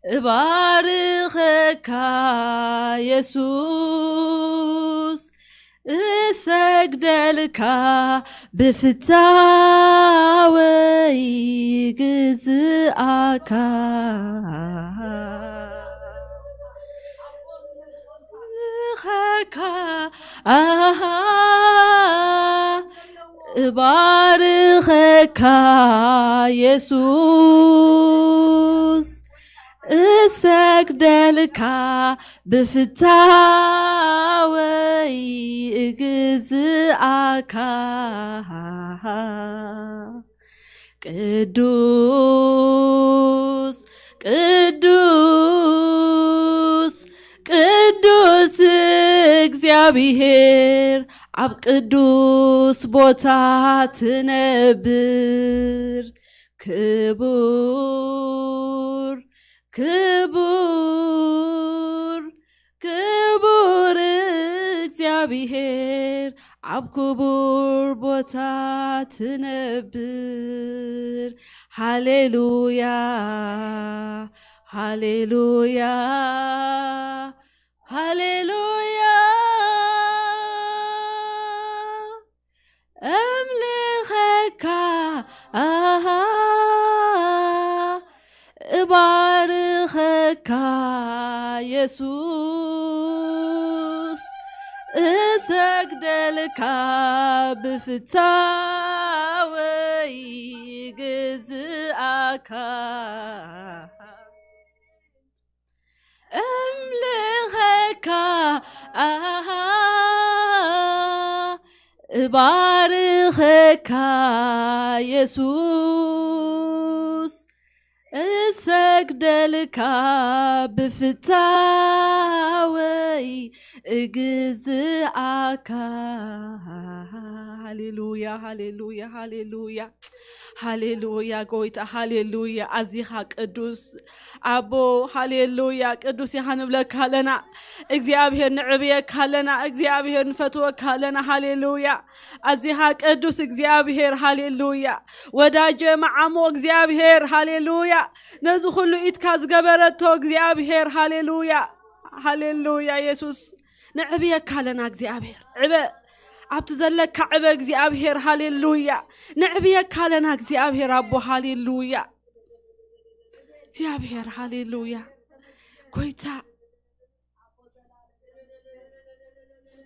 እባርኸካ የሱስ፣ እሰግደልካ ብፍታወይ ግዝኣካ። እባርኸካ ኣሃ፣ እባርኸካ የሱስ፣ እሰግደልካ ብፍታወይ እግዝኣካ። ቅዱስ ቅዱስ ቅዱስ እግዚኣብሔር፣ ኣብ ቅዱስ ቦታ ትነብር። ክቡር ክቡር ክቡር እግዚኣብሔር፣ ኣብ ክቡር ቦታ ትነብር። ሃሌሉያ ሃሌሉያ ሃሌሉያ። እምልኸካ ኣሃ፣ እባርኸካ የሱስ፣ እሰግደልካ ብፍታወይ ግዝኣካ። እምልኸካ ኣሃ፣ እባርኸካ የሱስ፣ እሰግደልካ ብፍታወይ እግዝኣካ። ሃሌሉያ ሃሌሉያ ሃሌሉያ ሃሌሉያ። ጎይታ ሃሌሉያ። ኣዚኻ ቅዱስ ኣቦ፣ ሃሌሉያ። ቅዱስ ኢኻ ንብለካ ኣለና እግዚኣብሔር፣ ንዕብየካ ኣለና እግዚኣብሔር፣ ንፈትወካ ኣለና። ሃሌሉያ። ኣዚኻ ቅዱስ እግዚኣብሔር፣ ሃሌሉያ። ወዳጀ መዓሞ እግዚኣብሔር፣ ሃሌሉያ። ነዚ ኩሉ ኢድካ ዝገበረቶ እግዚኣብሔር፣ ሃሌሉያ ሃሌሉያ። የሱስ፣ ንዕብየካ ኣለና እግዚኣብሔር። ዕበ ኣብቲ ዘለካ ዕበ እግዚኣብሔር፣ ሃሌሉያ። ንዕብየካ ኣለና እግዚኣብሔር ኣቦ፣ ሃሌሉያ። እግዚኣብሔር፣ ሃሌሉያ። ጎይታ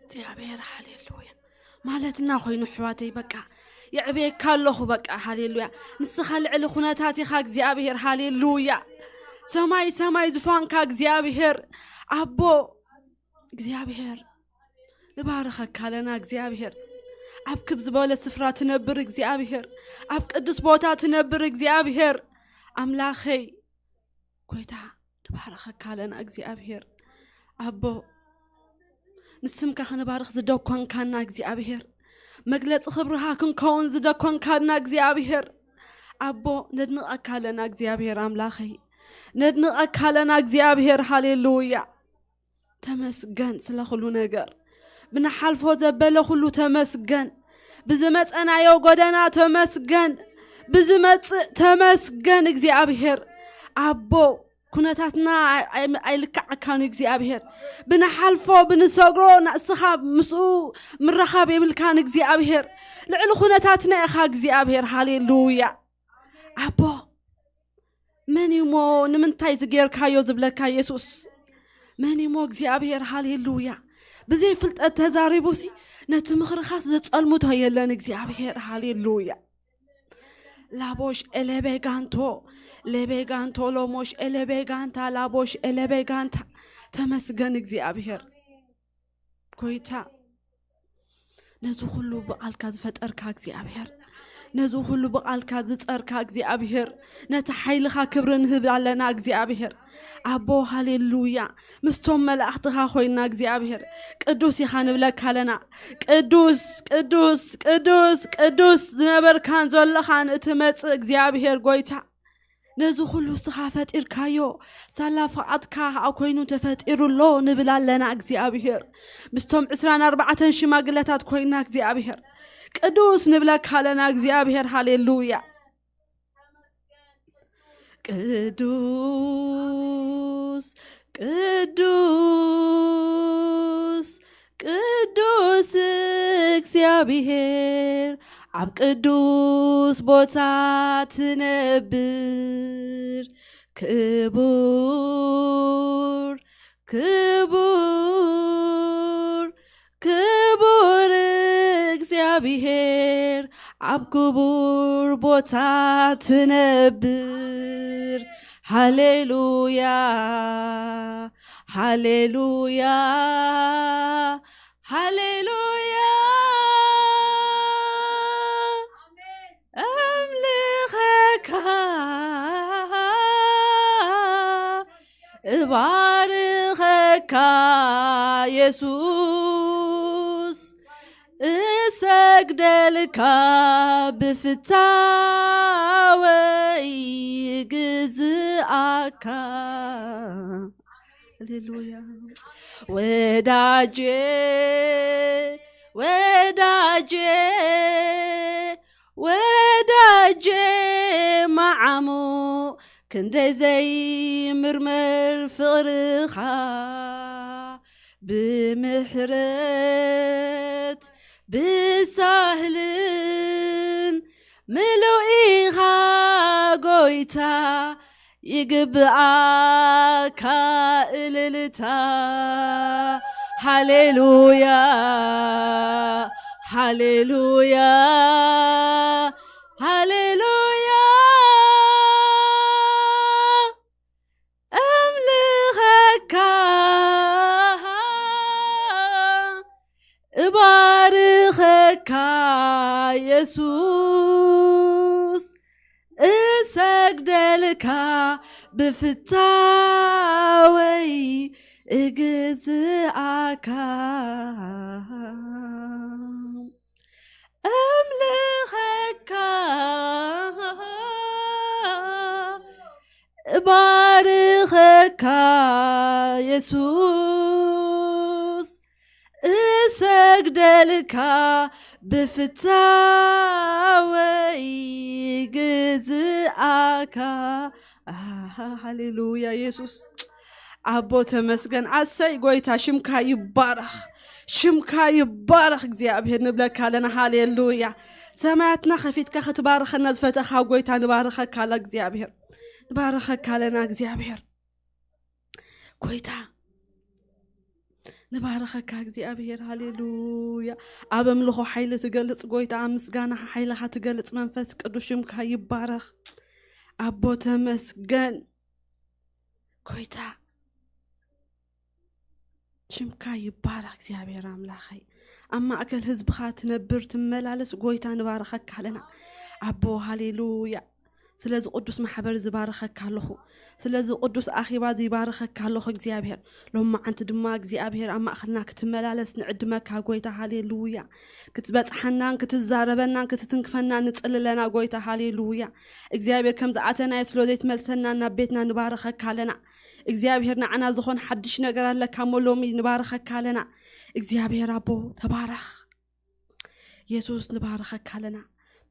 እግዚኣብሔር፣ ሃሌሉያ። ማለትና ኮይኑ ኣሕዋተይ፣ በቃ የዕብየካ ኣለኹ። በቃ ሃሌሉያ። ንስኻ ልዕሊ ኩነታት ኢኻ እግዚኣብሔር፣ ሃሌሉያ። ሰማይ ሰማይ ዙፋንካ እግዚኣብሔር ኣቦ፣ እግዚኣብሔር ንባርኸካ ኣለና እግዚኣብሔር። ኣብ ክብ ዝበለ ስፍራ ትነብር እግዚኣብሔር፣ ኣብ ቅዱስ ቦታ ትነብር እግዚኣብሔር ኣምላኸይ፣ ጎይታ ንባርኸካ ኣለና እግዚኣብሔር ኣቦ። ንስምካ ክንባርኽ ዝደኮንካና እግዚኣብሔር፣ መግለጺ ክብርኻ ክንከውን ዝደኮንካና እግዚኣብሔር ኣቦ፣ ነድንቐካ ኣለና እግዚኣብሔር ኣምላኸይ፣ ነድንቐካ ኣለና እግዚኣብሔር። ሃሌሉያ። ተመስገን ስለ ኩሉ ነገር፣ ብንሓልፎ ዘበለ ኩሉ ተመስገን፣ ብዝመጸናዮ ጎደና ተመስገን፣ ብዝመጽእ ተመስገን እግዚኣብሔር ኣቦ። ኩነታትና ኣይ-፣ ኣይ-፣ ኣይልክዓካን እዩ እግዚኣብሔር። ብንሓልፎ ብንሰግሮ ንስኻ ምስኡ ምራኻብ የብልካን እግዚኣብሔር። ልዕሊ ኩነታትና ኢኻ እግዚኣብሔር። ሃሌሉያ ኣቦ። መን እዩ እሞ ንምንታይ እዚ ጌርካዮ ዝብለካ የሱስ? መን እዩ እሞ እግዚኣብሔር? ሃሌሉያ። ብዘይ ፍልጠት ተዛሪቡሲ ነቲ ምኽርኻስ ዘጸልምቶ የለን እግዚኣብሔር። ሃሌሉያ። ላቦሽ ኤለቤጋንቶ ሌቤጋንቶ ሎሞሽ ኤለቤጋንታ ላቦሽ ኤለቤጋንታ። ተመስገን እግዚኣብሔር ጎይታ። ነዚ ኩሉ ብቓልካ ዝፈጠርካ እግዚኣብሔር፣ ነዚ ኩሉ ብቓልካ ዝጸርካ እግዚኣብሔር፣ ነቲ ሓይልኻ ክብሪ ንህብ ኣለና እግዚኣብሔር ኣቦ። ሃሌሉያ። ምስቶም መላእኽትኻ ኮይንና እግዚኣብሔር ቅዱስ ኢኻ ንብለካ ኣለና። ቅዱስ ቅዱስ ቅዱስ ቅዱስ ዝነበርካን ዘለኻን እትመጽእ እግዚኣብሔር ጎይታ፣ ነዚ ኩሉ እስኻ ፈጢርካዮ፣ ሳላ ፍቓድካ ከኣ ኮይኑ ተፈጢሩ ኣሎ ንብል ኣለና እግዚኣብሔር። ምስቶም ዕስራን ኣርባዕተን ሽማግለታት ኮይንና እግዚኣብሔር ቅዱስ ንብለካ ኣለና እግዚኣብሔር። ሃሌሉያ። ቅዱስ ቅዱስ ቅዱስ እግዚኣብሔር ኣብ ቅዱስ ቦታ ትነብር። ክቡር ክቡር ክቡር እግዚኣብሔር ኣብ ክቡር ቦታ ትነብር። ሃሌሉያ ሃሌሉያ ሃሌሉያ። ኣምልኸካ እባርኸካ የሱስ እሰግደልካ ብፍታወይ ግዝኣካ። ሃሌሉያ። ወዳጄ ወዳጄ ወዳጄ መዓሙቕ ክንደይ ዘይምርመር ፍቕርኻ ብምሕረት ብሳህልን ምሉእ ኢኻ ጎይታ ይግብኣካ እልልታ። ሃሌሉያ ሃሌሉያ ሃሌሉያ። ኣምልኸካ እባርኸካ የሱስ እሰግደልካ ብፍታወይ እግዝኣካ። ኣምልኸካ እባርኸካ የሱስ እሰግደልካ ብፍታወይ ግዝኣካ። ሃሌሉያ የሱስ ኣቦ ተመስገን። ኣሰይ ጎይታ ሽምካ ይባረኽ ሽምካ ይባረኽ እግዚኣብሔር ንብለካ ኣለና። ሃሌሉያ ሰማያትና ከፊትካ ክትባርኸና ዝፈተኻ ጎይታ ንባርኸካ ኣላ እግዚኣብሔር ንባርኸካ ኣለና እግዚኣብሔር ጎይታ ንባርኸካ እግዚኣብሔር። ሃሌሉያ ኣብ ኣምልኾ ሓይሊ ትገልጽ ጎይታ ኣብ ምስጋና ሓይልኻ ትገልጽ መንፈስ ቅዱስ ሽምካ ይባረኽ ኣቦ ተመስገን። ጎይታ ሽምካ ይባረኽ እግዚኣብሔር ኣምላኸይ። ኣብ ማእከል ህዝብኻ ትነብር ትመላለስ ጎይታ ንባረኸካ ኣለና ኣቦ። ሃሌሉያ ስለዚ ቅዱስ ማሕበር ዝባረኸካ ኣለኹ። ስለዚ ቅዱስ ኣኼባ ዝባረኸካ ኣለኹ እግዚኣብሔር። ሎማዓንቲ ድማ እግዚኣብሔር ኣብ ማእኸልና ክትመላለስ ንዕድመካ ጎይታ። ሃሌሉያ ክትበጽሓናን ክትዛረበናን ክትትንክፈናን ንጽልለና ጎይታ። ሃሌሉያ እግዚኣብሔር ከም ዝኣተናዮ ስለ ዘይትመልሰና ናብ ቤትና ንባረኸካ ኣለና እግዚኣብሔር። ንዓና ዝኾን ሓድሽ ነገር ኣለካ እሞ ሎሚ ንባረኸካ ኣለና እግዚኣብሔር ኣቦ። ተባረኽ የሱስ ንባረኸካ ኣለና።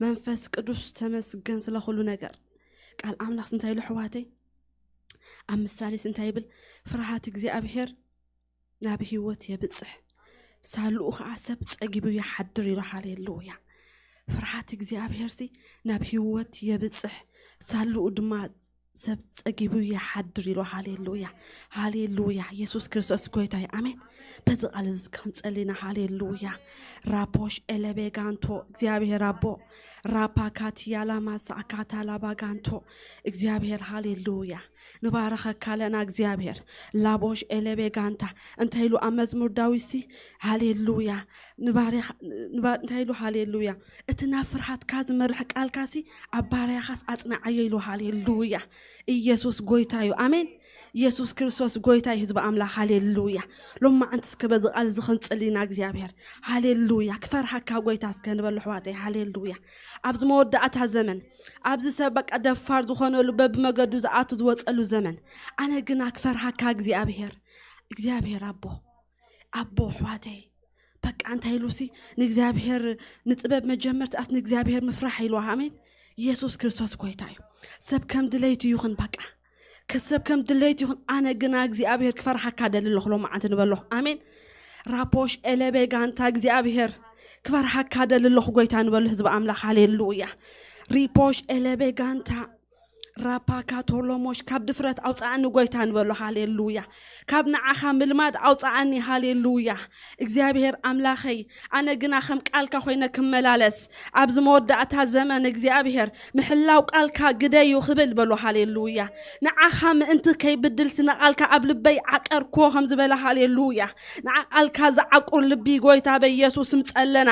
መንፈስ ቅዱስ ተመስገን ስለ ኩሉ ነገር። ቃል ኣምላኽስ እንታይ ኢሉ ኣሕዋተይ? ኣብ ምሳሌስ እንታይ ይብል? ፍርሃት እግዚኣብሔር ናብ ህይወት የብጽሕ፣ ሳልኡ ኸዓ ሰብ ጸጊቡ ይሓድር ኢሉ። ሃሌሉያ። ፍርሃት እግዚኣብሔርሲ ናብ ህይወት የብጽሕ፣ ሳልኡ ድማ ሰብ ጸጊቡ ይሓድር ኢሉ። ሃሌሉያ ሃሌሉያ። የሱስ ክርስቶስ ጎይታ እዩ። ኣሜን። በዚ ቃል እዚ ክንጸሊ ኢና። ሃሌሉያ። ራፖሽ ኤለቤጋንቶ እግዚኣብሔር ኣቦ ራፓካቲያላማሳካታላባጋንቶ እግዚኣብሔር። ሃሌሉያ ንባረኸካ ኣለና እግዚኣብሔር። ላቦሽ ኤለቤጋንታ እንታይ ኢሉ ኣብ መዝሙር ዳዊትሲ? ሃሌሉያ ንባርያ እንታይ ኢሉ? ሃሌሉያ እቲ ናብ ፍርሃትካ ዝመርሕ ቃልካሲ ኣብ ባርያኻስ ኣጽንዓዮ ኢሉ። ሃሌሉያ ኢየሱስ ጎይታ እዩ። ኣሜን። ኢየሱስ ክርስቶስ ጎይታ እዩ። ህዝቢ ኣምላኽ ሃሌሉያ። ሎማዓንቲ እስከ በዚ ቃል እዚ ክንጽሊ ኢና እግዚኣብሔር። ሃሌሉያ ክፈርሃካ ጎይታ እስከ ንበል ኣሕዋተይ። ሃሌሉያ ኣብዚ መወዳእታ ዘመን ኣብዚ ሰብ በቃ ደፋር ዝኾነሉ በብመገዱ ዝኣቱ ዝወጸሉ ዘመን ኣነ ግና ክፈርሃካ እግዚኣብሔር። እግዚኣብሔር ኣቦ ኣቦ ኣሕዋተይ በቃ እንታይ ኢሉሲ ንእግዚኣብሔር ንጥበብ መጀመርትኣስ ንእግዚኣብሔር ምፍራሕ ኢልዋ። ኣሜን። ኢየሱስ ክርስቶስ ጎይታ እዩ። ሰብ ከም ድለይቱ ይኹን፣ በቃ ከሰብ ከም ድለይቱ ይኹን፣ ኣነ ግና እግዚኣብሔር ክፈርሃካ ደሊ ኣለኹ ሎማዓንቲ ንበሎ። ኣሜን። ራፖሽ ኤለቤ ጋንታ እግዚኣብሔር ክፈርሃካ ደሊ ኣለኹ ጎይታ ንበሎ ህዝቢ ኣምላኽ። ሃሌሉያ። ሪፖሽ ኤለቤ ጋንታ ራፓካ ቶሎሞሽ ካብ ድፍረት ኣውፃኣኒ ጎይታ ንበሎ። ሃሌሉያ። ካብ ንዓኻ ምልማድ ኣውፃኣኒ። ሃሌሉያ። እግዚኣብሔር ኣምላኸይ፣ ኣነ ግና ከም ቃልካ ኮይነ ክመላለስ ኣብዚ መወዳእታ ዘመን እግዚኣብሔር ምሕላው ቃልካ ግደዩ ክብል በሎ። ሃሌሉያ። ንዓኻ ምእንቲ ከይብድልሲ ንቓልካ ኣብ ልበይ ዓቀርኮ ከም ዝበለ። ሃሌሉያ። ንቓልካ ዝዓቁር ልቢ ጎይታ በኢየሱስ ምጸለና።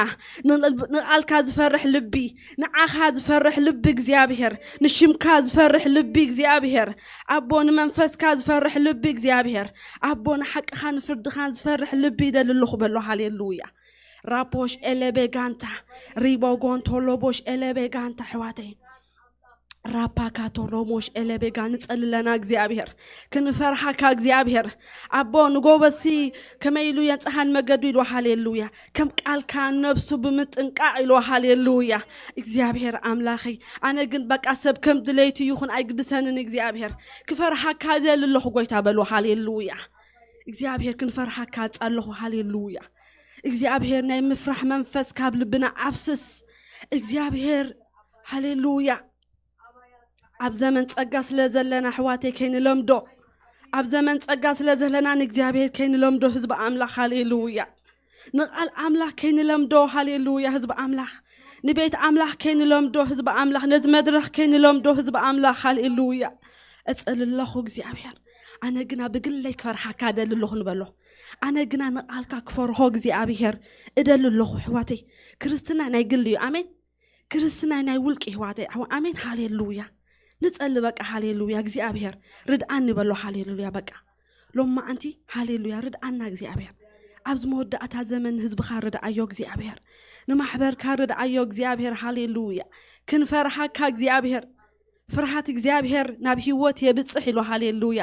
ንቓልካ ዝፈርሕ ልቢ፣ ንዓኻ ዝፈርሕ ልቢ እግዚኣብሔር፣ ንሽምካ ዝፈርሕ ልቢ እግዚኣብሔር፣ ኣቦ ንመንፈስካ ዝፈርሕ ልቢ እግዚኣብሔር፣ ኣቦ ንሓቅኻ ንፍርድኻን ዝፈርሕ ልቢ ይደሊ ኣለኹ በሎ። ሃሌሉያ። ራፖሽ ኤለቤ ጋንታ ሪቦጎን ቶሎቦሽ ኤለቤ ጋንታ ኣሕዋተይ፣ ራፓካ ቶሎሞሽ ኤለቤጋ ንጸልለና እግዚኣብሔር ክንፈርሃካ እግዚኣብሔር ኣቦ ንጎበሲ ከመይ ኢሉ የንጽሃን መገዱ ኢሉ። ሃሌሉያ። ከም ቃልካ ነብሱ ብምጥንቃቕ ኢሉ። ሃሌሉያ። እግዚኣብሔር ኣምላኸይ ኣነ ግን በቃ ሰብ ከም ድለይቱ ይኹን ኣይግድሰንን እግዚኣብሔር ክፈርሃካ ደሊ ኣለኹ ጎይታ በሉ። ሃሌሉያ። እግዚኣብሔር ክንፈርሃካ ጸለኹ። ሃሌሉያ። እግዚኣብሔር ናይ ምፍራሕ መንፈስ ካብ ልብና ኣፍስስ እግዚኣብሔር። ሃሌሉያ። ኣብ ዘመን ጸጋ ስለ ዘለና ኣሕዋተይ ከይንለምዶ፣ ኣብ ዘመን ጸጋ ስለ ዘለና ንእግዚኣብሔር ከይንለምዶ ህዝቢ ኣምላኽ። ሃሌሉያ። ንቓል ኣምላኽ ከይንለምዶ። ሃሌሉያ ህዝቢ ኣምላኽ። ንቤት ኣምላኽ ከይንለምዶ ህዝቢ ኣምላኽ። ነዚ መድረኽ ከይንለምዶ ህዝቢ ኣምላኽ። ሃሌሉያ። እጸልለኹ እግዚኣብሔር ኣነ ግና ብግለይ ክፈርሃካ እደሊ ኣለኹ ንበሎ። ኣነ ግና ንቓልካ ክፈርሆ እግዚኣብሔር እደሊ ኣለኹ። ኣሕዋተይ ክርስትና ናይ ግሊ እዩ። ኣሜን። ክርስትና ናይ ውልቂ ኣሕዋተይ። ኣሜን። ሃሌሉያ። ንጸሊ በቃ። ሃሌሉያ እግዚኣብሔር ርድኣኒ በሎ። ሃሌሉያ በቃ ሎማዓንቲ። ሃሌሉያ ርድኣና እግዚኣብሔር። ኣብዚ መወዳእታ ዘመን ህዝብኻ ርድኣዮ እግዚኣብሔር። ንማሕበርካ ርድኣዮ እግዚኣብሔር። ሃሌሉያ ክንፈርሃካ እግዚኣብሔር። ፍርሃት እግዚኣብሔር ናብ ህይወት የብጽሕ ኢሉ። ሃሌሉያ።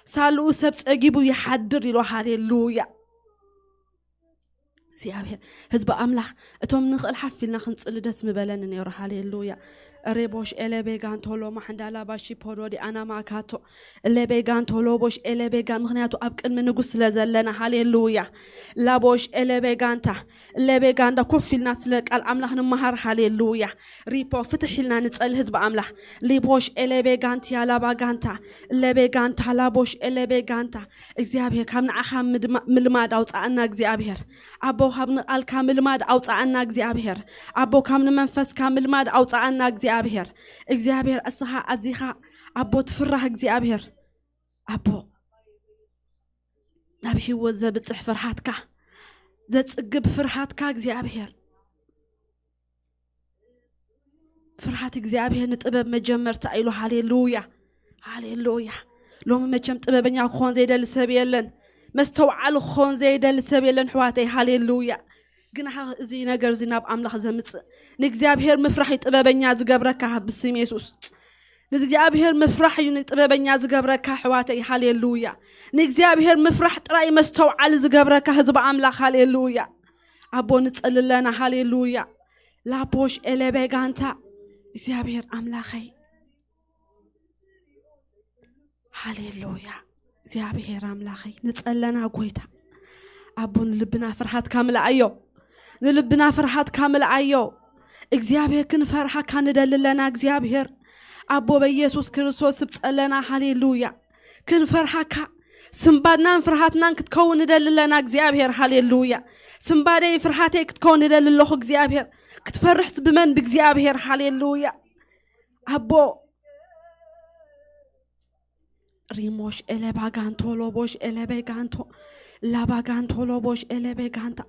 ሳልኡ ሰብ ጸጊቡ ይሓድር ኢሉ። ሃሌሉያ እግዚኣብሔር። ህዝቢ ኣምላኽ እቶም ንኽእል ሓፍ ኢልና ክንጽሊ ደስ ምበለኒ ነይሩ። ሃሌሉያ። ሬቦሽ ኤለቤጋን ቶሎ ማሕንዳላ ባሺ ፖዶዲ ኣናማካቶ ኤለቤጋን ቶሎ ቦሽ ኤለቤጋ ምኽንያቱ ኣብ ቅድሚ ንጉስ ስለ ዘለና። ሃሌሉያ። ላቦሽ ኤለቤጋንታ ኤለቤጋንዳ ኮፍ ኢልና ስለ ቃል ኣምላኽ ንመሃር። ሃሌሉያ። ሪፖ ፍትሕ ኢልና ንጸሊ ህዝቢ ኣምላኽ። ሊቦሽ ኤለቤጋንት ያላባጋንታ ኤለቤጋንታ ላቦሽ ኤለቤጋንታ እግዚኣብሔር ካብ ንዓኻ ምልማድ ኣውፅኣና እግዚኣብሔር ኣቦ ካብ ንቓልካ ምልማድ ኣውፅኣና እግዚኣብሔር ኣቦ ካብ ንመንፈስካ ምልማድ ኣውፅኣና እግዚኣብሔር እግዚኣብሔር እስኻ ኣዚኻ ኣቦ ትፍራህ እግዚኣብሔር ኣቦ ናብ ህይወት ዘብፅሕ ፍርሃትካ ዘፅግብ ፍርሃትካ እግዚኣብሔር ፍርሃት እግዚኣብሔር ንጥበብ መጀመርታ ኢሉ። ሃሌሉያ ሃሌሉያ። ሎሚ መቸም ጥበበኛ ክኾን ዘይደሊ ሰብ የለን፣ መስተውዓሊ ክኾን ዘይደሊ ሰብ የለን ሕዋተይ። ሃሌሉያ። ግን እዚ ነገር እዚ ናብ ኣምላኽ ዘምፅእ ንእግዚኣብሔር ምፍራሕ ጥበበኛ ዝገብረካ ብስም የሱስ። ንእግዚኣብሔር ምፍራሕ እዩ ንጥበበኛ ዝገብረካ ሕዋተይ። ሃሌሉያ። ንእግዚኣብሔር ምፍራሕ ጥራይ መስተውዓሊ ዝገብረካ ህዝቢ ኣምላኽ። ሃሌሉያ። ኣቦ ንጸልለና። ሃሌሉያ። ላፖሽ ኤለቤጋንታ እግዚኣብሔር ኣምላኸይ። ሃሌሉያ። እግዚኣብሔር ኣምላኸይ ንጸለና ጎይታ ኣቦ ንልብና ፍርሃትካ ምልኣዮ። ንልብና ፍርሃትካ ምልኣዮ። እግዚኣብሔር ክንፈርሃካ ንደልለና እግዚኣብሔር ኣቦ በኢየሱስ ክርስቶስ ስብ ጸለና። ሃሌሉያ። ክንፈርሃካ ስምባድናን ፍርሃትናን ክትከውን ንደሊ ኣለና እግዚኣብሔር። ሃሌሉያ። ስምባደይ ፍርሃተይ ክትከውን ንደሊ ኣለኹ እግዚኣብሔር። ክትፈርሕስ ብመን ብእግዚኣብሔር። ሃሌሉያ። ኣቦ ሪሞሽ ኤለባጋንቶ ሎቦሽ ኤለቤጋንቶ ላባጋንቶ ሎቦሽ ኤለቤጋንታ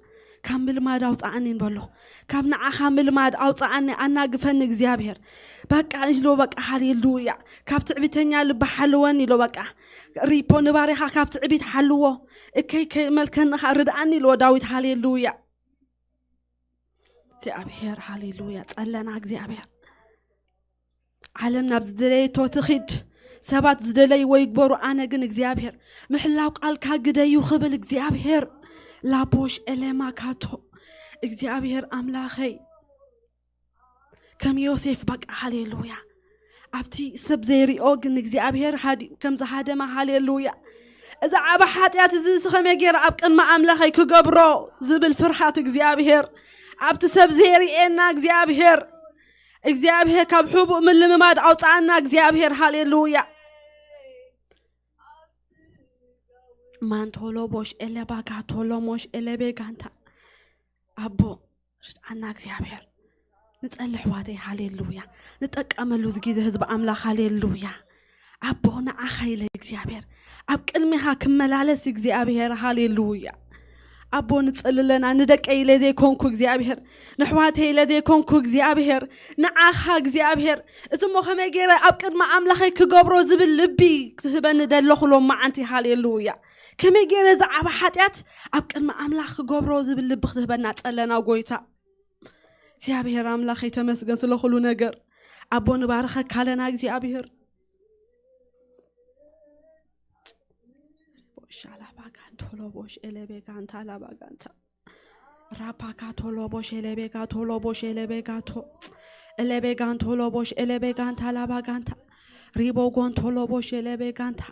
ካብ ምልማድ ኣውፅኣኒ ንበሎ። ካብ ንዓኻ ምልማድ ኣውፅኣኒ ኣናግፈኒ እግዚኣብሔር። በቃ ኢሎ በቃ። ሃሌሉያ። ካብ ትዕቢተኛ ልቢ ሓልወኒ ኢሎ በቃ። ሪፖ ንባሪኻ ካብ ትዕቢት ሓልዎ። እከይ ከይመልከንኻ ርድኣኒ ኢልዎ ዳዊት። ሃሌሉያ። እግዚኣብሔር ሃሌሉያ። ጸለና እግዚኣብሔር። ዓለም ናብ ዝደለየቶ ትኺድ። ሰባት ዝደለይዎ ይግበሩ፣ ኣነ ግን እግዚኣብሔር ምሕላው ቃልካ ግደዩ ክብል እግዚኣብሔር ላቦሽ ኤሌማ ካቶ እግዚኣብሔር ኣምላኸይ ከም ዮሴፍ በቃ። ሃሌሉያ። ኣብቲ ሰብ ዘይሪኦ ግን እግዚኣብሔር ሃዲ-፣ ከም ዝሃደመ፣ ሃሌሉያ። እዚ ዓቢ ሓጢኣት እዚ ስኸመይ ገይረ ኣብ ቅድሚ ኣምላኸይ ክገብሮ ዝብል ፍርሃት እግዚኣብሔር፣ ኣብቲ ሰብ ዘይርእየና እግዚኣብሔር፣ እግዚኣብሔር ካብ ሕቡእ ምልምማድ ኣውፅኣና እግዚኣብሔር፣ ሃሌሉያ። ማንቶሎ ቦሽ ኤለባጋ ቶሎ ሞሽ ኤለቤጋንታ። ኣቦ ርድኣና እግዚኣብሔር። ንጸሊ ኣሕዋተይ፣ ሃሌሉያ። ንጠቀመሉ እዚ ግዜ ህዝቢ ኣምላኽ፣ ሃሌሉያ። ኣቦ ንዓኻ ኢለ እግዚኣብሔር ኣብ ቅድሚኻ ክመላለስ እግዚኣብሔር፣ ሃሌሉያ። ኣቦ ንጸልለና ንደቀይ ኢለ ዘይኮንኩ እግዚኣብሔር፣ ንሕዋተይ ኢለ ዘይኮንኩ እግዚኣብሔር፣ ንዓኻ እግዚኣብሔር፣ እቲ እሞ ከመይ ገይረ ኣብ ቅድሚ ኣምላኸይ ክገብሮ ዝብል ልቢ ክትህበኒ ደለኹ ሎም መዓንቲ፣ ሃሌሉያ። ከመይ ገይረ ዝዓባ ሓጢኣት ኣብ ቅድሚ ኣምላኽ ክገብሮ ዝብል ልቢ ክትህበና ጸለና ጎይታ። እግዚኣብሔር ኣምላኸይ ተመስገን ስለ ኩሉ ነገር። ኣቦ ንባርኸካ ኣለና እግዚኣብሔር። ቦሻላ ባጋንቶ ሎቦሽ ኤለቤጋንታ ላባጋንታ። ራፓካ ቶሎቦሽ ኤለቤጋ ቶሎቦሽ ኤለቤጋቶ። ኤለቤጋንቶ ሎቦሽ ኤለቤጋንታ ላባጋንታ። ሪቦጎን ቶሎቦሽ ኤለቤጋንታ።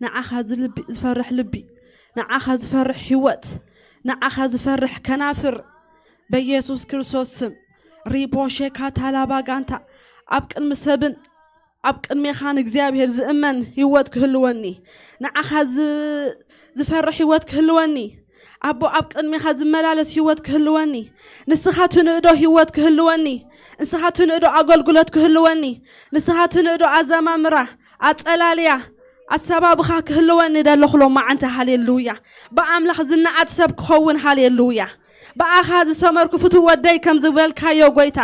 ንዓኻ ዝልቢ-፣ ዝፈርሕ ልቢ፣ ንዓኻ ዝፈርሕ ህይወት፣ ንዓኻ ዝፈርሕ ከናፍር በኢየሱስ ክርስቶስ ስም። ሪቦሼካ ታላባጋንታ። ኣብ ቅድሚ ሰብን ኣብ ቅድሜኻን እግዚኣብሔር ዝእመን ህይወት ክህልወኒ፣ ንዓኻ ዝ-፣ ዝፈርሕ ህይወት ክህልወኒ፣ ኣቦ ኣብ ቅድሜኻ ዝመላለስ ህይወት ክህልወኒ፣ ንስኻ ትንእዶ ህይወት ክህልወኒ፣ ንስኻ ትንእዶ ኣገልግሎት ክህልወኒ፣ ንስኻ ትንእዶ ኣዘማምራ፣ ኣጸላልያ፣ ኣሰባብኻ ክህልወኒ ደለኹ ሎም መዓንቲ፣ ሃሌሉያ። ብኣምላኽ ዝነኣድ ሰብ ክኸውን፣ ሃሌሉያ። ብኣኻ ዝሰመርኩ ፍቱው ወደይ ከም ዝበልካዮ ጎይታ፣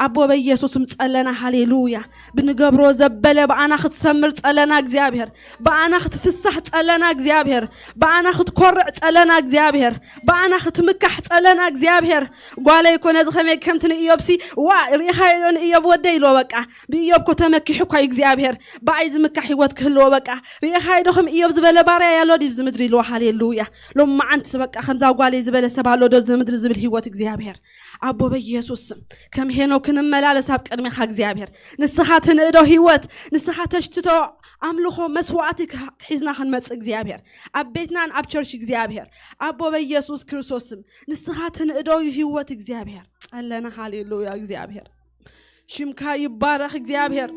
ኣቦ በኢየሱስ ምጸለና፣ ሃሌሉያ። ብንገብሮ ዘበለ ብኣና ክትሰምር ጸለና እግዚኣብሔር፣ ብኣና ክትፍሳሕ ጸለና እግዚኣብሔር፣ ብኣና ክትኮርዕ ጸለና እግዚኣብሔር፣ ብኣና ክትምካሕ ጸለና እግዚኣብሔር። ጓለይ እኮ ነዚ ከመይ ከምቲ ንእዮብሲ፣ ዋ፣ ርኢኻዮ ዶ ንእዮብ ወደይ ኢልዎ፣ በቃ ብእዮብ እኮ ተመኪሑ እኳ እዩ እግዚኣብሔር። ብኣይ ዝምካሕ ህይወት ክህልዎ፣ በቃ ርኢኻዮ ዶ ከም እዮብ ዝበለ ባርያ ያሎ ድዩ ኣብዚ ምድሪ ኢልዎ፣ ሃሌሉያ። ሎም መዓንቲ በቃ ከምዛ ጓለይ ዝበለ ሰብ ኣሎ ዶ እዚ ምድሪ ዝብል ህይወት እግዚኣብሔር። ኣቦ በኢየሱስ ስም ከም ሄኖክ ክንመላለስ ኣብ ቅድሜኻ እግዚኣብሔር። ንስኻ ትንእዶ ህይወት፣ ንስኻ ተሽትቶ ኣምልኾ መስዋዕቲ ክሕ-፣ ክሒዝና ክንመጽእ እግዚኣብሔር። ኣብ ቤትናን ኣብ ቸርች እግዚኣብሔር። ኣቦ በኢየሱስ ክርስቶስ ስም ንስኻ ትንእዶ ህይወት እግዚኣብሔር። ጸለና፣ ሃሌሉያ እግዚኣብሔር። ሽምካ ይባረኽ እግዚኣብሔር።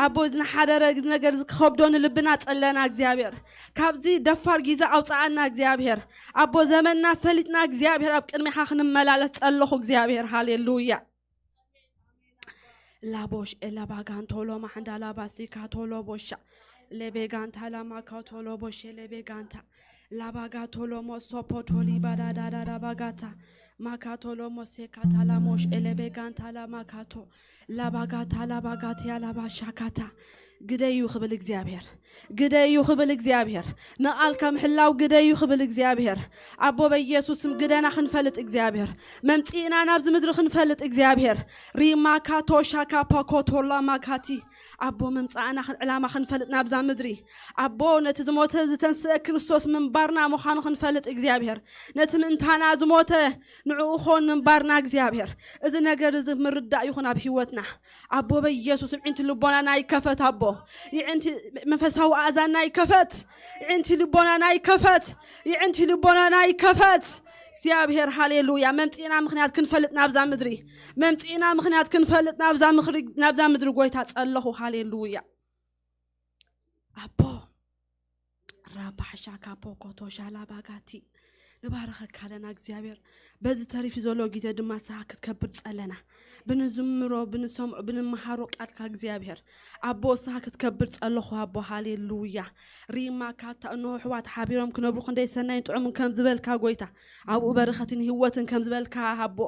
ኣቦ ዝንሓደረ ነገር ዝክኸብዶ ንልብና ጸለና እግዚኣብሔር። ካብዚ ደፋር ጊዜ ኣውፅኣና እግዚኣብሔር። ኣቦ ዘመንና ፈሊጥና እግዚኣብሔር ኣብ ቅድሜኻ ክንመላለስ ጸለኹ እግዚኣብሔር። ሃሌሉያ። ላቦሽ ኤላ ባጋንቶ ሎማ ሓንዳ ላባሲካ ቶሎ ቦሻ። ሌቤጋንታ ላማካ ቶሎ ቦሼ ሌቤጋንታ። ላባጋ ቶሎ ሞሶ ፖቶሊ ባዳዳዳ ላባጋታ። ማካ ቶሎ ሞሴካ ታላሞሽ ኤሌቤጋንታ ላማካቶ። ላባጋታ ላባጋትያ ላባሻካታ። ግደዩ ክብል እግዚኣብሔር። ግደዩ ክብል እግዚኣብሔር። ንቓልካ ምሕላው ግደዩ ክብል እግዚኣብሔር። ኣቦ በኢየሱስ ስም ግደና ክንፈልጥ እግዚኣብሔር። መምጽእና ናብዚ ምድሪ ክንፈልጥ እግዚኣብሔር። ሪማካቶ ሻካ ፓኮቶላ ማካቲ። ኣቦ ምምጻእና ክን-፣ ዕላማ ክንፈልጥ ናብዛ ምድሪ። ኣቦ ነቲ ዝሞተ ዝተንስአ ክርስቶስ ምንባርና ምዃኑ ክንፈልጥ እግዚኣብሔር። ነቲ ምእንታና ዝሞተ ንዕኡ ኾን ምንባርና እግዚኣብሔር። እዚ ነገር እዚ ምርዳእ ይኹን ኣብ ህይወትና። ኣቦ በኢየሱስ ይዕንቲ ልቦናና ይከፈት ኣቦ። ይዕንቲ መንፈሳዊ ኣእዛንና ይከፈት። ይዕንቲ ልቦናና ይከፈት። ይዕንቲ ልቦናና ይከፈት። እግዚኣብሔር ሃሌሉያ። መምጺእና ምኽንያት ክንፈልጥ ናብዛ ምድሪ። መምጺእና ምኽንያት ክንፈልጥ ናብዛ ምኽሪ-፣ ናብዛ ምድሪ ጎይታ ጸለኹ። ሃሌሉያ። ኣቦ ራባሕሻ ካፖ ኮቶ ሻላ ባጋቲ። ንባረኸካ ኣለና እግዚኣብሔር። በዚ ተሪፊ ዘሎ ግዜ ድማ ንስኻ ክትከብር ጸለና። ብንዝምሮ፣ ብንሰምዖ፣ ብንመሃሮ ቃልካ እግዚኣብሔር። ኣቦ ንስኻ ክትከብር ጸለኹ ኣቦ። ሃሌሉያ። ሪማ ካታ እንሆ ኣሕዋት ሓቢሮም ክነብሩ ክንደይ ሰናይን ጥዑምን ከም ዝበልካ ጎይታ። ኣብኡ በረኸትን ህይወትን ከም ዝበልካ ኣቦ።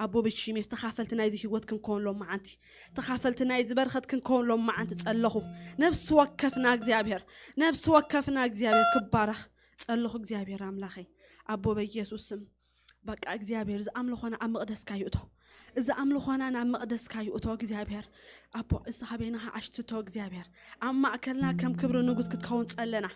ኣቦ ብሽሜ ተኻፈልቲ ናይዚ ህይወት ክንከውን ሎም መዓንቲ። ተኻፈልቲ ናይዚ በረኸት ክንከውን ሎም መዓንቲ ጸለኹ። ነፍሲ ወከፍና እግዚኣብሔር፣ ነፍሲ ወከፍና እግዚኣብሔር ክባረኽ ጸለኹ እግዚኣብሔር ኣምላኸይ። ኣቦ በኢየሱስ ስም በቃ እግዚኣብሔር እዚ ኣምልኾና ኣብ መቕደስካ ይእቶ። እዚ ኣምልኾና ናብ መቕደስካ ይእቶ እግዚኣብሔር። ኣቦ ንስኻ በይንኻ ኣሽትቶ እግዚኣብሔር። ኣብ ማእከልና ከም ክብሪ ንጉስ ክትከውን ጸለና።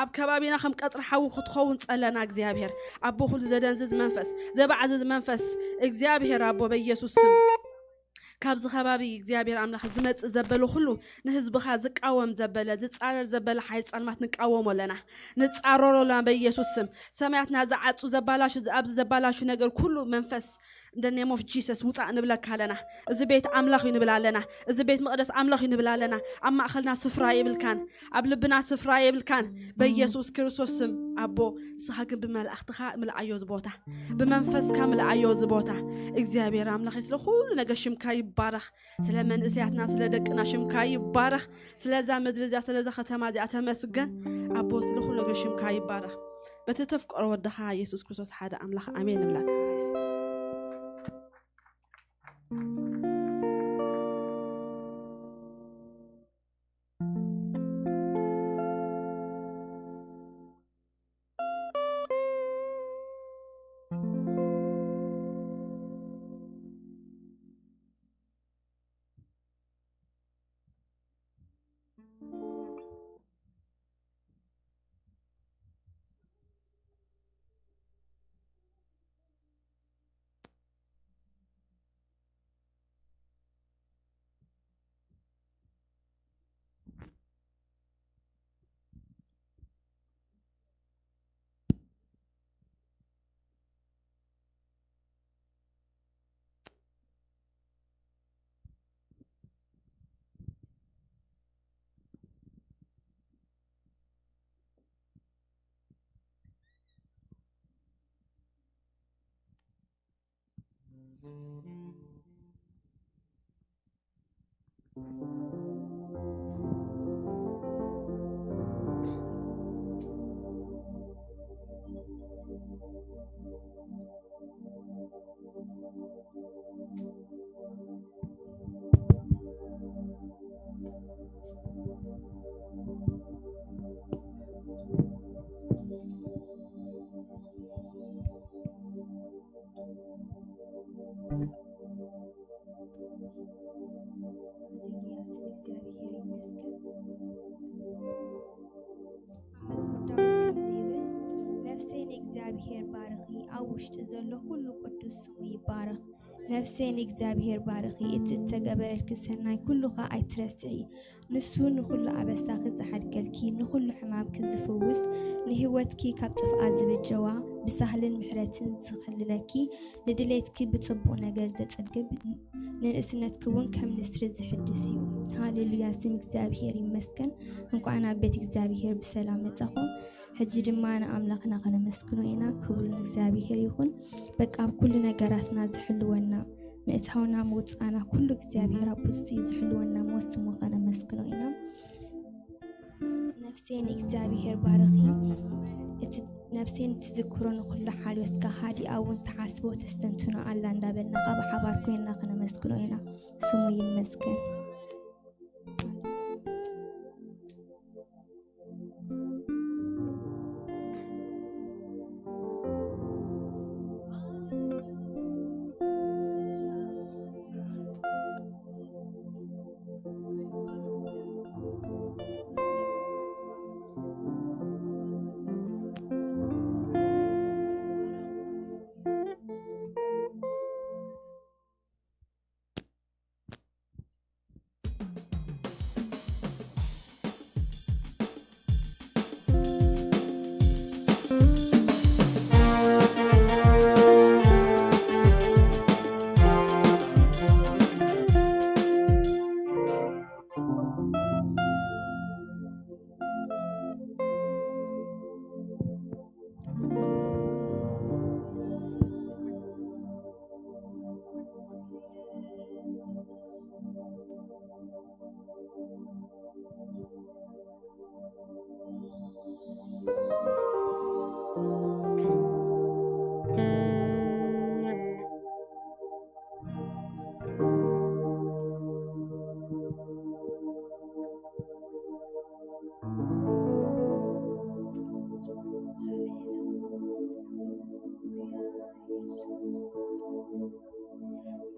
ኣብ ከባቢና ከም ቀጽሪ ሓዊ ክትኸውን ጸለና እግዚኣብሔር። ኣቦ ኩሉ ዘደንዝዝ መንፈስ፣ ዘባዕዝዝ መንፈስ እግዚኣብሔር ኣቦ በኢየሱስ ስም ካብዚ ከባቢ እግዚኣብሔር ኣምላኽ ዝመጽእ ዘበለ ኩሉ ንህዝብኻ ዝቃወም ዘበለ ዝጻረር ዘበለ ሓይል ጸልማት ንቃወሞ ኣለና፣ ንጻረሮ ኣለና በኢየሱስ ስም። ሰማያትና ዝዓጹ ዘባላሹ ኣብዚ ዘባላሹ ነገር ኩሉ መንፈስ እንደ ኔም ኦፍ ጂሰስ ውጻእ ንብለካ ኣለና። እዚ ቤት ኣምላኽ እዩ ንብል ኣለና። እዚ ቤት መቕደስ ኣምላኽ እዩ ንብል ኣለና። ኣብ ማእኸልና ስፍራ የብልካን፣ ኣብ ልብና ስፍራ የብልካን። በኢየሱስ ክርስቶስ ስም ኣቦ ንስኻ ግን ብመላእኽትኻ ምልኣዮ እዚ ቦታ፣ ብመንፈስካ ምልኣዮ እዚ ቦታ። እግዚኣብሔር ኣምላኽ ስለ ኩሉ ነገር ሽምካ ይባረኽ። ስለ መንእሰያትና ስለ ደቅና ሽምካ ይባረኽ። ስለዛ ምድሪ እዚኣ ስለዛ ከተማ እዚኣ ተመስገን ኣቦ፣ ስለ ኩሉ ነገር ሽምካ ይባረኽ። በቲ ተፍቀሮ ወድኻ የሱስ ክርስቶስ ሓደ ኣምላኽ ኣሜን ንብለካ። ሃሌሉያ፣ ስም እግዚኣብሔር ይመስገን። ኣብ መዝሙር ዳዊት ከምዚ ይብል፣ ነፍሰይ ንእግዚኣብሔር ባርኺ፣ ኣብ ውሽጢ ዘሎ ኩሉ ቅዱስ ስሙ ይባረኽ። ነፍሰይ ንእግዚኣብሔር ባርኺ፣ እቲ እተገበረልኪ ሰናይ ኩሉ ኸኣ ኣይትረስዒ። ንሱ ንኹሉ ኣበሳኺ ዝሓድገልኪ፣ ንኹሉ ሕማምኪ ዝፍውስ፣ ንህይወትኪ ካብ ጥፍኣት ዝብጀዋ፣ ብሳህልን ምሕረትን ዝኽልለኪ፣ ንድሌትኪ ብጽቡቕ ነገር ዘጸግብ፣ ንንእስነትኪ እውን ከም ንስሪ ዝሕድስ እዩ። ሃሌሉያ፣ ስም እግዚኣብሔር ይመስገን። እንኳዕ ናብ ቤት እግዚኣብሔር ብሰላም መጻኹም። ሕጂ ድማ ንኣምላኽና ከነመስግኖ ኢና። ክብሪ ንእግዚኣብሔር ይኹን። በቃ ኣብ ኩሉ ነገራትና ዝሕልወና፣ ምእታውና ምውጻእና ኩሉ እግዚኣብሔር ኣብ እሱ እዩ ዝሕልወና። እሞ ስሙ ከነመስግኖ ኢና። ነፍሴ ንእግዚኣብሔር ባርኺ፣ እቲ ነፍሴ ንትዝክሮ ንኹሉ ሓልዮትካ፣ ሃዲኣ እውን ትሓስቦ ተስተንትኖ ኣላ እንዳበልና ካብ ሓባር ኮይንና ከነመስግኖ ኢና። ስሙ ይመስገን።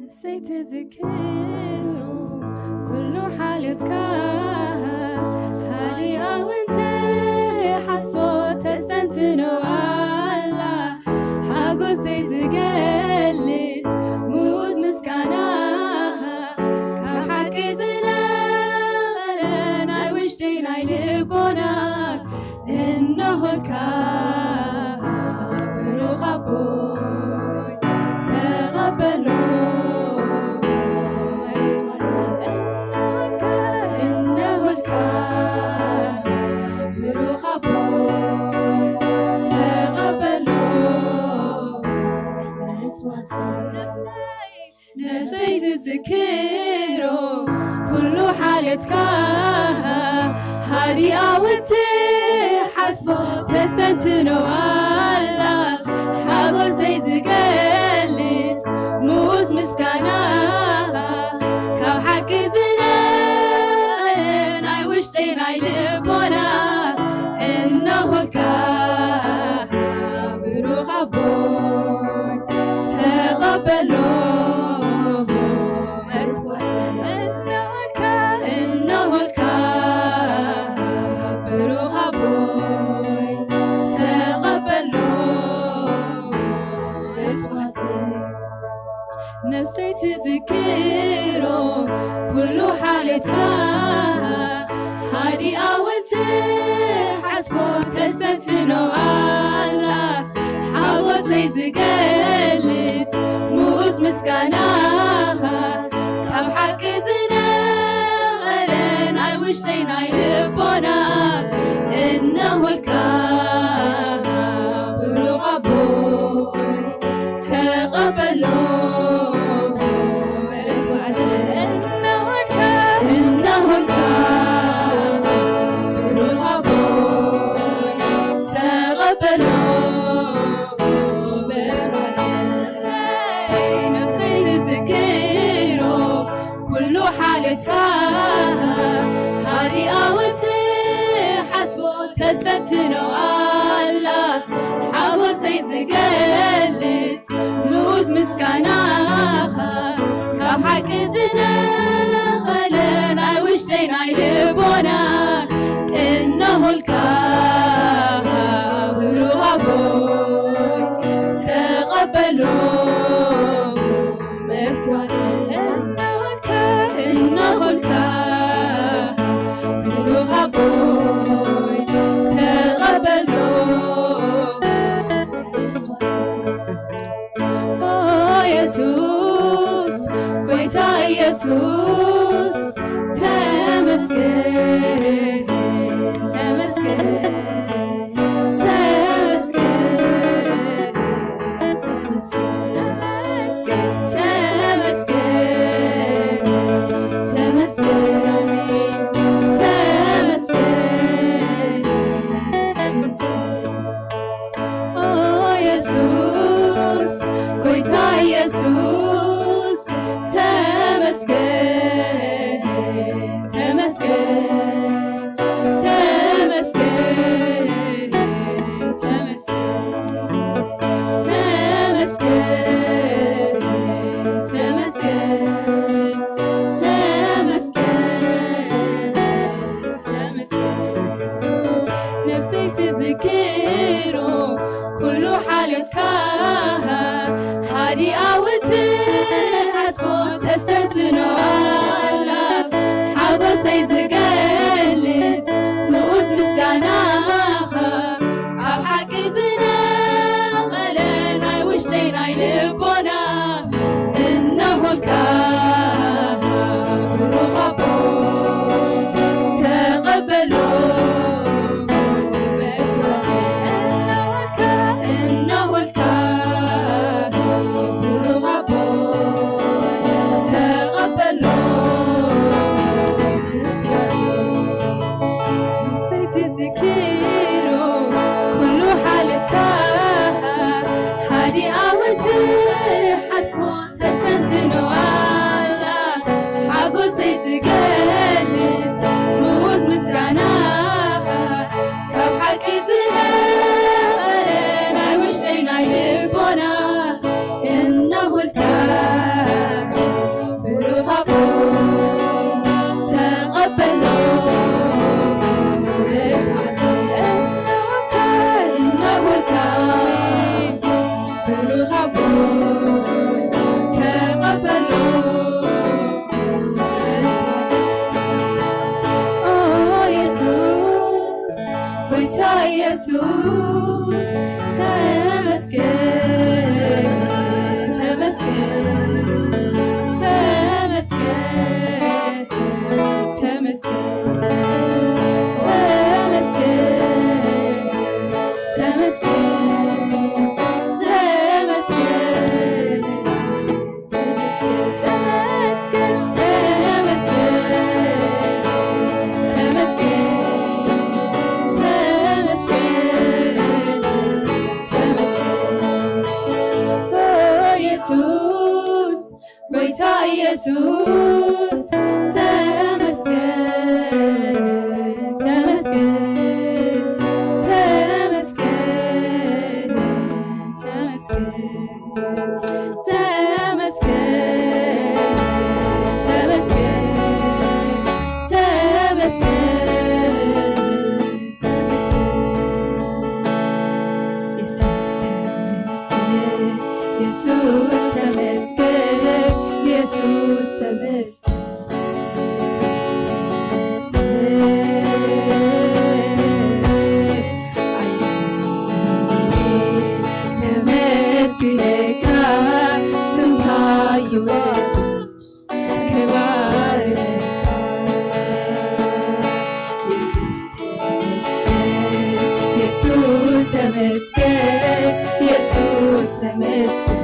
ንሰይቲ ዝክሩ ኩሉ ሓልዮትካ፣ ሃዲኣ እውን ትሓስቦ ተስተንትኖ ኣላ። ሓጎሰይ ዝገልጽ ምዉዝ ምስጋናኻ፣ ነፍሰይ ትዝክሮ ኩሉ ሓልዮትካ፣ ሃዲኣ እውን ትሓስቦ ተስተንትኖ ኣላ። ሓጎሰይ ዝገልጽ ምኡዝ ምስጋናኻ፣ ካብ ሓቂ ዝነቐለ ናይ ውሽጠይ ናይ ልቦና እነሆልካ ብሩኽ ኣቦይ ተቐበሎ መስዋዕት እነሆልካ እነሆልካ ብሩኽ ኣቦይ ተቐበሎ መስዋዕት ነፍሰይ ትዝክሮ ኩሉ ሓልዮትካ ሃዲኣ እውን ትሓስቦ ተስተንትኖ ኣላ ሓጎሰይ ዝገልጽ ምኡዝ ምስጋናኻ ካብ ሓቂ ዝነቐለ ናይ ውሽጠይ ናይ ልቦና እነሆልካ ብሩኽ ኣቦይ ተቐበሎ መስዋዕት እነሆልካ እነሆልካ ብሩኽ ኣቦይ ተቐበሎ መስዋዕት ነፍሰይ ትዝክሮ ኩሉ ሓልዮትካ ሃዲኣ እውን ትሓስቦ ተስተንትኖ ኣላ ሓጎሰይ ዝገልጽ ምኡዝ ምስጋናኻ ካብ ሓቂ ዝነቐለ ናይ ውሽጠይ ናይ ልቦና እነሆልካ ብሩኽ ኣቦይ ተቐበሎ መስዋዕት እነሆልካ እነሆልካ ብሩኽ ኣቦይ ተቐበሎ ኦ የሱስ ጎይታ የሱስ ተመስገን ተመስገን ተመስገን ተመስገን ተመስገን ተመስገን ተመስገን ኦ የሱስ ጎይታ የሱስ ተመስገን ተመስገን ተመስገን ተመስገን ተመስገን ተመስገን ተመስገን ተመስገን ነፍሰይ ትዝክሮ ኩሉ ሓልዮትካ ሃዲኣ እውን ትሓስቦ ተስተንትኖ ኣላ ሓጎሰይ ዝገልጽ ምኡዝ ምስጋናኻ ካብ ሓቂ ዝነቐለ ናይ ውሽጠይ ናይ ልቦና እነሆልካ ብሩኽ ኣቦ ተቐበሎ መስዋዕት እነሆልካ እነሆልካ ብሩኽ ኣቦ ተቐበሎ መስዋዕት ነፍሰይ ትዝክሮ ኩሉ ሓልዮትካ ሃዲኣ እውን ትሓስቦ ተስተንትኖ ጎይታ ኢየሱስ ተመስገን፣ ተመስገን፣ ተመስገን፣ ተመስገን፣ ተመስገን፣ ተመስገን፣ ተመስገን። ኢየሱስ ተመስገን፣ ኢየሱስ ተመስገን፣ ኢየሱስ ተመስገን፣ ኢየሱስ ተመስገን። ከመስግነካ ስምካ ይወድስ። ክባርካ ኢየሱስ ተመስገን፣ ኢየሱስ ተመስገን፣ ኢየሱስ ተመስገን፣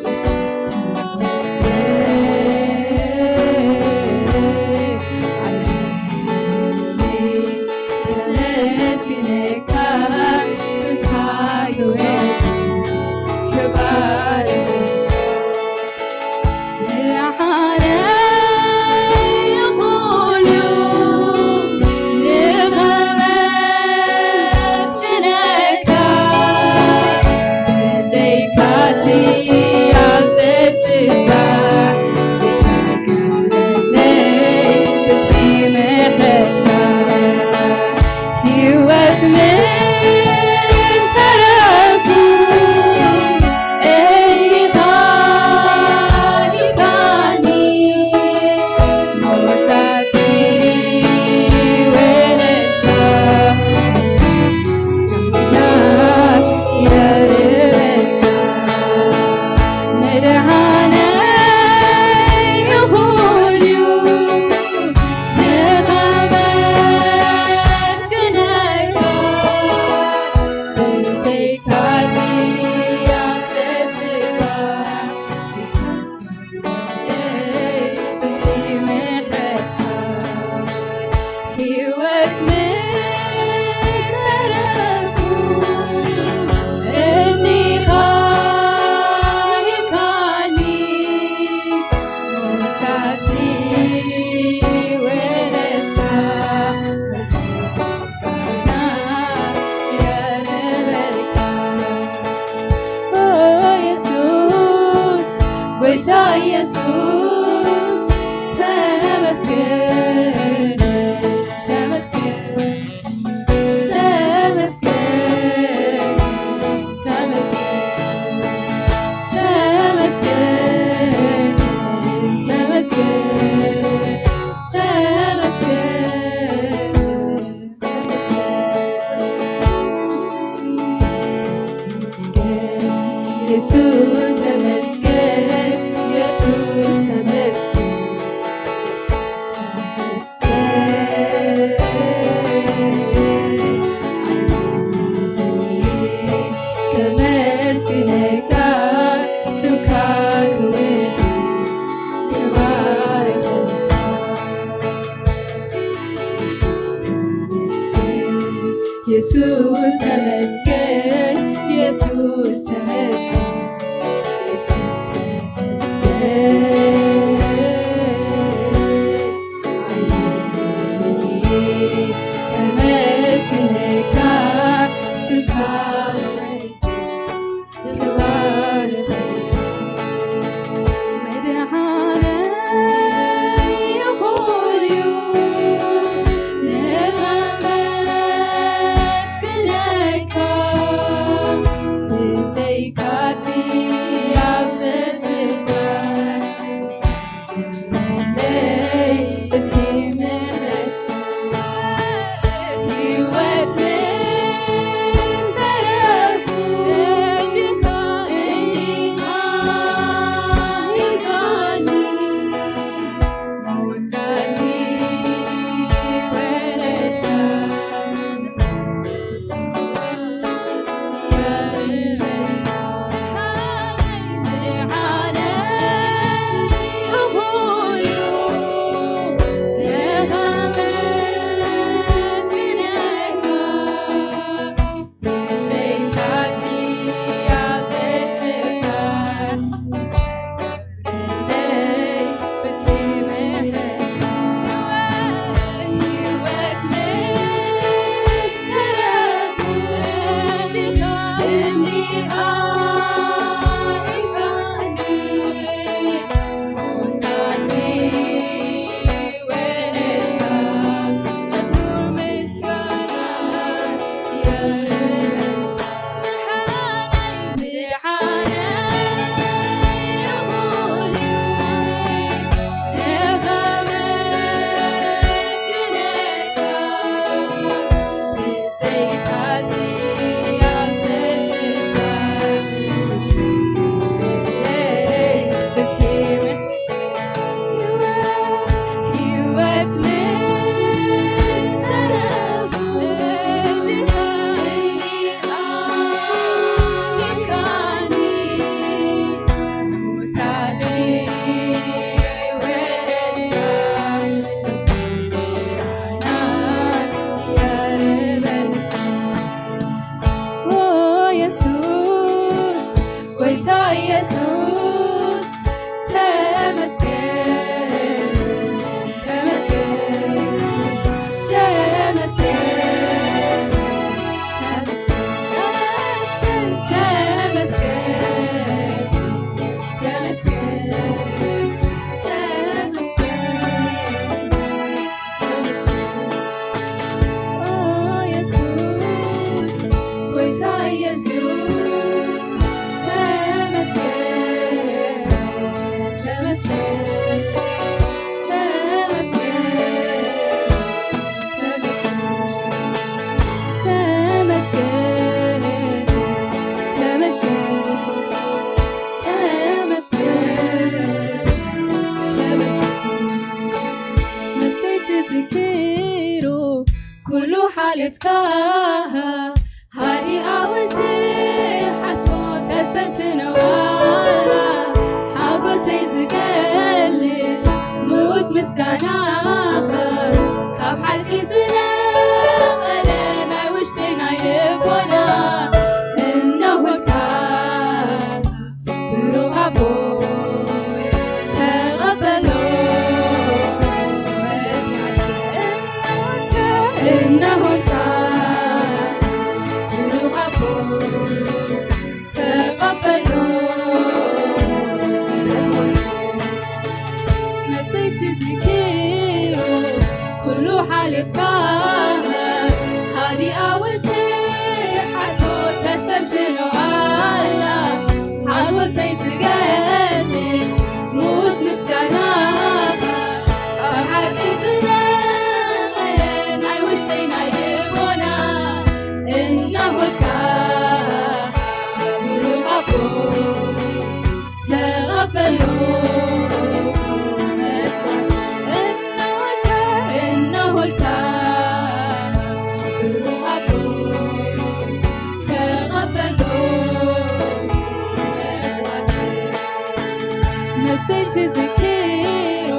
ኢየሱስ ተመስገን። ከመስግነካ ስምካ ይወድስ። ክባርካ ህይወት ምስ ተረፉ እኻ ሂብካኒ፣ ሞሳቲ ወለድካ፣ ምስጋና የርበካ። መድኃኔ ይኹን እዩ ንኸመስግነካ፣ ብዘይካቲ ኣብ ዘትባ ህይወት ምስ ተረፉ እኒኻ ሂብካኒ፣ ሞሳቲ ወለድካ፣ ምስጋና የርበካ። ኦ ኢየሱስ፣ ጎይታ ኢየሱስ፣ ተመስገን፣ ተመስገን፣ ተመስገን፣ ተመስገን፣ ተመስገን፣ ተመስገን፣ ተመስገን። ኢየሱስ ተመስገን፣ ኢየሱስ ተመስገን፣ ኢየሱስ ተመስገን። ከመስግነካ ስምካ ክወድስ ክባርኸካ። ኢየሱስ ተመስገን፣ ኢየሱስ ተመስገን፣ ኢየሱስ ተመስገን፣ ኢየሱስ ተመስገን። ከመስግነካ ስምካ ክባርኸካ። መድኃኔ ይኹን እዩ ንኸመስግነካ። ሃዲ ኣውንቲ ሓስቦ ተስተንትኖ ዋላ ሓጎሰይ ዝገልጽ ምኡዝ ምስጋናኻ ካብ ሓቂ ዝነቐለ ናይ ውሽጢ ናይ ልቦና እነሆልካ ብሩኽ ኣቦ ተቐበሎ መስዋዕት እነሆልካ ብሩኽ ኣቦ ተቐበሎ መስዋዕት መሰይቲ ዝኪሩ ኩሉ ሓልዮትካ ሃዲኣ ውንቲ ሓሶት ተስተንትኖ ኣላ ሓጎሰይ ዝገልጽ ሙስ ምስጋናኻ ካብ ሓቂ ዝነቐለ ናይ ውሽጠይ ናይ ልቦና እነሆልካ ብሩኽ ኣቦ ተቐበሎ መስዋዕት እነሆልካ እነሆልካ ብሩኽ ኣቦ ተቐበሎ መስዋዕት መሰይቲ ዝኪሩ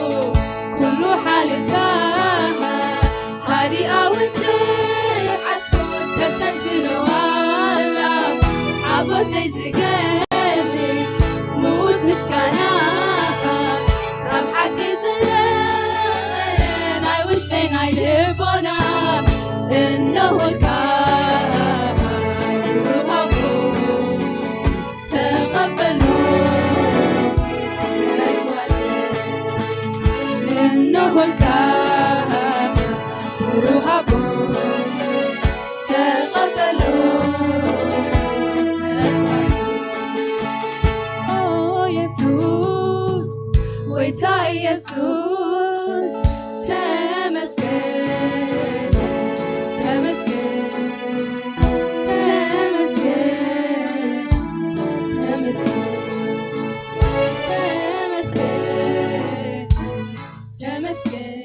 ኩሉ ሓልዮትካ ሃዲኣ ውንቲ ዓስቡ ተስተንትኖ ኣላ ሓጎሰይ ዝገልጽ ምዉት ምስጋናኻ ካብ ሓቂ ዝነቐለ ናይ ውሽጠይ ናይ ልቦና እነሆልካ ብሩኽ ኣቦ ተቐበሎ መስዋዕት እነሆልካ ብሩኽ ኣቦ ተቐበሎ መስዋዕት ኦ የሱስ ጎይታ የሱስ ተመስገን ተመስገን ተመስገን ተመስገን ተመስገን ተመስገን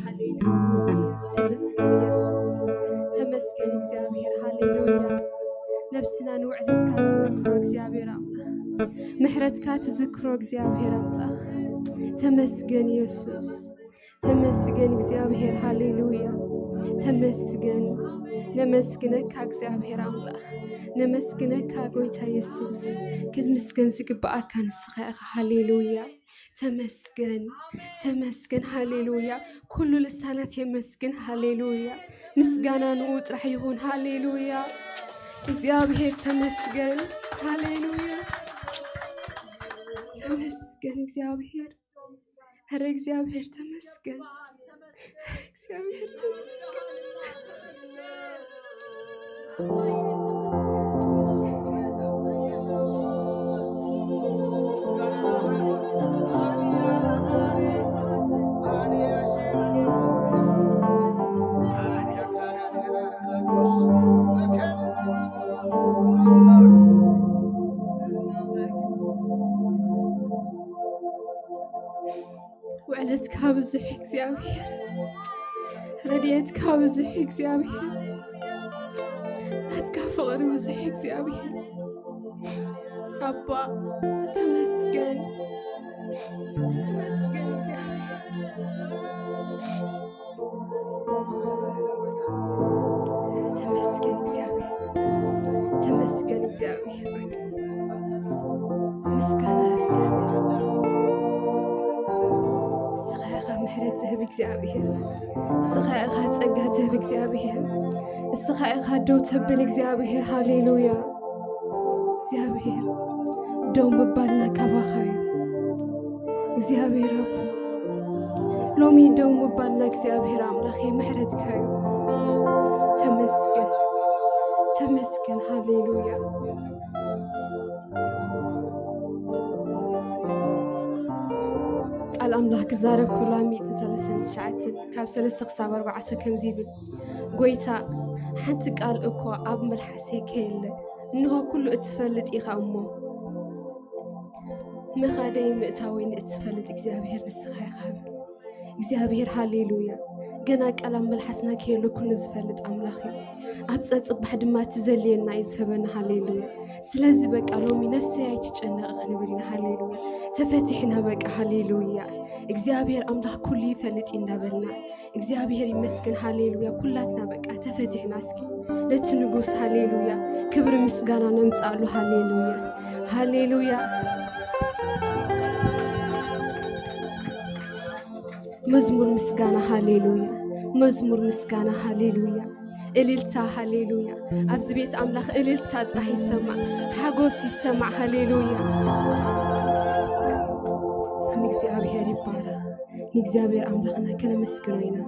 ሃሌሉያ። ተመስገን ኢየሱስ። ተመስገን እግዚኣብሔር። ሃሌሉያ። ነብስና ንውዕለትካ ትዝክሮ እግዚኣብሔር ኣምላኽ። ምሕረትካ ትዝክሮ እግዚኣብሔር ኣምላኽ። ተመስገን ኢየሱስ። ተመስገን እግዚኣብሔር። ሃሌሉያ። ተመስገን። ነመስግነካ እግዚኣብሔር ኣምላኽ። ነመስግነካ ጎይታ ኢየሱስ። ክትምስገን ዝግብኣካ ንስኻ ኢኻ። ሃሌሉያ። ተመስገን፣ ተመስገን፣ ሃሌሉያ። ኩሉ ልሳናት የመስግን፣ ሃሌሉያ። ምስጋና ንኡ ጥራሕ ይኹን፣ ሃሌሉያ። እግዚኣብሔር ተመስገን፣ ሃሌሉያ። ተመስገን እግዚኣብሔር፣ ኧረ እግዚኣብሔር ተመስገን፣ ኧረ እግዚኣብሔር ተመስገን። ውዕለትካ ብዙሕ እግዚኣብሔር፣ ረድኤትካ ብዙሕ እግዚኣብሔር፣ ናትካ ፍቕሪ ብዙሕ እግዚኣብሔር። ኣባ ተመስገን፣ ተመስገን እግዚኣብሔር። ተመስገን እግዚኣብሔር። ተመስገን እግዚኣብሔር። ምስጋና እግዚኣብሔር። ንስኻ ኢኻ ምሕረት ዝህብ እግዚኣብሔር። ንስኻ ኢኻ ጸጋ ትህብ እግዚኣብሔር። ንስኻ ኢኻ ደው ተብል እግዚኣብሔር። ሃሌሉያ። እግዚኣብሔር፣ ደው ምባልና ካባኻ እዩ። እግዚኣብሔር ኣቦ፣ ሎሚ ደው ምባልና እግዚኣብሔር ኣምላኽ ምሕረትካ እዩ። ተመስገን፣ ተመስገን። ሃሌሉያ። ቃል ኣምላኽ ክዛረብ ከሎ ኣብ ሚእትን ሰለስተን ትሽዓተን ካብ ሰለስተ ክሳብ ኣርባዕተ ከምዚ ይብል፣ ጎይታ፣ ሓንቲ ቃል እኳ ኣብ መልሓሰይ ከየለ፣ እንሆ ኩሉ እትፈልጥ ኢኻ እሞ፣ ምኻደይ ምእታወይን እትፈልጥ እግዚኣብሔር ንስኻ ኢኻ። እግዚኣብሔር፣ ሃሌሉያ። ገና ቃል ኣብ መልሓስና ከየሎ ኩሉ ዝፈልጥ ኣምላኽ እዩ። ኣብ ጸጽባሕ ድማ እቲ ዘድልየና እዩ ዝህበና። ሃሌሉያ። ስለዚ በቃ ሎሚ ነፍሰይ ኣይትጨነቕ ክንብል ኢና። ሃሌሉያ። ተፈቲሕና በቃ። ሃሌሉያ። እግዚኣብሔር ኣምላኽ ኩሉ ይፈልጥ እዩ እንዳበልና፣ እግዚኣብሔር ይመስገን። ሃሌሉያ። ኩላትና በቃ ተፈቲሕና። እስኪ ነቲ ንጉስ ሃሌሉያ ክብሪ ምስጋና ነምጽኣሉ። ሃሌሉያ፣ ሃሌሉያ። መዝሙር ምስጋና። ሃሌሉያ፣ መዝሙር ምስጋና። ሃሌሉያ። እልልታ። ሃሌሉያ። ኣብዚ ቤት ኣምላኽ እልልታ ጥራሕ ይሰማዕ፣ ሓጎስ ይሰማዕ። ሃሌሉያ። ስም እግዚኣብሔር ይባረኽ። ንእግዚኣብሔር ኣምላኽና ከነመስግኖ ኢና።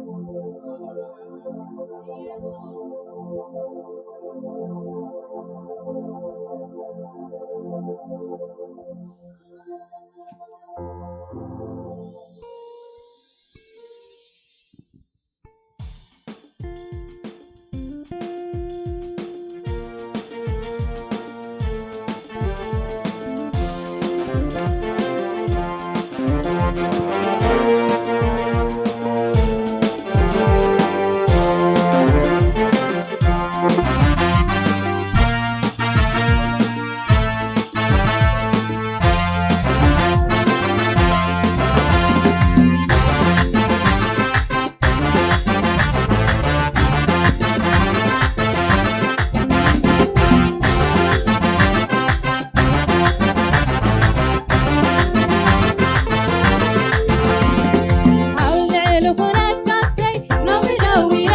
ኣብ ልዕሊ ኩነታተይ ሎሚ ደው ኢለ፣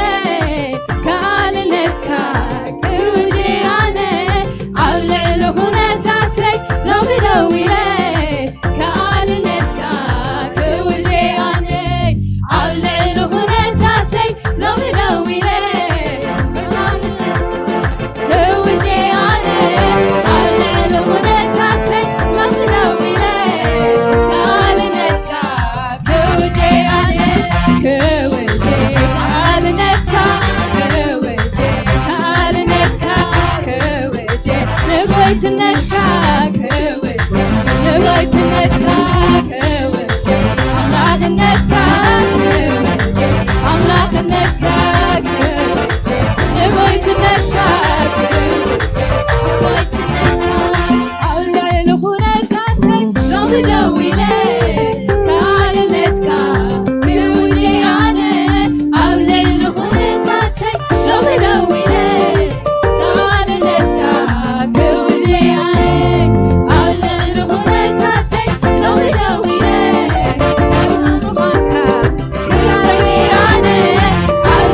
ከኣልነትካ ክውጂ ኣነ። ኣብ ልዕሊ ኩነታተይ ሎሚ ደው ኢለ፣ ከኣልነትካ ክውጂ ኣነ። ኣብ ልዕሊ ኩነታተይ ሎሚ ደው ኢለ፣ ክውጂ ኣነ። ኣብ ልዕሊ ኩነታተይ ሎሚ ደው ኢለ፣ ከኣልነትካ ክውጂ ኣነ። ክውጂ ከኣልነትካ፣ ክውጂ ከኣልነትካ፣ ክውጂ ንጎይትነትካ፣ ክውጂ ንጎይትነትካ፣ ክውጂ ኣምላኽነትካ፣ ክውጂ ኣምላኽነትካ፣ ክውጂ ንጎይትነትካ፣ ክውጂ ንጎይትነትካ። ኣብ ልዕሊ ኩነታተይ ሎሚ ደው ኢለ፣ ከኣልነትካ ክውጂ ኣነ። ኣብ ልዕሊ ኩነታተይ ሎሚ ደው ኢለ፣ ከኣልነትካ ክውጂ ኣነ። ኣብ ልዕሊ ኩነታተይ ሎሚ ደው ኢለ፣ ምዃንካ ክዛረብ ኣነ። ኣብ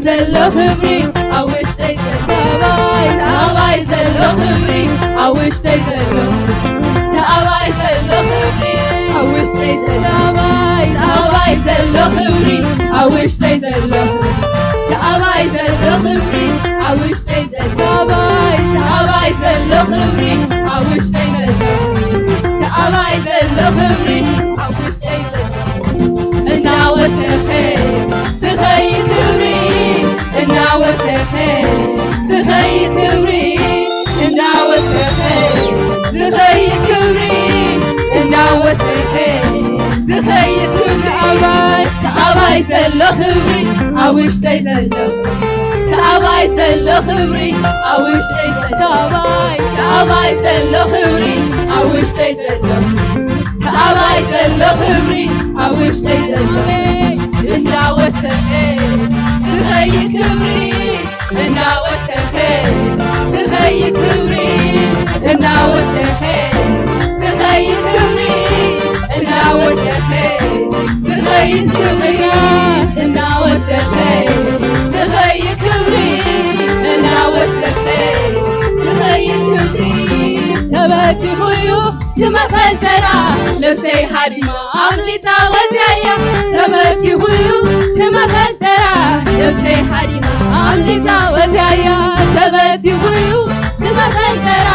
ዘሎ ክብሪ ኣብ ውሽጠይ ዘሎ ተባይ ዘሎ ክብሪ ኣብ ውሽጠይ ዘሎ ተባይ ዘሎ ክብሪ ኣብ ውሽጠይ ዘሎ ተባይ ተባይ ዘሎ ክብሪ ኣብ ውሽጠይ ዘሎ ተባይ ዘሎ ክብሪ ኣብ ውሽጠይ ዘሎ ተባይ ተባይ ዘሎ ክብሪ ኣብ ውሽጠይ ዘሎ ተባይ ዘሎ ክብሪ ኣብ ውሽጠይ ዘሎ እናወሰኸ ዝኸይድ ክብሪ እናወሰኸ ዝኸይድ ክብሪ እናወሰኸ ዝኸይድ ክብሪ እናወሰኸ ዝኸይድ ክብሪ ተኣባይ ተኣባይ ዘሎ ክብሪ ኣብ ውሽጠይ ዘሎ ተኣባይ ዘሎ ክብሪ ኣብ ውሽጠይ ዘሎ ተኣባይ ተኣባይ ዘሎ ክብሪ ኣብ ውሽጠይ ዘሎ ተኣባይ ዘሎ ክብሪ ኣብ ውሽጠይ ዘሎ እናወሰኸ ዝኸይድ ክብሪ እናወሰኸ ዝኸይድ ክብሪ እናወሰኸ ዝኸይድ ክብሪ እናወሰኸ ዝኸይድ ክብሪ እናወሰኸ ዝኸይድ ክብሪ እናወሰኸ ዝኸይድ ክብሪ ተበቲኹ እዩ ትመፈልተራ ነፍሰይ ሃዲማ ኣምሊጣ ወዲያያ ተበቲኹ እዩ ትመፈልተራ ነፍሰይ ሃዲማ ኣምሊጣ ወዲያያ ተበቲኹ እዩ ትመፈልተራ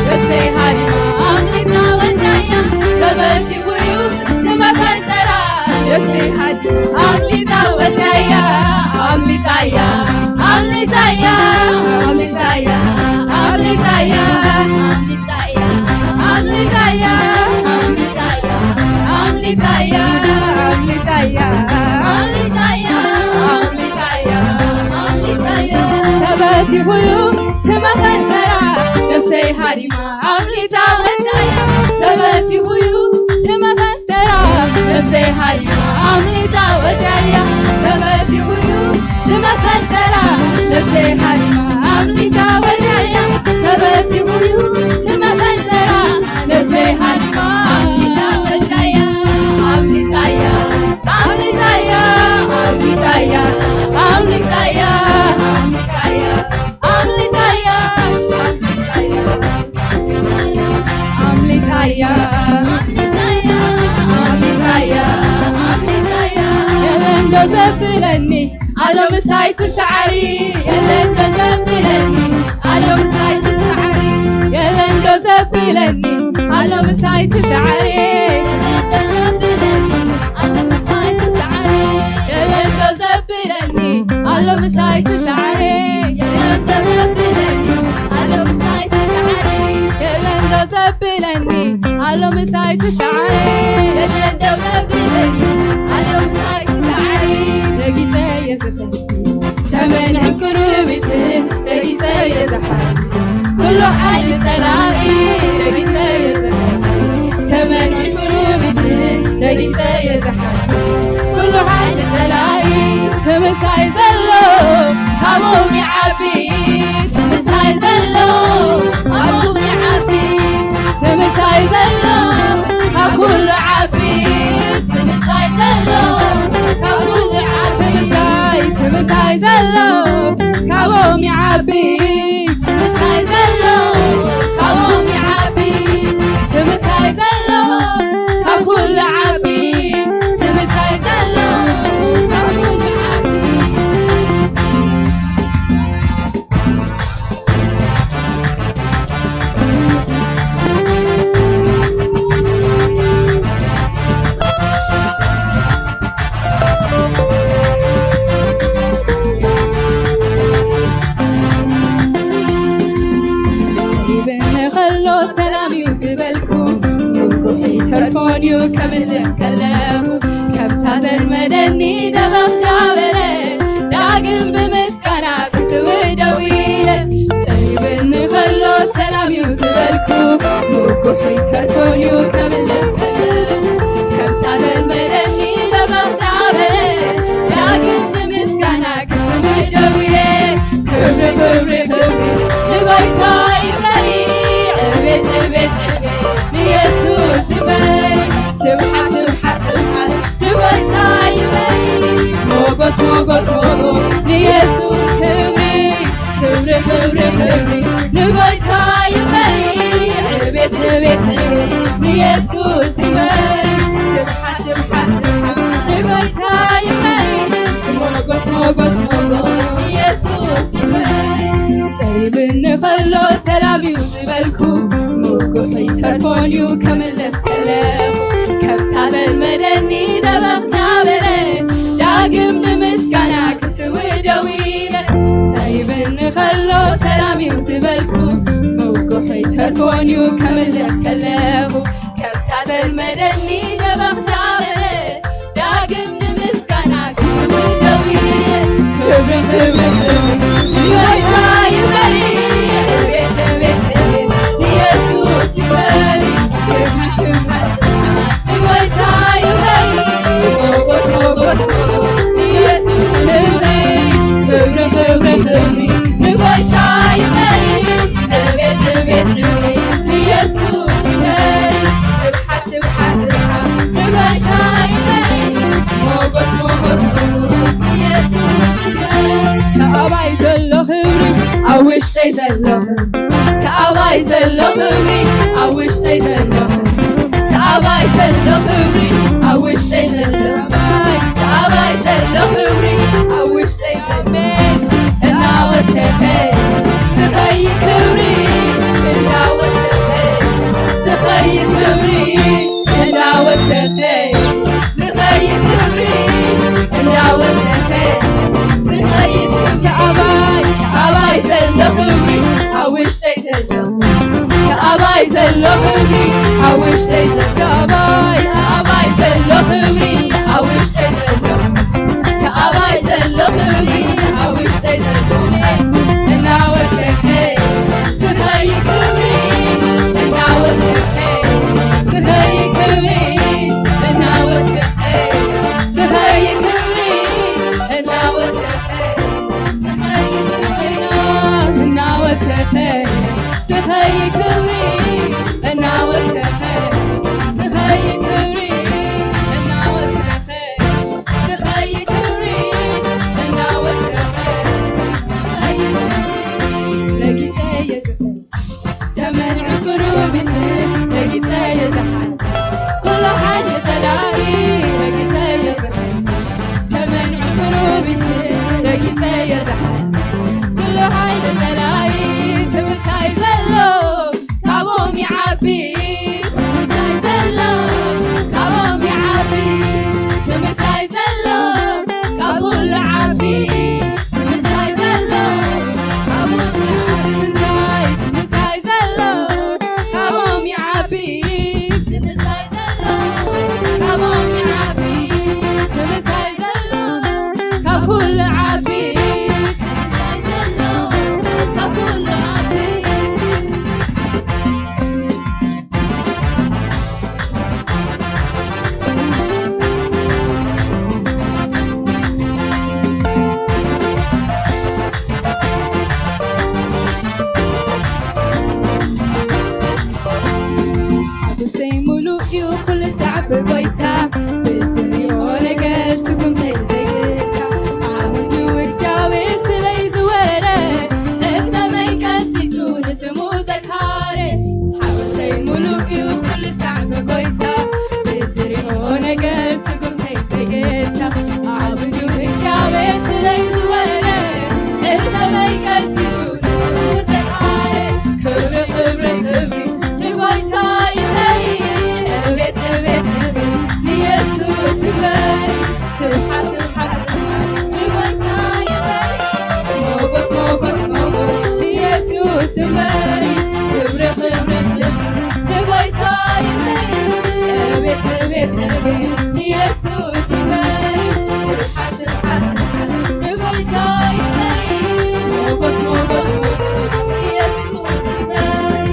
ነፍሰይ ሃዲማ ኣምሊጣ ወዲያያ ተበቲኹ እዩ ትመፈልተራ ነፍሰይ ሃዲማ ኣምሊጣ ወዲያያ ኣምሊጣያ ኣምሊጣያ ኣምሊጣያ ኣምሊጣያ ኣምሊጣያ ኣምሊጣያ ኣምሊጣያ ኣምሊጣያ ኣምሊጣያ ኣምሊጣያ ኣምሊጣያ ተበቲኹ እዩ ትመፈልተራ ነፍሰይ ሃዲማ ኣምሊጣ ወዳያ ተበቲኹ እዩ ትመፈልተራ ነፍሰይ ሃዲማ ኣምሊጣ ወዳያ ተበቲኹ እዩ ትመፈልተራ ነፍሰይ ሃዲማ ኣምሊጣ ወዳያ ተበቲኹ እዩ ትመፈልተራ ነፍሰይ ሃዲማ ኣምሊጣ ወዳያ ኣምሊጣያ ኣምሊጣያ ኣምሊጣያ ኣምሊጣያ ኣምሊጣያ ኣምሊጣያ ኣምሊጣያ ኣምሊጣያ ኣምሊጣያ የለንዶ ዘብለኒ ኣሎ ምሳይ ትሰዓሪ የለንዶ ዘብለኒ ኣሎ ምሳይ ትሰዓሪ የለንዶ ዘብለኒ ኣሎ ምሳይ ትሰዓሪ የለንዶ ዘብለኒ ኣሎ ምሳይ ትሰዓሪ የለንዶ ዘብለኒ ኣሎ ምሳይ ትሰዓሪ የለንዶ ዘብለኒ ኣሎ ምሳይ ትሰዓሪ የለንዶ ዘብለኒ ኣሎ ምሳይ ትሰዓሪ የለንዶ ዘብለኒ ኣሎ ምሳይ ትሰዓሪ ረጊጸ የዝኽር ተመን ዕንቅርቢትን ረጊጸ የዝሓር ኩሉ ሓይሊ ጸላኢ ረጊጸ የዝሓር ተመን ዕንቅርቢትን ረጊጸ የዝሓር ኩሉ ሓይሊ ጸላኢ ትምሳይ ዘሎ ካቦም ይዓቢ ትምሳይ ዘሎ ካቦም ይዓቢ ትምሳይ ዘሎ ካብ ኩሉ ዓቢ ትምሳይ ዘሎ ካብ ኩሉ ዓቢ ትምሳይ ትምሳይ ዘሎ ካቦም ይዓቢ ትምሳይ ዘሎ ካቦም ይዓቢ ትምሳይ ዘሎ ካብ ኩሉ ዓቢ ትምሳይ ዘሎ ካብ ኩሉ ዓቢ ይብን ከሎ ሰላም እዩ ዝበልኩ ንጉሒ ተርፎን እዩ ከብል ከለኹ ከምታ ዘልመደኒ ደበኽ ዳበለ ዳግም ብምስጋና ክስውእ ደው ኢለ ጸይብኒ ከሎ ሰላም እዩ ዝበልኩ ንጉሒ ተርፎን እዩ ከብል ከለኹ ከምታ ዘልመደኒ ደበኽ ዳበለ ዳግም ንምስጋና ክስውእ ደው ኢለ ክብሪ ክብሪ ክብሪ ንጎይታ ይበሪ ዕቤት ዕቤት ዕቤት ንየሱስ ይበሪ ስብሓት ስብሓት ስብሓት ንጎይታ ይበሪ ሞጎስ ሞጎስ ሞጎስ ኢየሱስ ክብሪ፣ ክብሪ፣ ክብሪ፣ ክብሪ ንጎይታ ይበል። ዕቤት፣ ዕቤት፣ ዕቤት ንኢየሱስ ይበል። ስብሓት፣ ስብሓት፣ ስብሓት ንጎይታ ይበል። ሞጎስ፣ ሞጎስ፣ ሞጎስ ንኢየሱስ ይበል። ሰይብኒ ከሎ ሰላም እዩ ዝበልኩ፣ ምጉሕ ይተርፎን እዩ ከምልኽ ከለኹ። ከብታ ዘልመደኒ ደበኽ እናበለ፣ ዳግም ንምስጋና ክስውእ ደው ኢለ። ሰይብኒ ከሎ ሰላም እዩ ዝበልኩ፣ ምጉሕ ይተርፎን እዩ ከምልኽ ከለኹ። ከብታ ዘልመደኒ ደበኽ እናበለ፣ ዳግም ንምስጋና ክስውእ ደው ኢለ። ክብሪ፣ ክብሪ፣ ክብሪ ንጎይታ ይበል። ዕቤት፣ ዕቤት፣ ዕቤት ንኢየሱስ ይበል። ስብሓት፣ ስብሓት፣ ስብሓት ንጎይታ ይበል። ሞጎስ፣ ሞጎስ፣ ሞጎስ ንኢየሱስ ይበል። ክብሪ፣ ክብሪ፣ ክብሪ ንጎይታ ይበል። ዕቤት፣ ዕቤት፣ ዕቤት ንኢየሱስ ይበል። ስብሓት፣ ስብሓት፣ ስብሓት ንጎይታ ይበል። ሞጎስ፣ ሞጎስ፣ ሞጎስ ንኢየሱስ ይበል። ተኣባይ ዘሎ ክብሪ ኣብ ውሽጠይ ዘሎ ክብሪ። ተኣባይ ዘሎ ክብሪ ኣብ ውሽጠይ ዘሎ ክብሪ። ተኣባይ ዘሎ ክብሪ ኣብ ውሽጠይ ዘሎ። ተኣባይ ዘሎ ክብሪ ኣብ ውሽጠይ ዘሎ። እናወሰኸ ዝኸይድ ክብሪ፣ እናወሰኸ ዝኸይድ ክብሪ፣ እናወሰኸ ዝኸይድ ክብሪ፣ እናወሰኸ ዝኸይድ ክብሪ። ተኣባይ፣ ተኣባይ ዘሎ ክብሪ ኣብ ውሽጠይ ዘሎ። ተኣባይ ዘሎ ክብሪ ኣብ ውሽጠይ ዘሎ። ተኣባይ፣ ተኣባይ ዘሎ ክብሪ ኣብ ውሽጠይ ዘሎ። ተኣባይ ዘሎ ክብሪ ኣብ ውሽጠይ ዘሎ። እናወሰኸ ዝኸይድ ክብሪ፣ እናወሰኸ ዝኸይድ ክብሪ፣ እናወሰኸ ዝኸይድ ክብሪ፣ እናወሰኸ ዝኸይድ ክብሪ፣ እናወሰኸ ዝኸይድ ክብሪ፣ እናወሰኸ ዝኸይድ ክብሪ፣ እናወሰኸ ዝኸይድ ክብሪ፣ እናወሰኸ ዝኸይድ ክብሪ። ረጊጸ እየ ዝኸይድ፣ ተመን ዕንቁሩቢት ረጊጸ እየ ዝሓልፍ፣ ኩሉ ሓይሊ ጸላኢ ረጊጸ እየ ዝኸይድ፣ ተመን ዕንቁሩቢት ረጊጸ እየ ዝሓልፍ፣ ኩሉ ሓይሊ ጸላኢ ትምሳይ ዘሎ ካብኦም ይዓቢ፣ ትምሳይ ዘሎ ካብኦም ይዓቢ፣ ትምሳይ ዘሎ ካብ ኩሉ ዓቢ፣ ትምሳይ ዘሎ ካብ ኩሉ ዓቢ፣ ትምሳይ፣ ትምሳይ ዘሎ ካብኦም ይዓቢ፣ ትምሳይ ዘሎ ካብኦም ይዓቢ፣ ትምሳይ ዘሎ ካብ ኩሉ ዓቢ፣ ትምሳይ ዘሎ ካብ ኩሉ ዓቢ። ሓጎሰይ ሙሉእ እዩ ኩሉ ሳዕ ብጎይታ፣ ብዝሪኦ ነገር ስጉምተይ ዘይግታ። ዓውዱ እግዚኣብሔር ስለይ ዝወረ፣ ሕሰመይ ቀንጢጡ ንስሙ ዘካረ። ሓጎሰይ ሙሉእ እዩ ኩሉ ሳዕ ብጎይታ፣ ብዝሪኦ ነገር ስጉምተይ ዘይግታ። ዓውዱ እግዚኣብሔር ስለይ ዝወረ፣ ሕሰመይ ቀንጢጡ ንስሙ ዘካረ። ክብሪ፣ ክብሪ፣ ክብሪ ንጎይታ ይበል። ዕቤት፣ ዕቤት፣ ዕቤት ንየሱስ ይበል። ስብሓት፣ ስብሓት፣ ስብሓት ንጎይታ ይበል። ሞጎስ፣ ሞጎስ፣ ሞጎስ ንየሱስ ይበል። ክብሪ፣ ክብሪ፣ ክብሪ ንጎይታ ይበል። ዕቤት፣ ዕቤት፣ ዕቤት ንየሱስ ይበል። ስብሓት፣ ስብሓት፣ ስብሓት ንጎይታ ይበል። ሞጎስ፣ ሞጎስ፣ ሞጎስ ንየሱስ ይበል።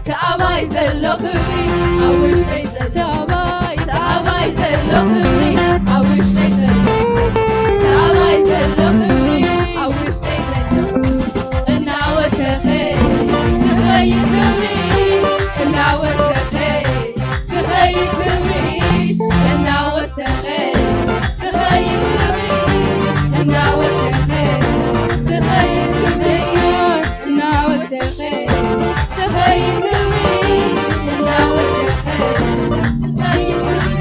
ተኣባይ ዘሎ ክብሪ ኣብ ውሽጠይ ዘሎ። ተኣባይ፣ ተኣባይ ዘሎ ክብሪ ኣብ ውሽጠይ ዘሎ። ተኣባይ ዘሎ ክብሪ ኣብ ውሽጠይ ዘሎ። እናወሰኸ ዝኸይድ ክብሪ፣ እናወሰኸ ዝኸይድ ክብሪ፣ እናወሰኸ ዝኸይድ ክብሪ፣ እናወሰኸ ዝኸይድ ክብሪ፣ እናወሰኸ ዝኸይድ ክብሪ፣ እናወሰኸ ዝኸይድ ክብሪ።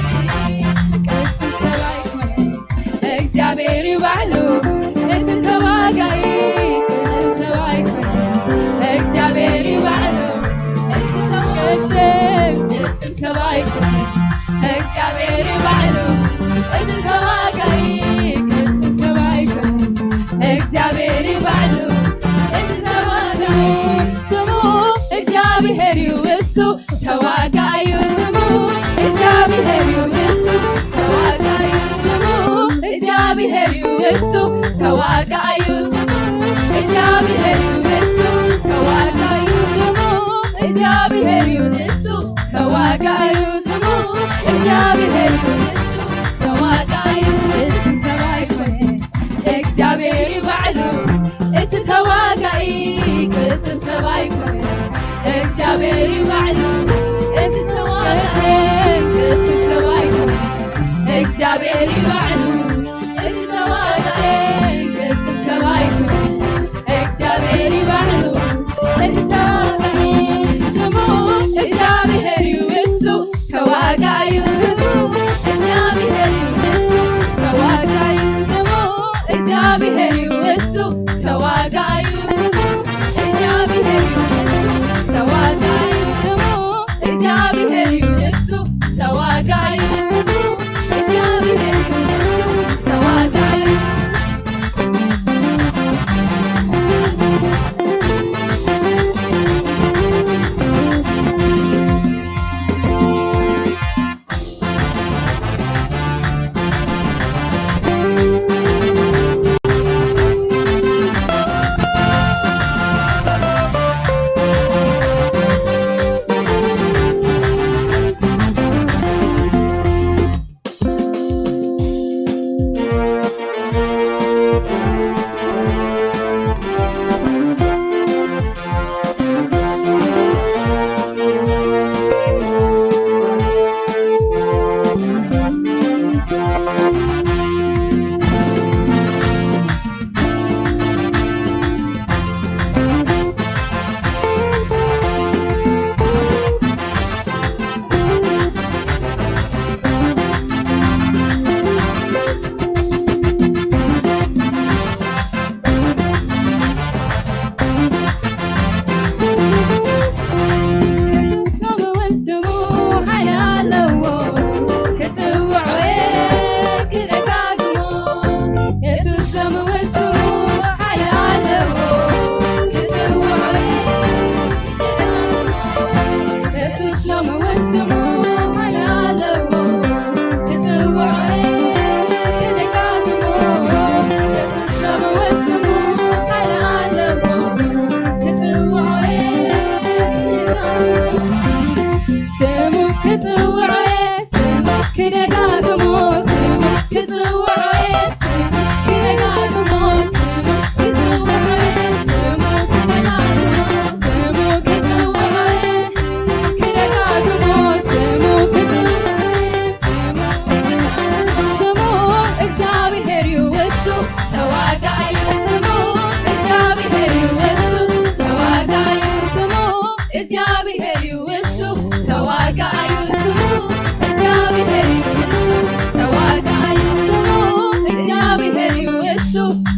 ቅጽል ሰብ ኣይኮነን፣ እግዚኣብሔር እዩ ባዕሉ እቲ ተዋጋኢ። ቅጽል ሰብ ኣይኮነን፣ እግዚኣብሔር እዩ ባዕሉ እቲ ተዋጋኢ። ቅጽል ሰብ ኣይኮነን፣ እግዚኣብሔር እዩ ባዕሉ እቲ ተዋጋኢ። ቅጽል ሰብ ኣይኮነን፣ እግዚኣብሔር እዩ ባዕሉ እቲ ተዋጋኢ። ስሙ እግዚኣብሔር እዩ፣ እሱ ተዋጋኢ እዩ። ስሙ እግዚኣብሔር እዩ፣ እሱ ተዋጋኢ እዩ። ስሙ እግዚኣብሔር እዩ፣ እሱ ተዋጋኢ እዩ። ስሙ እግዚኣብሔር እዩ፣ እሱ ተዋጋኢ እዩ። ስሙ እግዚኣብሔር እዩ፣ እሱ ተዋጋኢ እዩ። ስሙ እግዚኣብሔር እዩ፣ እሱ ተዋጋኢ እዩ። እቲ ሰብ ኣይኮነን፣ እግዚኣብሔር እዩ ባዕሉ እቲ ተዋጋኢ። ቅጽል ሰብ ኣይኮነን፣ እግዚኣብሔር እዩ ባዕሉ እቲ ተዋጋኢ። ቅጽል ሰብ ኣይኮነን፣ እግዚኣብሔር እዩ ባዕሉ እቲ ተዋጋኢ። ቅጽል ሰብ ኣይኮነን፣ እግዚኣብሔር እዩ ባዕሉ እቲ ተዋጋኢ። ስሙ እግዚኣብሔር እዩ፣ እሱ ተዋጋኢ እዩ። ስሙ እግዚኣብሔር እዩ፣ እሱ ተዋጋኢ እዩ። ስሙ እግዚኣብሔር እዩ፣ እሱ ተዋጋኢ እዩ። ስሙ እግዚኣብሔር እዩ፣ እሱ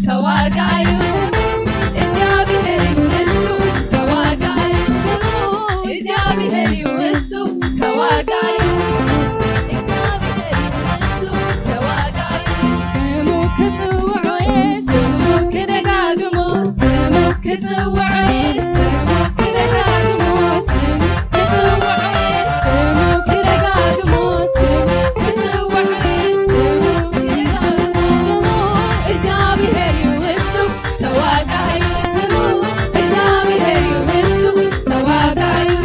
ተዋጋኢ እዩ። ስሙ እግዚኣብሔር እዩ፣ እሱ ተዋጋኢ እዩ። ስሙ እግዚኣብሔር እዩ፣ እሱ ተዋጋኢ እዩ።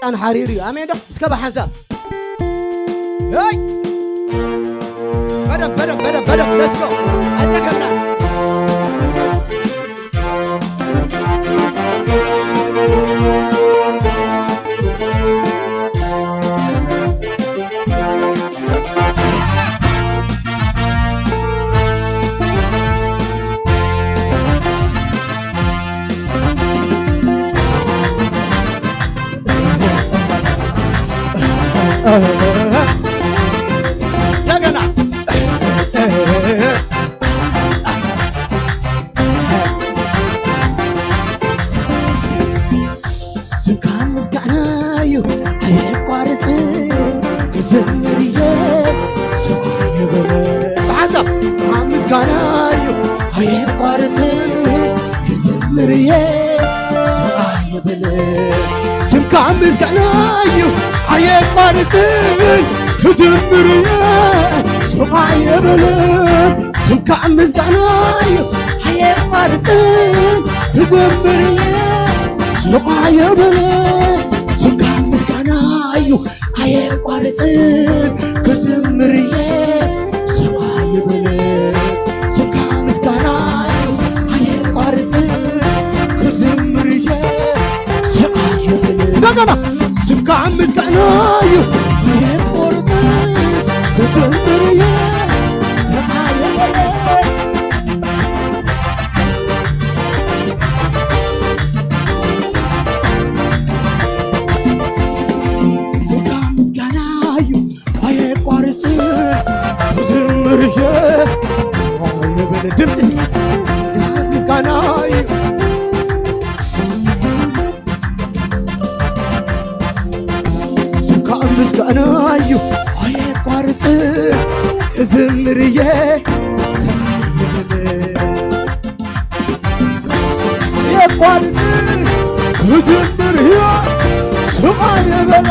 ሰይጣን ሓሪሩ እዩ። ኣሜን ዶ? እስከ ብሓንሳብ። ሄይ! በደንብ፣ በደንብ፣ በደንብ፣ በደንብ። Let's go። ኣይጸገምና። እንደገና። ስምካ ምስጋና እዩ ኣየቋርጽ፣ ክዝምር እየ ሰብኣይ ይብል። ብሓንሳብ ምስጋና እዩ ኣየቋርጽ፣ ክዝምር እየ ሰብኣይ ይብል። ስምካ ምስጋና እዩ ኣየቋርጽ፣ ክዝምር እየ ሰብኣይ ይብል። ስምካ ምስጋና እዩ ኣየቋርጽ፣ ክዝምር እየ ስቓ የበለ። ስምካ ምስጋና እዩ ኣየቋርጽ፣ ክዝምር እየ ስቓ የበለ። ስምካ ምስጋና እዩ ኣየቋርጽ፣ ክዝምር እየ ስቓ የበለ። እንደገና ስምካ ምስጋና እዩ ኣየቋርጽ፣ ክዝምር እየ ስቓ የበለ። ስምካ ምስጋና እዩ ኣየቋርጽ፣ ክዝምር እየ። ድምፂ ምስጋና እዩ። ስምካ ምስጋና እዩ ኣየቋርጽ፣ ክዝምር እየ። ስምካ ይበል። የቋርጽ ክዝምር እየ ስቓ የበለ፣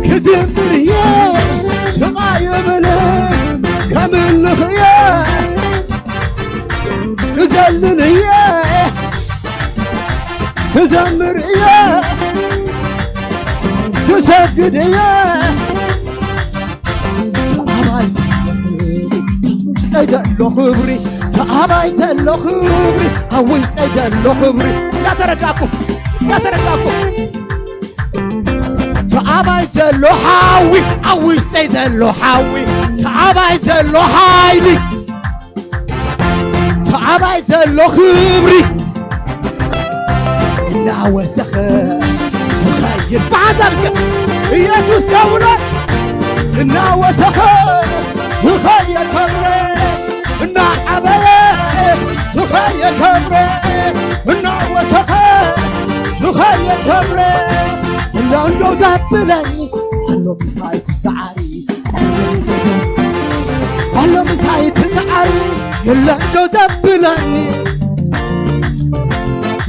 ክዝምር እየ ስቓ የበለ፣ ከምልኽ እየ ክዘልል እየ ክዘምር እየ ክሰግድ እየ። ተኣባይ ዘሎ ክብሪ፣ ተኣባይ ዘሎ ክብሪ፣ ተኣባይ ዘሎ ክብሪ፣ ኣብ ውሽጠይ ዘሎ ክብሪ። እንዳተረዳእኩ፣ እንዳተረዳእኩ። ተኣባይ ዘሎ ሓዊ፣ ኣብ ውሽጠይ ዘሎ ሓዊ፣ ተኣባይ ዘሎ ሓይሊ። ተኣባይ ዘሎ ክብሪ እናወሰኸ ዝኸይድ ብሓንሳብ እስከ ኢየሱስ ደውለ እናወሰኸ ዝኸይድ ክብሪ እናዓበየ ዝኸይድ ክብሪ እናወሰኸ ዝኸይድ ክብሪ እላ እንደው ዘብለኒ ኣሎ ምሳይ ትሰዓሪ ኣሎ ምሳይ ትሰዓሪ የለ እንዶ ዘብለኒ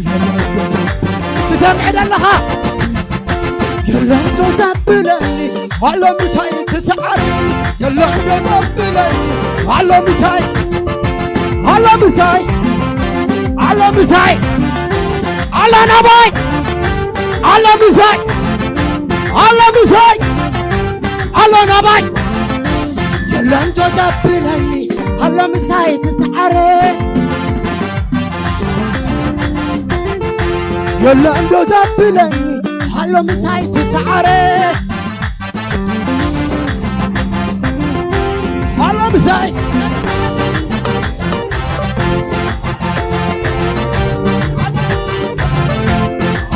የለ እንዶ ዘብለኒ ትሰምዕ ዘለኻ የለ እንዶ ዘብለኒ ኣሎ ምሳይ ትሰዓሪ የለ እንዶ ዘብለኒ ኣሎ ምሳይ ኣሎ ምሳይ ኣሎ ምሳይ ኣሎ ናባይ ኣሎ ምሳይ ኣሎ ምሳይ ኣሎ ናባይ የለ እንዶ ዘብለኒ ኣሎ ምሳይ ትስዓረ የለ እንዶ ዘብለኒ ኣሎ ምሳይ ትስዓረ ኣሎ ምሳይ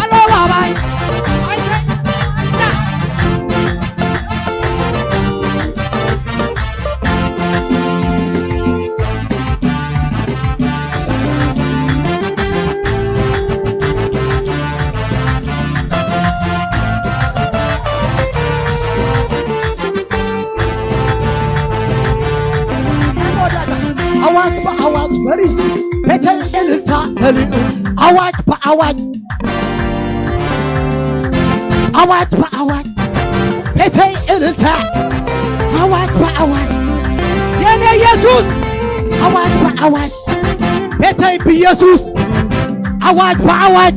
ኣሎ ባባይ ኣዋጅ ብኣዋጅ ፈሪሱ ቤተይ እልልታ መሊኡ ኣዋጅ ብኣዋጅ ኣዋጅ ብኣዋጅ ቤተይ እልልታ ኣዋጅ ብኣዋጅ የኔ ኢየሱስ ኣዋጅ ብኣዋጅ ቤተይ ብኢየሱስ ኣዋጅ ብኣዋጅ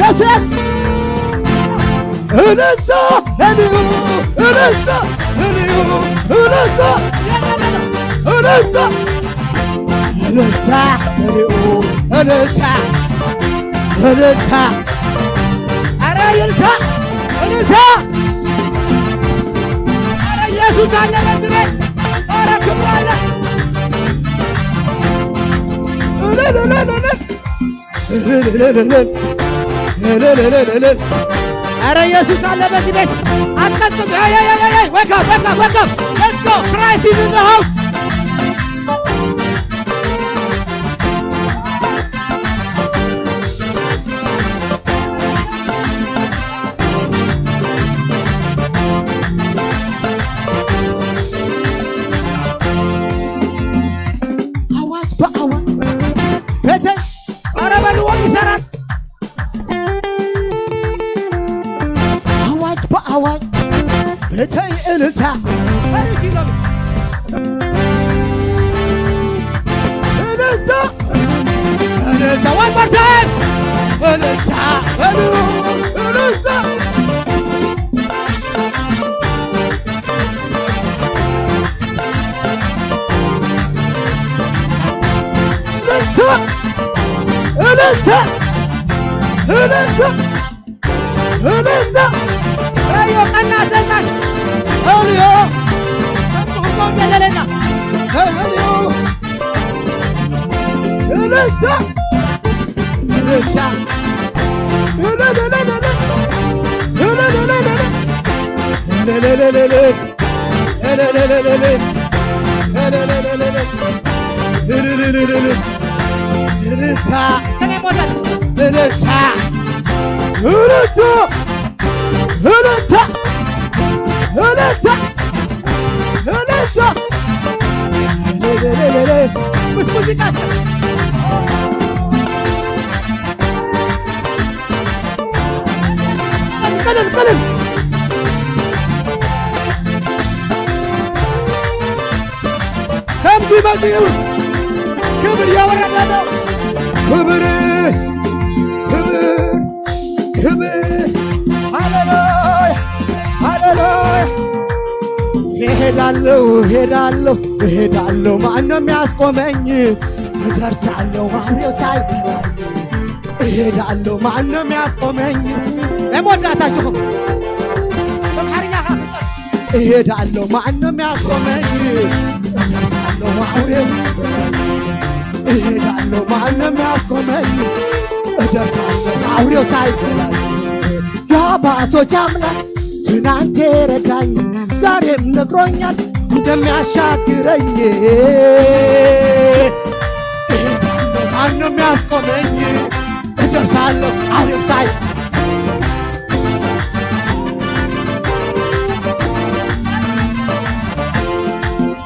የሱስ እልልታ ተሪኡ፣ እልልታ ተሪኡ፣ እልልታ፣ እልልታ፣ እልልታ ተሪኡ፣ እልልታ፣ እልልታ። ኧረ እልልታ፣ እልልታ። ኧረ ኢየሱስ አለ በዚህ ቤት። ኧረ ክብሩ አለ። እልል፣ እልል፣ እልል። ኧረ ኢየሱስ አለ በዚህ ቤት። አትቀዝቅዝ። አይ፣ አይ፣ አይ፣ አይ፣ wake up, wake up, wake up. Let's go. Christ is in the house. አዋጅ በአዋጅ ቤተይ፣ ኧረ በልዎ ይሰራል። አዋጅ በአዋጅ ቤተይ እልልታ። እልልታ፣ እልልታ፣ one more time። እልልታ በሉ፣ እልልታ። እልልታ፣ እልልታ፣ እልልታ፣ እልልታ። አዮ ቀና ሰይጣን። አዮ። አጥቁሞ እንደሌለና። አዮ። እልልታ፣ እልልታ። እልልልልልል። እልልልልልል። እልልልልልል። እልልልልልል። እልልልልልል። እልልታ። እስከ እኔ ሞተል። እልልታ። እልልታ። እልልታ። እልልታ። እልልታ። እልልልልል። ምስ ሙዚቃ እስከ ቀልል፣ ቀልል። ከምዚ መጺኡ ክብር እያወረደ ነው። ክብር፣ ክብር፣ ክብር። ሃሌሉያ፣ ሃሌሉያ። እሄዳለሁ፣ እሄዳለሁ፣ እሄዳለሁ፣ ማን ነው የሚያስቆመኝ? እደርሳለሁ አብሬው ሳይበላኝ። እሄዳለሁ ማን ነው የሚያስቆመኝ? ለመወዳታችሁም በአማርኛ ካፍጠር እሄዳለሁ ማን ነው የሚያስቆመኝ? እደርሳለሁ አውሬው። እሄዳለሁ ማን ነው የሚያስቆመኝ? እደርሳለሁ አውሬው ሳይበላኝ። የአባቶች አምላክ ትናንት የረዳኝ ዛሬም ነግሮኛል እንደሚያሻግረኝ። እሄዳለሁ ማን ነው የሚያስቆመኝ? እደርሳለሁ አውሬው ሳይ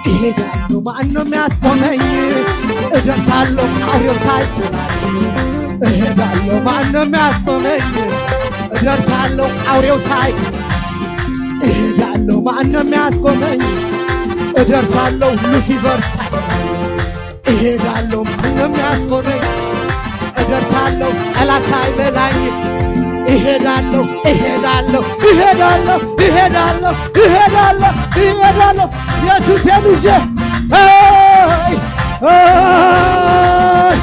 እሄዳለሁ ማን ነው የሚያስቆመኝ? እደርሳለሁ አውሬው ሳይ እሄዳለሁ ማን ነው የሚያስቆመኝ? እደርሳለሁ አውሬው ሳይ እሄዳለሁ ማን ነው የሚያስቆመኝ? እደርሳለሁ ሉሲፈር ሳይ እሄዳለሁ ማን ነው የሚያስቆመኝ? እደርሳለሁ ጠላት ሳይበላኝ እሄዳለሁ እሄዳለሁ እሄዳለሁ እሄዳለሁ እሄዳለሁ እሄዳለሁ ኢየሱሴን ይዤ። አይ፣ አይ፣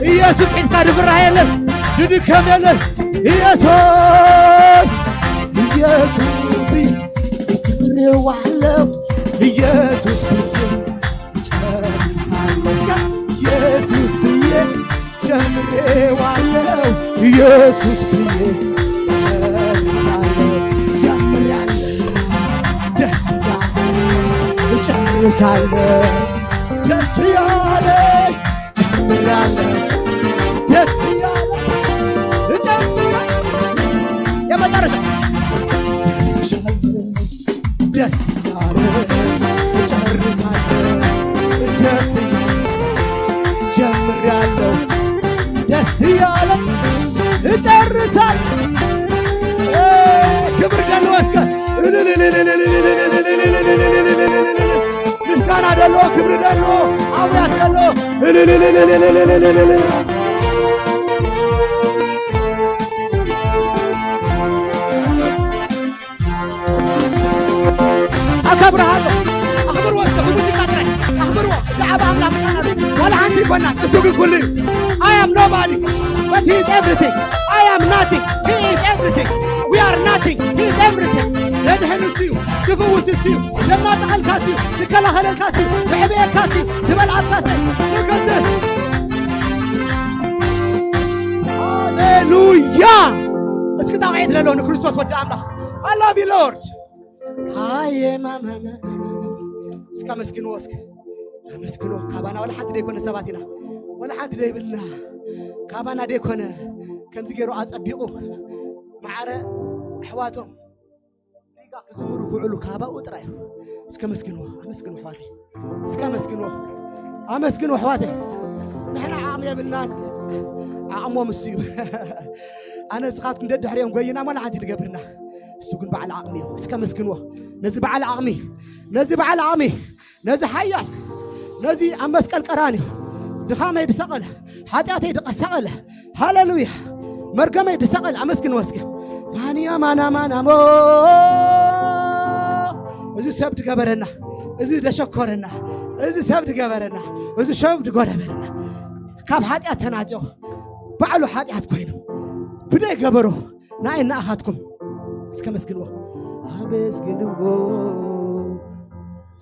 ኢየሱስ ሒዝካ ድብራ የለን ድድከም የለን ኢየሱስ ኢየሱስ ብዬ ጀምሬዋለሁ ኢየሱስ ብዬ ጨርሳለሁ ኢየሱስ ብዬ ጀምሬዋለሁ ኢየሱስ ብዬ ጨርሳለሁ ጀምሬያለሁ ደስ እያለኝ እጨርሳለሁ ደስ እያለኝ ጀምሬያለሁ ደስ እያለኝ እጨርሳለሁ የመጨረሻ ደስ እያለ እጨርሳለሁ። ደስ እያለ ጀምሬያለሁ። ደስ እያለ እጨርሳለሁ። ክብር ደሎ እስከ ምስጋና ደሎ ክብር ደሎ አውያት ደሎ ኸለልካሲ፣ ንዕብየካሲ፣ ንበልዓካሲ፣ ንገድስ። ሃሌሉያ። እስኪ ጣቕዒት ለሎ ንክርስቶስ ወዲ ኣምላኽ። I love you Lord. ሃየ ማማማ። እስኪ ኣመስግንዎ እስኪ። ኣመስግንዎ። ካባና ዋላ ሓንቲ ደይኮነ ሰባት ኢና። ዋላ ሓንቲ ደይብልና። ካባና ደይኮነ። ከምዚ ገይሩ ኣጸቢቑ። ማዕረ ኣሕዋቶም ሪጋ ክዝምሩ ክውዕሉ ካባኡ ጥራይ እዩ። እስከ መስግንዎ። ኣመስግንዎ ኣሕዋተይ። እስከ ኣመስግንዎ። ኣመስግንዎ ኣሕዋተይ። ንሕና ዓቕሚ የብልናን። ዓቕሞም እሱ እዩ። ኣነ ንስኻትኩም ደድሕሪኦም ጎይና ዋላ ሓንቲ ትገብርና። እሱ ግን በዓል ዓቕሚ እዩ። እስከ ኣመስግንዎ። ነዚ በዓል ዓቕሚ፣ ነዚ በዓል ዓቕሚ፣ ነዚ ሓያል፣ ነዚ ኣብ መስቀል ቀራንዮ ድኻመይ ዝሰቐለ፣ ሓጢኣተይ ዝሰቐለ፣ ሃሌሉያ፣ መርገመይ ዝሰቐለ ኣመስግንዎ እስከ። ማንያ ማና ማና ሞ፣ እዚ ሰብ ዝገበረና፣ እዚ ደሸኮረና፣ እዚ ሰብ ዝገበረና፣ እዚ ሰብ ዝጎረበረና፣ ካብ ሓጢኣት ተናጢቑ፣ ባዕሉ ሓጢኣት ኮይኑ፣ ብደይ ገበሮ፣ ንኣይ ንኣኻትኩም እስከ መስግንዎ። ኣመስግንዎ።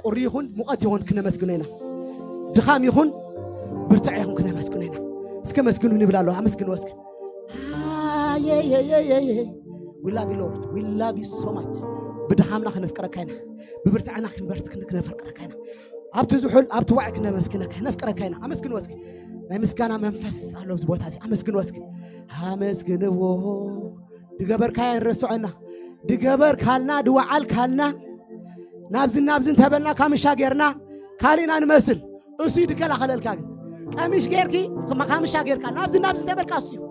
ቁሪ ይኹን ሙቐት ይኹን ክነመስግኖ ኢና። ድኻም ይኹን ብርትዕ ይኹን ክነመስግኖ ኢና። እስከ መስግኑ ንብል ኣሎ። ኣመስግንዎ እስከ። ሃየየየየየ። We love you Lord. We love you so much. ብድኻምና ክነፍቅረካ ኢና። ብብርትዕና ክንበርት ክነፍቅረካ ኢና። ኣብቲ ዝሑል ኣብቲ ዋዒ ክነመስግነካ ነፍቅረካ ኢና። ኣመስግንዎ እስኪ። ናይ ምስጋና መንፈስ ኣሎ ኣብዚ ቦታ እዚ። ኣመስግንዎ እስኪ። ኣመስግንዎ። ዝገበርካዮ ንረስዖና። ዝገበርካልና፣ ዝወዓልካልና፣ ናብዝን ናብዝን ተበልና ካምሻ ጌርና ካሊና ንመስል። እሱ እዩ ዝከላኸለልካ። ግን ቀሚሽ ጌርኪ፣ ካምሻ ጌርካ ናብዝን ናብዝን ተበልካ እሱ እዩ።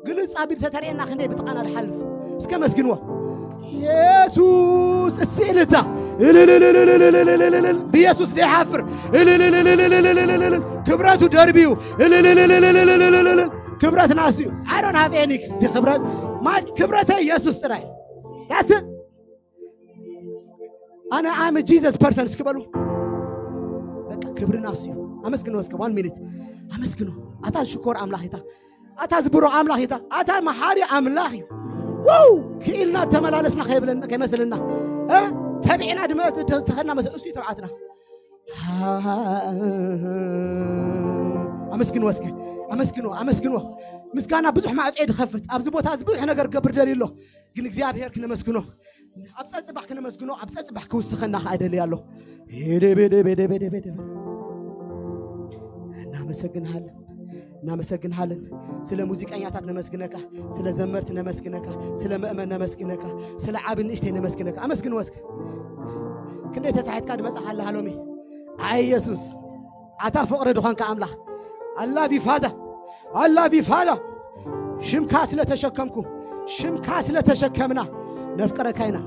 ግልጽ ኣቢል ተተርእየና ክንደይ ብጥቓና ዝሓልፍ። እስከ መስግንዎ። ኢየሱስ እስቲ እልልታ። እልልልልልልልልልልልል። ብኢየሱስ ዘይሓፍር። እልልልልልልልልልልል። ክብረቱ ደርቢዩ። እልልልልልልልልልልል። ክብረት ናስዩ። I don't have any ክብረት። My ክብረተ ኢየሱስ ጥራይ። That's it. ኣነ I'm a Jesus person እስኪ በሉ። በቃ ክብሪ ናስዩ። ኣመስግኖ እስከ one minute። ኣመስግኖ። ኣታ ሽኮር ኣምላኽ ኢታ። ኣታ ዝብሮ ኣምላኽ ኢታ። ኣታ መሓሪ ኣምላኽ እዩ። ዋው! ክኢልና ተመላለስና ከይብለና ከይመስልና። እ? ተቢዕና ድመ ተኸና መስ እሱ ተብዓትና። ኣመስግንዎ እስከ። ኣመስግንዎ፣ ኣመስግንዎ። ምስጋና ብዙሕ ማዕጾ እዩ ዝኸፍት። ኣብዚ ቦታ እዚ ብዙሕ ነገር ክገብር ደልዩ ኣሎ። ግን እግዚኣብሔር ክነመስግኖ፣ ኣብ ጸጽባሕ ክነመስግኖ፣ ኣብ ጸጽባሕ ክውስኸና ከኣ ይደሊ ኣሎ። ሄደቤደቤደቤደቤደ። እናመሰግንሃለን፣ እናመሰግንሃለን። ስለ ሙዚቀኛታት ነመስግነካ፣ ስለ ዘመርቲ ነመስግነካ፣ ስለ መእመን ነመስግነካ፣ ስለ ዓቢ ንእሽተይ ነመስግነካ። ኣመስግንዎ እስከ። ክንደይ ተሳሒትካ ድመጻኻ ኣለኻ ሎሚ? ኣይ የሱስ፣ ኣታ ፍቕሪ ድኾንካ ኣምላኽ። I love you Father. I love you Father. ሽምካ ስለ ተሸከምኩ፣ ሽምካ ስለ ተሸከምና ነፍቅረካ ኢና።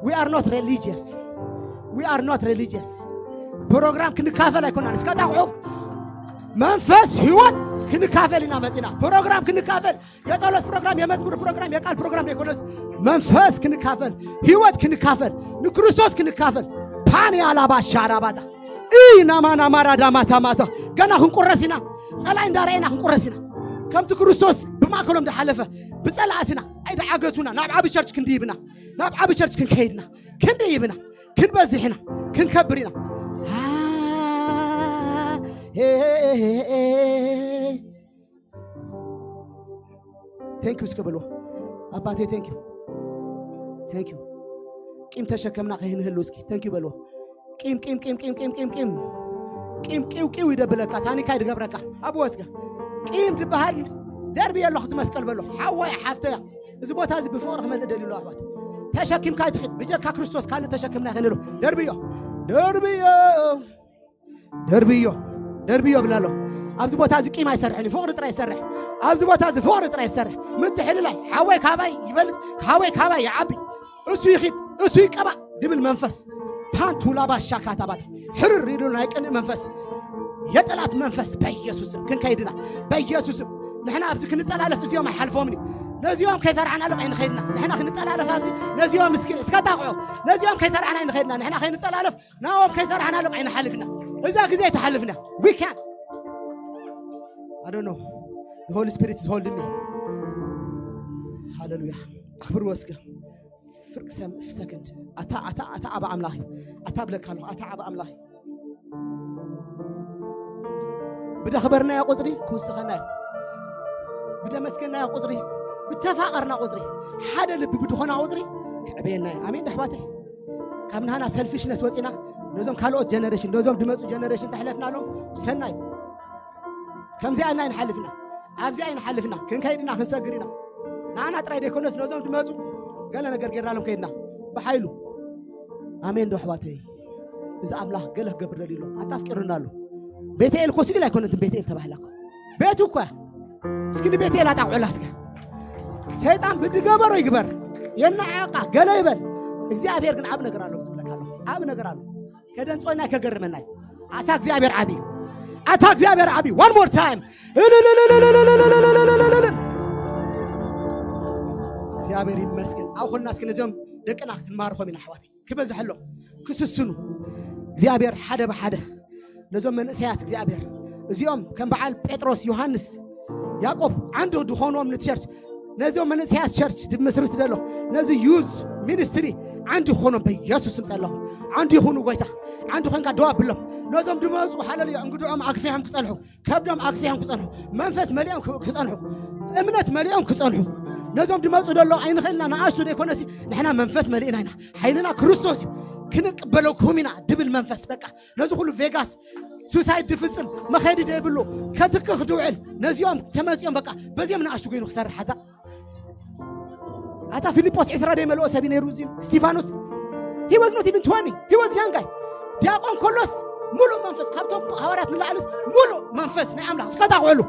We are not religious. We are not religious. ፕሮግራም ክንካፈል ኣይኮናን። እስከ ጣቕዑ። መንፈስ ህይወት ክንካፈል ኢና መጺና። ፕሮግራም ክንካፈል፣ የጸሎት ፕሮግራም፣ የመዝሙር ፕሮግራም፣ የቃል ፕሮግራም ዘይኮነስ መንፈስ ክንካፈል፣ ህይወት ክንካፈል፣ ንክርስቶስ ክንካፈል። ፓን ያላባ ሻራባታ። ኢ ናማ ናማራ ዳማታ ማታ። ገና ክንቁረስ ኢና። ጸላይ እንዳረኣና ክንቁረስ ኢና። ከምቲ ክርስቶስ ብማእከሎም ዝሓለፈ ብጸላእትና ኣይደዓገቱና። ናብ ዓቢ ቸርች ክንድይብና፣ ናብ ዓቢ ቸርች ክንከይድና፣ ክንድይብና፣ ክንበዝሕና፣ ክንከብር ኢና። Thank you እስከ በልዎ። ኣባቴ thank you። Thank you። ቂም ተሸከምና ከይንህሉ እስኪ thank you በልዎ። ቂም ቂም ቂም ቂም ቂም ቂም ቂም ቂም ቂው ቂው ይደብለካ፣ ታኒካ ይድገብረካ። ኣብዎ እስከ። ቂም ዝበሃል ደርቢ የለኹ እቲ መስቀል በሎ። ሓወይ ሓፍተያ፣ እዚ ቦታ እዚ ብፍቕሪ ክመልእ ደልዩ ኣሎ ኣሕዋት። ተሸኪምካ ይትኽድ፣ ብጀካ ክርስቶስ ካልእ ተሸክምና ይኽእል ኣሎ። ደርብዮ፣ ደርብዮ፣ ደርብዮ፣ ደርብዮ ብላ ኣሎ። ኣብዚ ቦታ እዚ ቂም ኣይሰርሕን እዩ፣ ፍቕሪ ጥራይ ይሰርሕ። ኣብዚ ቦታ እዚ ፍቕሪ ጥራይ ይሰርሕ። ምትሕልላይ፣ ሓወይ ካባይ ይበልጽ፣ ሓወይ ካባይ ይዓቢ። እሱ ይኺድ፣ እሱ ይቀባእ ድብል መንፈስ። ፓንቱ ላባሻ ካታባት። ሕርር ኢሉ ናይ ቅንእ መንፈስ። የጠላት መንፈስ በኢየሱስም ክንከይድና። በኢየሱስም ንሕና ኣብዚ ክንጠላለፍ እዚኦም ኣይሓልፎምን እዩ። ነዚኦም ከይሰራሕናሎም ኣይንኸይድና። ንሕና ክንጠላለፍ ኣብዚ ነዚኦም እስኪ እስከ ጣቕዑ። ነዚኦም ከይሰራሕና ኣይንኸይድና። ንሕና ከይንጠላለፍ ናኦም ከይሰራሕናሎም ኣይንሓልፍና። እዛ ግዜ ኣይትሓልፍና። We can. I don't know. The Holy Spirit is holding me. ሃሌሉያ። ኣኽብርዎ እስከ። ፍርቂ ሰም-፣ ሰከንድ። ኣታ ኣታ ኣታ ኣባ ኣምላኽ እዩ። ኣታ ብለካ ኣለኹ ኣታ ኣባ ኣምላኽ እዩ። ብደኽበርናዮ ቁጽሪ ክውስኸና እዩ። ብደመስገናዮ ቁጽሪ፣ ብተፋቐርና ቁጽሪ፣ ሓደ ልቢ ብድኾና ቁጽሪ ክዕበየና እዩ። ኣሜን ዶ ኣሕዋተይ? ካብ ናህና ሰልፊሽነስ ወጺና ነዞም ካልኦት ጀነሬሽን፣ ነዞም ድመጹ ጀነሬሽን ተሕለፍናሎም ሰናይ። ከምዚኣ ኢና ይንሓልፍና ኣብዚኣ ይንሓልፍና ክንከይድና ክንሰግር ኢና። ንኣና ጥራይ ደይኮነስ ነዞም ድመጹ ገለ ነገር ጌርናሎም ከይድና ብሓይሉ። ኣሜን ዶ ኣሕዋተይ? እዚ ኣምላኽ ገለ ክገብር ደልዩ ኣሎ። ኣታ ኣፍቂሩና ኣሎ። ቤተኤል እኮ ስቢል ኣይኮነትን። ቤተኤል ተባሂላ እኮ ቤቱ እኮ እያ። እስኪ ንቤተኤል ኣጣቕዑላ እስከ። ሰይጣን ብድገበሮ ይግበር፣ የናዓቃ ገለ ይበል። እግዚኣብሔር ግን ዓብ ነገር ኣሎ ዝብለካ ኣሎ። ዓብ ነገር ኣሎ። ከደንጾና ከገርመና እዩ። ኣታ እግዚኣብሔር ዓቢ፣ ኣታ እግዚኣብሔር ዓቢ። One more time። እግዚኣብሔር ይመስገን። ኣብ ኩልና እስኪ ነዚኦም ደቅና ክንማርኾም ኢና ኣሕዋተይ። ክበዝሐሎም ክስስኑ እግዚኣብሔር ሓደ ብሓደ ነዞም መንእሰያት እግዚኣብሔር እዚኦም ከም በዓል ጴጥሮስ፣ ዮሃንስ፣ ያዕቆብ ዓንዲ ድኾንዎም ንቸርች ነዞም መንእሰያት ቸርች ድምስርት ደሎ ነዚ ዩዝ ሚኒስትሪ ዓንዲ ክኾኖም በኢየሱስ ስም ጸለኹ። ዓንዲ ይኹኑ ጎይታ፣ ዓንዲ ኮንካ ደው ኣብሎም። ነዞም ድመጹ ሃለሉያ እንግድዖም ኣግፊሖም ክጸንሑ፣ ከብዶም ኣግፊሖም ክጸንሑ፣ መንፈስ መሊኦም ክጸንሑ፣ እምነት መሊኦም ክጸንሑ። ነዞም ድመጹ ደሎ ኣይንኽእልና ንኣሽቱ ደይኮነሲ ንሕና መንፈስ መሊእና ኢና። ሓይልና ክርስቶስ እዩ። ክንቅበለኩም ኢና ድብል መንፈስ በቃ ነዚ ኩሉ ቬጋስ ሱሳይድ ድፍጽም መኸዲ ደይብሉ ከትክኽ ድውዕል ነዚኦም ተመጺኦም በቃ በዚኦም ንኣሽቱ ኮይኑ ክሰርሕ ኣታ ኣታ ፊልጶስ ዕስራ ደይመልኦ ሰብ እዩ ነይሩ እዚ እስቲፋኖስ he was not even twenty, he was young guy። ዲያቆን ኮሎስ ሙሉእ መንፈስ ካብቶም ሃዋርያት ንላዕልስ ሙሉእ መንፈስ ናይ ኣምላኽ እስከታኽዕሉ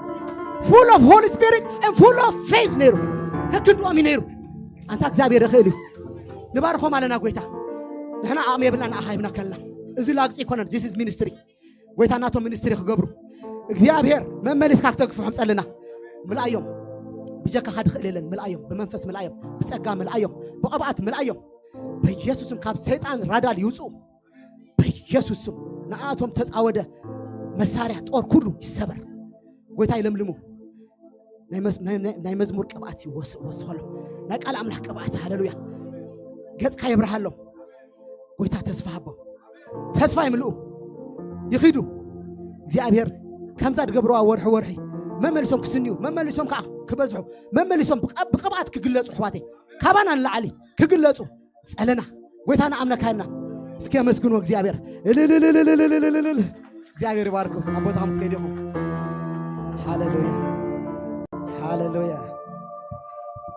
full of Holy Spirit and full of faith ነይሩ። ከክንድኦም እዩ ነይሩ። ኣንታ እግዚኣብሔር ይኽእል እዩ። ንባርኾም ኣለና ጎይታ። ንሕና ዓቕሚ የብልና ንኣኻ ሂብና ከልና እዚ ላግፂ ይኮነን። This is ministry። ጎይታ ናቶም ሚኒስትሪ ክገብሩ እግዚኣብሔር መመሊስካ ክተግፍሖም ጸልና። ምልኣዮም ብጀካኻ ድኽእል የለን። ምልኣዮም ብመንፈስ ምልኣዮም ብጸጋ ምልኣዮም ብቕብኣት ምልኣዮም በኢየሱስም ካብ ሰይጣን ራዳል ይውፅኡ። በኢየሱስም ንኣቶም ተጻወደ መሳርያ ጦር ኩሉ ይሰበር። ጎይታ ይለምልሙ። ናይ መዝ- ናይ- ናይ- ናይ መዝሙር ቅብኣት ይወስ- ይወስኸሎም። ናይ ቃል ኣምላኽ ቅብኣት ሃለሉያ። ገጽካ የብርሃሎም። ጎይታ ተስፋ ሃቦም። ተስፋ ይምልኡ። ይኺዱ። እግዚኣብሔር ከምዛ ድገብርዋ ወርሒ ወርሒ መመሊሶም ክስንዩ መመሊሶም ከዓ ክበዝሑ መመሊሶም ብቐ- ብቕብኣት ክግለጹ ኣሕዋተይ ካባና ንላዕሊ ክግለጹ ጸለና። ጎይታ ንኣምነካ ኢና። እስኪ ኣመስግኑ እግዚኣብሔር። እልልልልልልልልልልል። እግዚኣብሔር ይባርኩም። ኣብ ቦታኹም ከይዲኹም። ሃሌሉያ ሃሌሉያ።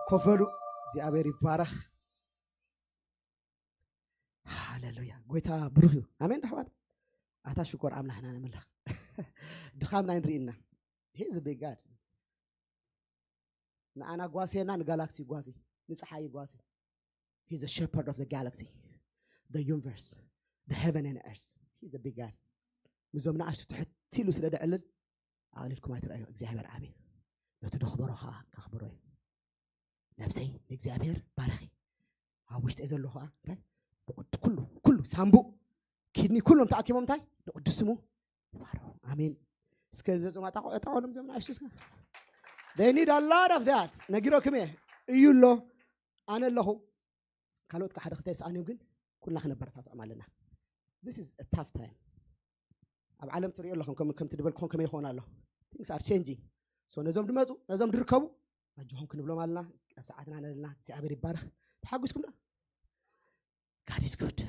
ኮፍ በሉ። እግዚኣብሔር ይባረኽ። ሃሌሉያ። ጎይታ ብሩኽ እዩ። ኣሜን ዶ ኣሕዋት? ኣታ ሽኮር ኣምላኽና ነምልኽ። ድኻምና ኣይንርኢ ኢና። He is a big God። ንኣና ጓስየና ንጋላክሲ ጓሲ ንፀሓይ ጓሲ He is a shepherd of the galaxy, the universe, the heaven and earth. He is a big God። ምዞም ንኣሽቱ ትሕት ኢሉ ስለ ደዕልል ኣቕሊልኩም ኣይትረኣዩ። እግዚኣብሔር ዓብዩ ነቲ ደኽበሮ ከዓ ከኽብሮ እዩ። ነብሰይ ንእግዚኣብሔር ባረኺ። ኣብ ውሽጠይ ዘሎ ከዓ እንታይ ብቕዱ ኩሉ ኩሉ ሳምቡእ ኪድኒ ኩሎም ተኣኪቦም እንታይ ንቅዱስ ስሙ ይባረኹ። ኣሜን። እስከ ዘዞም ኣጣቆሎም ዘም ንኣሽቱ እስከ they need a lot of that ነጊሮኩም እየ እዩ ኣሎ ኣነ ኣለኹ ካልኦት ሓደ ክልተ ይስኣንዮም ግን ኩልና ክነበረታትዖም ኣለና። This is a tough time። ኣብ ዓለም ትሪኦ ኣለኹም ከም ከም ትድበልኩም ከመይ ይኸውን ኣሎ። Things are changing። So ነዞም ድመፁ ነዞም ድርከቡ ኣጆኹም ክንብሎም ኣለና። ኣብ ሰዓትና ነለና እግዚኣብሔር ይባረኽ። ተሓጉስኩም ዶ? God is good።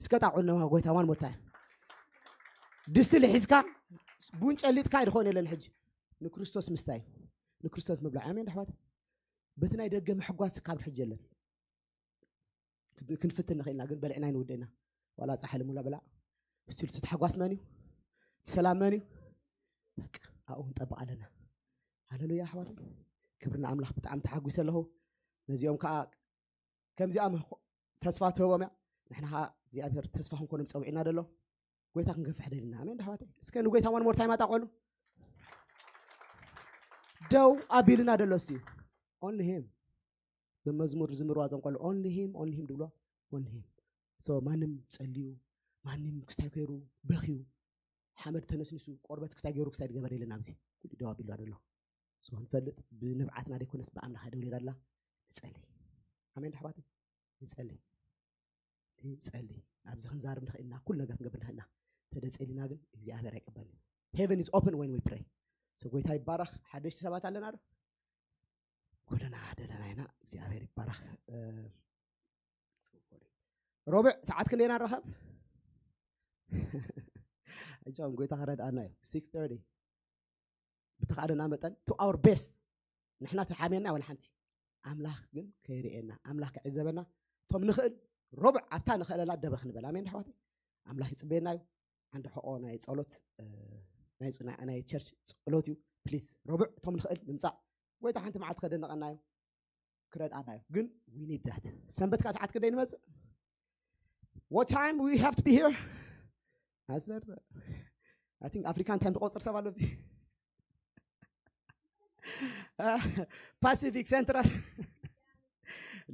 እስከ ጣዕዑ ነዋ ጎይታ one more time። ድስቲ ልሒዝካ ቡን ጨሊጥካ ኣይድኾን የለን ሕጂ ንክርስቶስ ምስታይ ንክርስቶስ ምብላዕ ኣሜን። ደሕዋት በቲ ናይ ደገ ምሕጓስ ካብ ሕጂ የለን። ክንፍትን ንኽእልና ግን በሊዕና ይንውደና ዋላ ፀሓ ልሙላ በላዕ ስቲሉ እቲ ተሓጓስ መን እዩ? እቲ ሰላም መን እዩ? ኣብኡ ክንጠብቕ ኣለና። ሃሌሉያ ኣሕዋት ክብሪ ንኣምላኽ። ብጣዕሚ ተሓጒሰ ኣለኹ። ነዚኦም ከዓ ከምዚኣ ተስፋ ትህቦም እያ። ንሕና ከዓ እግዚኣብሔር ተስፋ ክንኮኖም ፀዊዕና ደሎ ጎይታ ክንገፍሕ ደልና ኣሜን ኣሕዋት። እስከ ንጎይታ one more time ኣጣቆሉ። ደው ኣቢልና ደሎ እሱ only him። ብመዝሙር ዝምርዋ ዘንቆሉ only him only him ድብሎ only him። So ማንም ጸልዩ ማንም ክስታይ ከይሩ በኽዩ ሓመድ ተነስኒሱ ቆርበት ክስታይ ገይሩ ክስታይ ድገበር የለን ኣብዚ ኩሉ ደው ኣቢሉ ኣሎ። So ክንፈልጥ ብንብዓትና ደይኮነስ ብኣምላኽ ደው ኢላ ኣላ። ንጸሊ ኣሜን ኣሕዋት ንጸሊ። ጸሊ። ኣብዚ ክንዛረብ ንኽእል ኢና፣ ኩሉ ነገር ክንገብር ንኽእል ኢና። ተደጸሊና ግን እግዚኣብሔር ኣይቅበልን። Heaven is open when we pray። So ጎይታ ይባረኽ። ሓደሽቲ ሰባት ኣለና ዶ? ኩልና ደለና ኢና። እግዚኣብሔር ይባረኽ። እ፣ ሮብዕ ሰዓት ክንደይና ንራኸብ? እጃም ጎይታ ክረድኣና እዩ። ሲክስ ተርቲ ብተኻእለና መጠን to our best ንሕና ተሓምየና ወላ ሓንቲ ኣምላኽ ግን ከይርእየና ኣምላኽ ክዕዘበና እቶም ንኽእል ሮብዕ ኣብታ ንኽእለላ ደበ ክንበል ኣሜን ኣሕዋተይ ኣምላኽ ይፅበየና እዩ። ዓንዲ ሕቆ ናይ ፀሎት እ፣ ናይ ፁ- ናይ- ናይ ቸርች ፀሎት እዩ። ፕሊዝ ሮብዕ እቶም ንኽእል ንምፃእ ጎይታ ሓንቲ መዓልቲ ከደንቀና እዩ። ክረድኣና እዩ ግን we need that ሰንበት ከዓ ሰዓት ክንደይ ንመፅእ? What time we have to be here? ዓሰርተ I think African time ትቆፅር ሰብ ኣሎ እዚ Pacific Central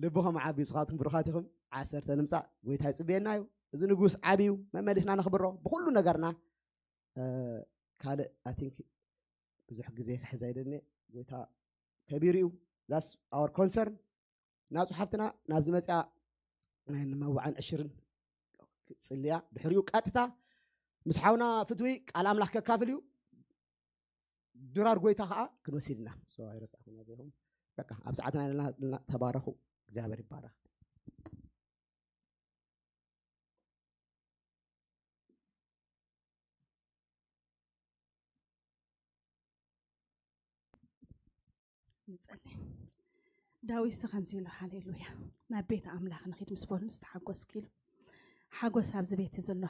ልብኹም ዓብዩ ስኻትኩም ብሩኻት ኢኹም። ዓሰርተ ንምፃእ ጎይታ ይፅብየና እዩ። እዚ ንጉስ ዓብዩ መመሊስና ነኽብሮ ብኩሉ ነገርና። እ፣ ካልእ I think ብዙሕ ግዜ ክሕዝ ኣይደልኒ። ጎይታ ከቢሩ እዩ። That's our concern። ናጹ ሓፍትና ናብዚ መፅያ ናይ ንመዋዕን ዕሽርን ክፅልያ ድሕሪኡ ቀጥታ ምስ ሓውና ፍትዊ ቃል ኣምላኽ ከካፍል እዩ። ድራር ጎይታ ከዓ ክንወስድ ኢና። So ኣይረሳዕኩም ኣቦይኹም። በቃ ኣብ ሰዓትና ኣለና። ተባረኹ። እግዚኣብሔር ይባረኽ። ንጸሊ። ዳዊት ሲ ከምዚ ኢሉ፣ ሃሌሉያ፣ ናብ ቤት ኣምላኽ ንኺድ ምስ በሉ ዝተሓጎስኪ ኢሉ። ሓጎስ ኣብዚ ቤት እዩ ዘሎ።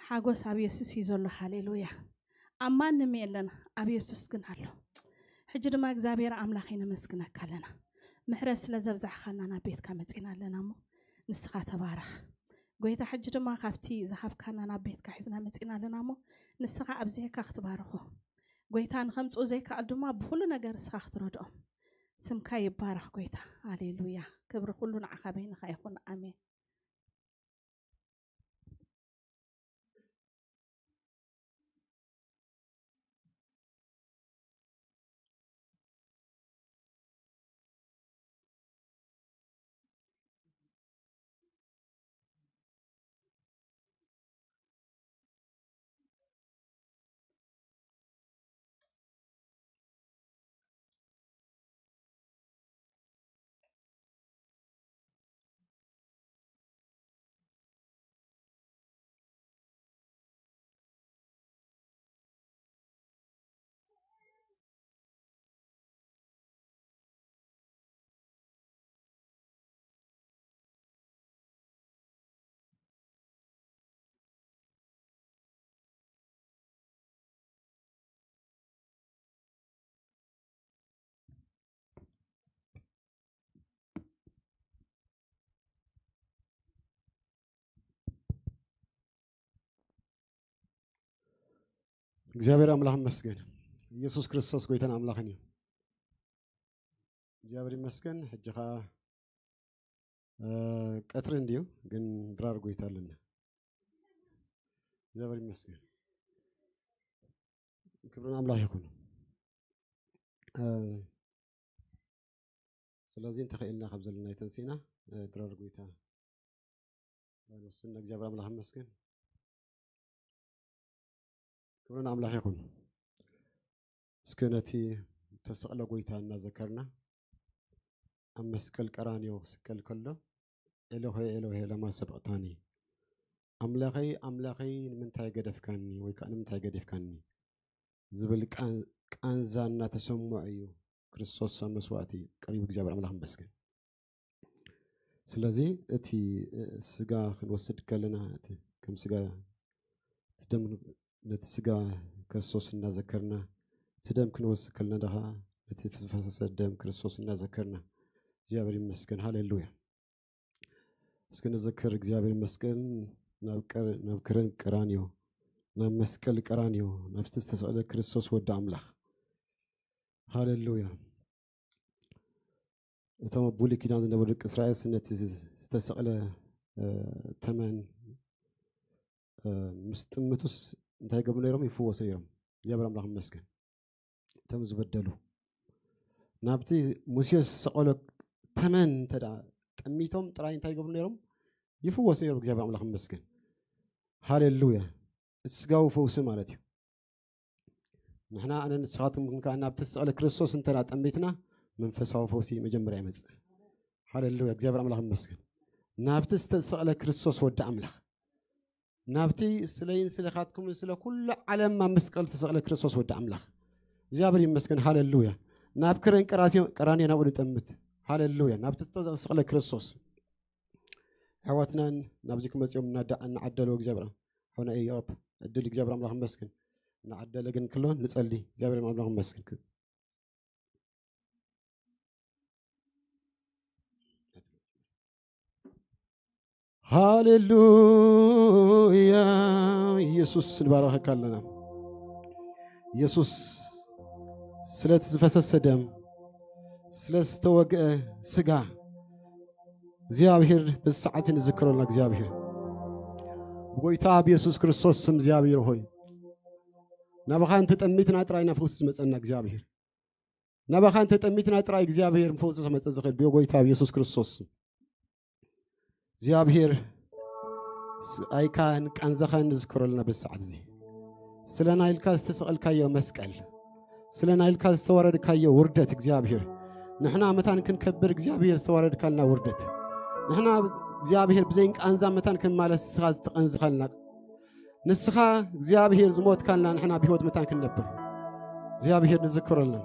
ሓጎስ ኣብ የሱስ እዩ ዘሎ። ሃሌሉያ። ኣብ ማንም የለን፣ ኣብ የሱስ ግን ኣሎ። ሕጂ ድማ እግዚኣብሔር ኣምላኽ ነመስግነካ ኣለና። ምሕረት ስለ ዘብዛሕኻልና ናብ ቤትካ መጺና ኣለና እሞ ንስኻ ተባረኽ። ጎይታ ሕጂ ድማ ካብቲ ዝሃብካና ናብ ቤትካ ሒዝና መጺና ኣለና እሞ ንስኻ ኣብዚሕካ ክትባርኾ ጎይታ ንኸምጽኡ ዘይከኣል ድማ ብኹሉ ነገር ንስኻ ክትረድኦም ስምካ ይባረኽ ጎይታ። ሃሌሉያ። ክብሪ ኩሉ ንዓኻ በይንኻ ይኹን። ኣሜን። እግዚኣብሔር ኣምላኽ ይመስገን። ኢየሱስ ክርስቶስ ጎይታን ኣምላኽን እዩ። እግዚኣብሔር ይመስገን። ሕጂ ኸዓ ቀትሪ እንድዩ ግን ድራር ጎይታ ኣለና። እግዚኣብሔር ይመስገን። ክብርን ኣምላኽ ይኹን። ስለዚ እንተኽእልና ካብ ዘለና ኣይተንሲእና ድራር ጎይታ ንወስን። እግዚኣብሔር ኣምላኽ ይመስገን። ክብርን ኣምላኽ ይኹን። እስከ ነቲ ተሰቕለ ጎይታ እናዘከርና ኣብ መስቀል ቀራንዮ ክስቀል ከሎ ኤሎሄ ኤሎሄ ለማ ሰበቕታኒ ኣምላኸይ ኣምላኸይ ንምንታይ ገደፍካኒ ወይ ከዓ ንምንታይ ገዲፍካኒ ዝብል ቃንዛ እናተሰምዖ እዩ ክርስቶስ ኣብ መስዋእቲ ቀሪቡ እግዚኣብሔር ኣምላኽ ይመስገን። ስለዚ እቲ ስጋ ክንወስድ ከለና ከም ስጋ ነቲ ስጋ ክርስቶስ እናዘከርና እቲ ደም ክንወስድ ከለና ደኻ ነቲ ዝፈሰሰ ደም ክርስቶስ እናዘከርና እግዚኣብሔር ይመስገን። ሃሌሉያ። እስኪ ንዘክር። እግዚኣብሔር ይመስገን ናብ ክረን ቀራንዮ ናብ መስቀል ቀራንዮ ናብቲ ዝተሰቕለ ክርስቶስ ወዲ ኣምላኽ። ሃሌሉያ። እቶም ኣብ ብሉይ ኪዳን ዝነበሩ ደቂ እስራኤል ነቲ ዝተሰቕለ ተመን ምስ ጥምቱስ እንታይ ይገብሩ ነይሮም? ይፍወሱ ነይሮም። እግዚኣብሔር ኣምላኽ ይመስገን። እቶም ዝበደሉ ናብቲ ሙሴ ዝሰቐሎ ተመን እንተ ጠሚቶም ጥራይ እንታይ ይገብሩ ነይሮም? ይፍወስ ነይሩ። እግዚኣብሔር ኣምላኽ ይመስገን። ሃሌሉያ። እቲ ስጋዊ ፈውሲ ማለት እዩ። ንሕና ኣነ ንስኻትኩም ግን ከኣ ናብቲ ዝተሰቕለ ክርስቶስ እንተ ጠሚትና መንፈሳዊ ፈውሲ መጀመርያ ይመጽእ። ሃሌሉያ። እግዚኣብሔር ኣምላኽ ይመስገን። ናብቲ ዝተሰቕለ ክርስቶስ ወዲ ኣምላኽ፣ ናብቲ ስለይን ስለኻትኩምን ስለ ኩሉ ዓለም ኣብ መስቀል ዝተሰቕለ ክርስቶስ ወዲ ኣምላኽ፣ እግዚኣብሔር ይመስገን። ሃሌሉያ። ናብ ክረን ቀራሲ-፣ ቀራንዮ ናብኡ ንጠምት። ሃሌሉያ። ናብቲ ዝተሰቕለ ክርስቶስ ኣሕዋትናን ናብዚ ክመጽኦም እናዳ-፣ እናዓደሉ እግዚኣብሔር ኣብ-፣ ሆነ እዮብ ዕድል እግዚኣብሔር ኣምላኽ ይመስገን። እናዓደለ ግን ክሎ ንጸሊ እግዚኣብሔር ኣምላኽ ይመስገን። ሃሌሉያ። ኢየሱስ ንባረኸካ ኣለና። ኢየሱስ ስለቲ ዝፈሰሰ ደም፣ ስለ ዝተወግአ ስጋ እግዚኣብሔር በዚ ሰዓት ንዝክረልና። እግዚኣብሔር ብጎይታ ብየሱስ ክርስቶስ ስም እግዚኣብሔር ሆይ ናባኻ እንተጠሚትና ጥራይ ኢና ፈውሲ ዝመጸና። እግዚኣብሔር ናባኻ እንተጠሚትና ጥራይ እግዚኣብሔር ፈውሲ ክመጸ ዝኽእል ብጎይታ ብየሱስ ክርስቶስ ስም። እግዚኣብሔር ስቓይካን ቃንዛኻን ንዝክረልና በዚ ሰዓት እዚ። ስለ ናይልካ ዝተሰቐልካዮ መስቀል፣ ስለ ናይልካ ዝተዋረድካዮ ውርደት እግዚኣብሔር፣ ንሕና መታን ክንከብር እግዚኣብሔር ዝተዋረድካልና ውርደት፣ ንሕና እግዚኣብሔር ብዘይን ቃንዛ መታን ክንማለስ ንስኻ ዝተቐንዝኻልና፣ ንስኻ እግዚኣብሔር ዝሞትካልና ንሕና ብህይወት መታን ክንነብር እግዚኣብሔር ንዝክረልና።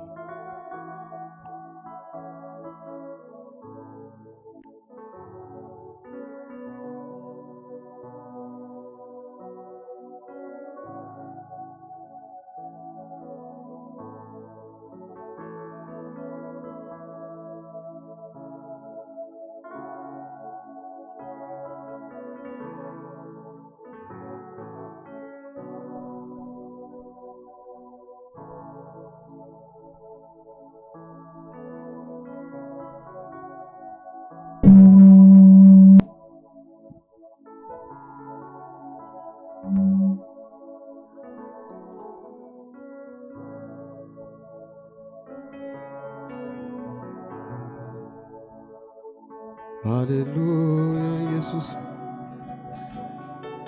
ሃሌሉያ ኢየሱስ፣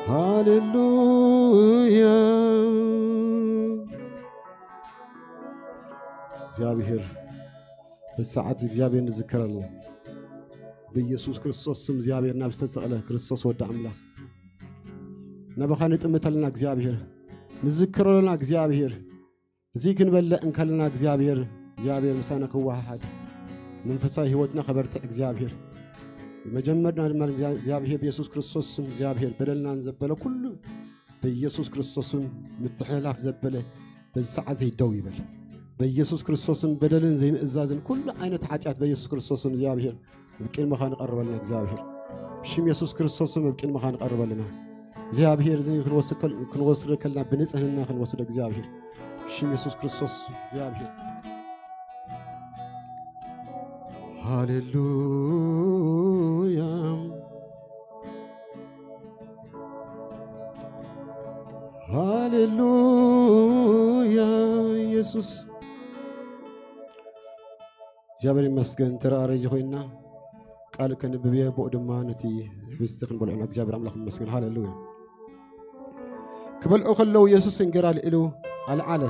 ሃሌሉያ። እግዚኣብሔር ብሰዓት እግዚኣብሔር ንዝከረልና። ብኢየሱስ ክርስቶስ ስም እግዚኣብሔር ናብ ዝተሰቕለ ክርስቶስ ወዲ ኣምላኽ ናባኻ ንጥምት ኣለና። እግዚኣብሔር ንዝክረልና። እግዚኣብሔር እዚ ክንበልዕ እንከለና እግዚኣብሔር፣ እግዚኣብሔር ምሳና ክወሃሃድ፣ መንፈሳዊ ህይወትና ከበርትዕ እግዚኣብሔር። መጀመርና ድማ እግዚኣብሔር ብየሱስ ክርስቶስ ስም እግዚኣብሔር በደልና ዘበለ ኩሉ በኢየሱስ ክርስቶስም ምትሕልላፍ ዘበለ በዚ ሰዓት እዚ ደው ይበል። በኢየሱስ ክርስቶስም በደልን ዘይምእዛዝን ኩሉ ዓይነት ሓጢኣት በኢየሱስ ክርስቶስም እግዚኣብሔር ኣብ ቅድመኻ ንቐርበልና እግዚኣብሔር። ብሽም የሱስ ክርስቶስም ኣብ ቅድመኻ ንቐርበልና እግዚኣብሔር። እዚ ክንወስድ ከል-፣ ክንወስዶ ከለና ብንጽህና ክንወስዶ እግዚኣብሔር። ብሽም የሱስ ክርስቶስ እግዚኣብሔር። ሃሌሉያ። ሃሌሉያ ኢየሱስ። እግዚኣብሔር ይመስገን። ተራኣረይ ኮይና ቃል ከንብብ እየ፣ ብኡ ድማ ነቲ ህብስቲ ክንበልዖ ኢና። እግዚኣብሔር ኣምላኽ ይመስገን። ሃሌሉያ። ክበልዑ ከለዉ የሱስ እንጌራ ኣልዒሉ ኣልዓለ፣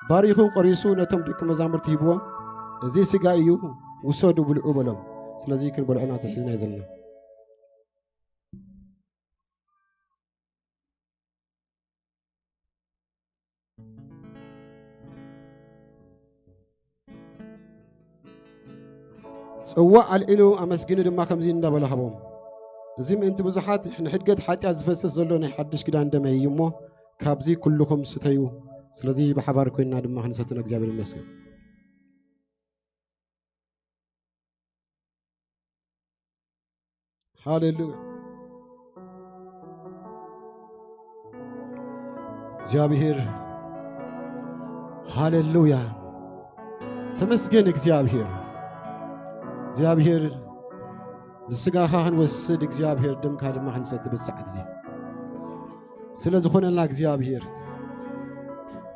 ባሪኹ ቆሪሱ ነቶም ደቂ መዛሙርቲ ሂብዎም፣ "እዚ ስጋ እዩ፣ ውሰዱ ብልዑ" በሎም። ስለዚ ክንበልዖ ኢና ተሒዝና ዘለና። ጽዋእ ኣልዒሉ ኣመስጊኑ ድማ ከምዚ እንዳበለ ሃቦም፣ "እዚ ምእንቲ ብዙሓት ንሕድገት ሓጢኣት ዝፈስስ ዘሎ ናይ ሓድሽ ኪዳን ደመይ እዩ እሞ፣ ካብዚ ኩልኹም ስተዩ። ስለዚ ብሓባር ኮይንና ድማ ክንሰቲ ንእግዚኣብሔር ይመስገን።" ሃሌሉያ። እግዚኣብሔር፣ ሃሌሉያ። ተመስገን እግዚኣብሔር። እግዚኣብሔር፣ ንስጋኻ ክንወስድ እግዚኣብሔር፣ ደምካ ድማ ክንሰቲ በዚ ሰዓት እዚ ስለ ዝኾነልና እግዚኣብሔር፣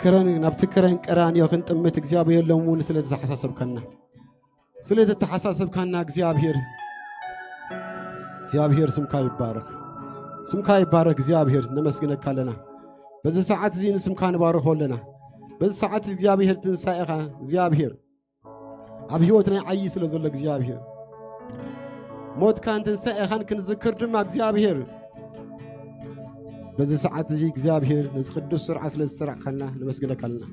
ክረን፣ ናብቲ ክረን ቀራንዮ ክንጥምት እግዚኣብሔር፣ ሎሚ እውን ስለ ዝተሓሳሰብካና፣ ስለ ዝተሓሳሰብካና እግዚኣብሔር፣ እግዚኣብሔር ስምካ ይባረኽ። ስምካ ይባረኽ እግዚኣብሔር፣ ነመስግነካ ኣለና። በዚ ሰዓት እዚ ንስምካ ንባርኾ ኣለና። በዚ ሰዓት እግዚኣብሔር ትንሳኤኻ እግዚኣብሔር ኣብ ህይወትና ይዓዪ ስለ ዘሎ እግዚኣብሔር ሞትካን ትንሳኤኻን ክንዝክር ድማ እግዚኣብሔር በዚ ሰዓት እዚ እግዚኣብሔር ነዚ ቅዱስ ስርዓት ስለ ዝሰራዕካልና ነመስግነካ ኣለና።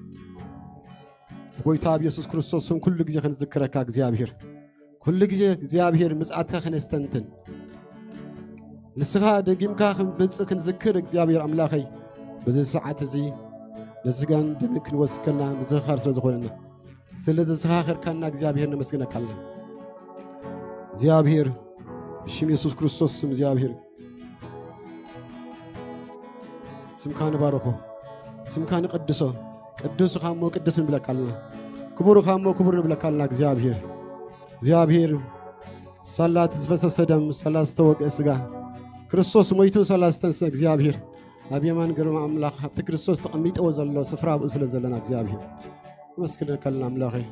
ብጎይታ ኣብ የሱስ ክርስቶስ ስም ኩሉ ግዜ ክንዝክረካ እግዚኣብሔር ኩሉ ግዜ እግዚኣብሔር ምጽኣትካ ክነስተንትን ንስኻ ደጊምካ ክንመጽእ ክንዝክር እግዚኣብሔር ኣምላኸይ በዚ ሰዓት እዚ ንስጋን ደምን ክንወስድ ከለና ምዝኽኻር ስለ ዝኾነና ስለ ዘዘኻኸርካና እግዚኣብሔር ነመስግነካ ኣለና። እግዚኣብሔር ብሽም የሱስ ክርስቶስ ስም እግዚኣብሔር ስምካ ንባርኾ፣ ስምካ ንቀድሶ። ቅዱስ እኻ እሞ ቅዱስ ንብለካ ኣለና። ክቡር እኻ እሞ ክቡር ንብለካ ኣለና። እግዚኣብሔር እግዚኣብሔር ሳላት ዝፈሰሰ ደም ሳላት ዝተወግአ ስጋ ክርስቶስ ሞይቱ ሳላት ዝተንስአ እግዚኣብሔር ኣብ የማን ግርማ ኣምላኽ ኣብቲ ክርስቶስ ተቐሚጥዎ ዘሎ ስፍራ ኣብኡ ስለ ዘለና እግዚኣብሔር ነመስግነካ ኣለና ኣምላኸይ።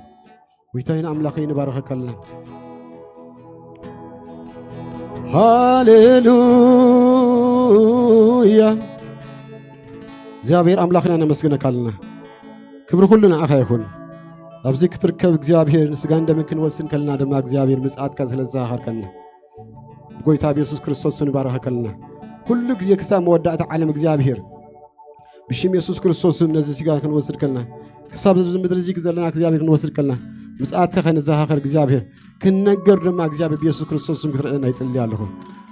ጎይታይን ኣምላኸይ ንባርኸካ ኣለና። ሃሌሉያ። እግዚኣብሔር ኣምላኽና ነመስግነካ ኣለና። ክብሪ ኩሉ ንዓኻ ይኹን። ኣብዚ ክትርከብ እግዚኣብሔር ንስጋን ደምን ክንወስን ከለና ድማ እግዚኣብሔር ምጽኣትካ ስለ ዝዘኻኸርከና ብጎይታ ብየሱስ ክርስቶስ ስም ንባርኸካ ኣለና። ኩሉ ግዜ ክሳብ መወዳእታ ዓለም እግዚኣብሔር ብሽም የሱስ ክርስቶስ ስም ነዚ ስጋ ክንወስድ ከለና ክሳብ እዚ ምድሪ እዚ ዘለና እግዚኣብሔር ክንወስድ ከለና ምጽኣትካ ከነዘኻኸር እግዚኣብሔር ክንነገር ድማ እግዚኣብሔር ብየሱስ ክርስቶስ ስም ክትረዳና ይጽሊ ኣለኹ።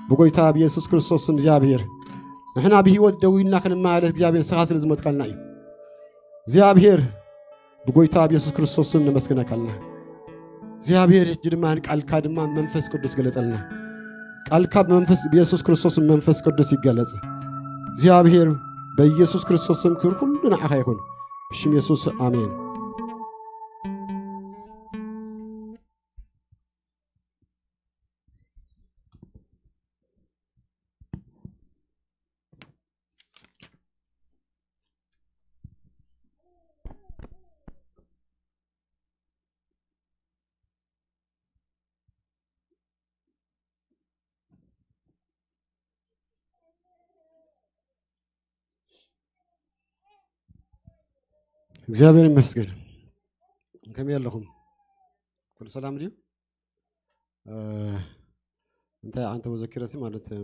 ብጎይታ ብየሱስ ክርስቶስ ስም እግዚኣብሔር ንሕና ብህይወት ደው ኢልና ክንመላለስ እግዚኣብሔር ንስኻ ስለ ዝሞትካልና እዩ። እግዚኣብሔር ብጎይታ ብየሱስ ክርስቶስ ስም ነመስግነካ ኣለና። እግዚኣብሔር ሕጂ ድማ ቃልካ ድማ መንፈስ ቅዱስ ገለጸልና። ቃልካ ብመንፈስ ብየሱስ ክርስቶስ ስም መንፈስ ቅዱስ ይገለጽ። እግዚኣብሔር በኢየሱስ ክርስቶስ ስም ክብሪ ኩሉ ንዓኻ ይኹን። ብሽም የሱስ ኣሜን። እግዚኣብሔር ይመስገን። ከመይ ኣለኹም? ኩሉ ሰላም ድዩ? እ፣ እንታይ ኣንተ ወዘኪረሲ ማለት፣ እ፣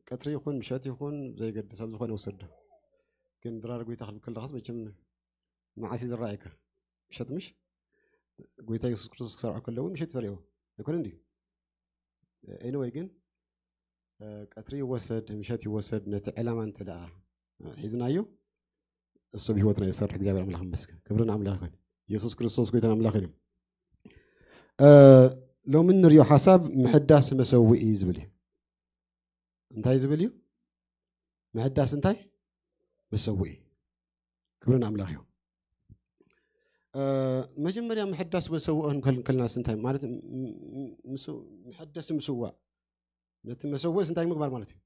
ቀትሪ ይኹን ምሸት ይኹን ዘይገድስ ኣብ ዝኾነ ውሰዶ። ግን ድራር ጎይታ ክብል ከለኻስ መቸም መዓስ እዩ ዝረኣየካ? ምሸት ምሽ? ጎይታ የሱስ ክርስቶስ ክሰርዖ ከሎ እውን ምሸት ይሰርዮ። ኣይኮነን ድዩ? ኤኒወይ ግን፣ እ፣ ቀትሪ ይወሰድ፣ ምሸት ይወሰድ፣ ነቲ ዕላማ እንተ ደኣ ሒዝናዮ፣ እሱ ብህይወትና ይሰርሕ። እግዚኣብሔር ኣምላኽ ይመስገን። ክብሪ ንኣምላኽ ይኹን። የሱስ ክርስቶስ ጎይታን ኣምላኽን እዩ። እ፣ ሎሚ እንሪኦ ሓሳብ ምሕዳስ መሰውኢ እዩ ዝብል እዩ። እንታይ ዝብል እዩ? ምሕዳስ እንታይ? መሰውኢ። ክብሪ ንኣምላኽ እዩ። እ፣ መጀመርያ ምሕዳስ መሰውኢ ክንከል-፣ ከልናስ እንታይ ማለት? ም-፣ ም-፣ ምስ-፣ መሐደሲ ምስዋእ። ነቲ መሰውእስ እንታይ ምግባር ማለት እዩ?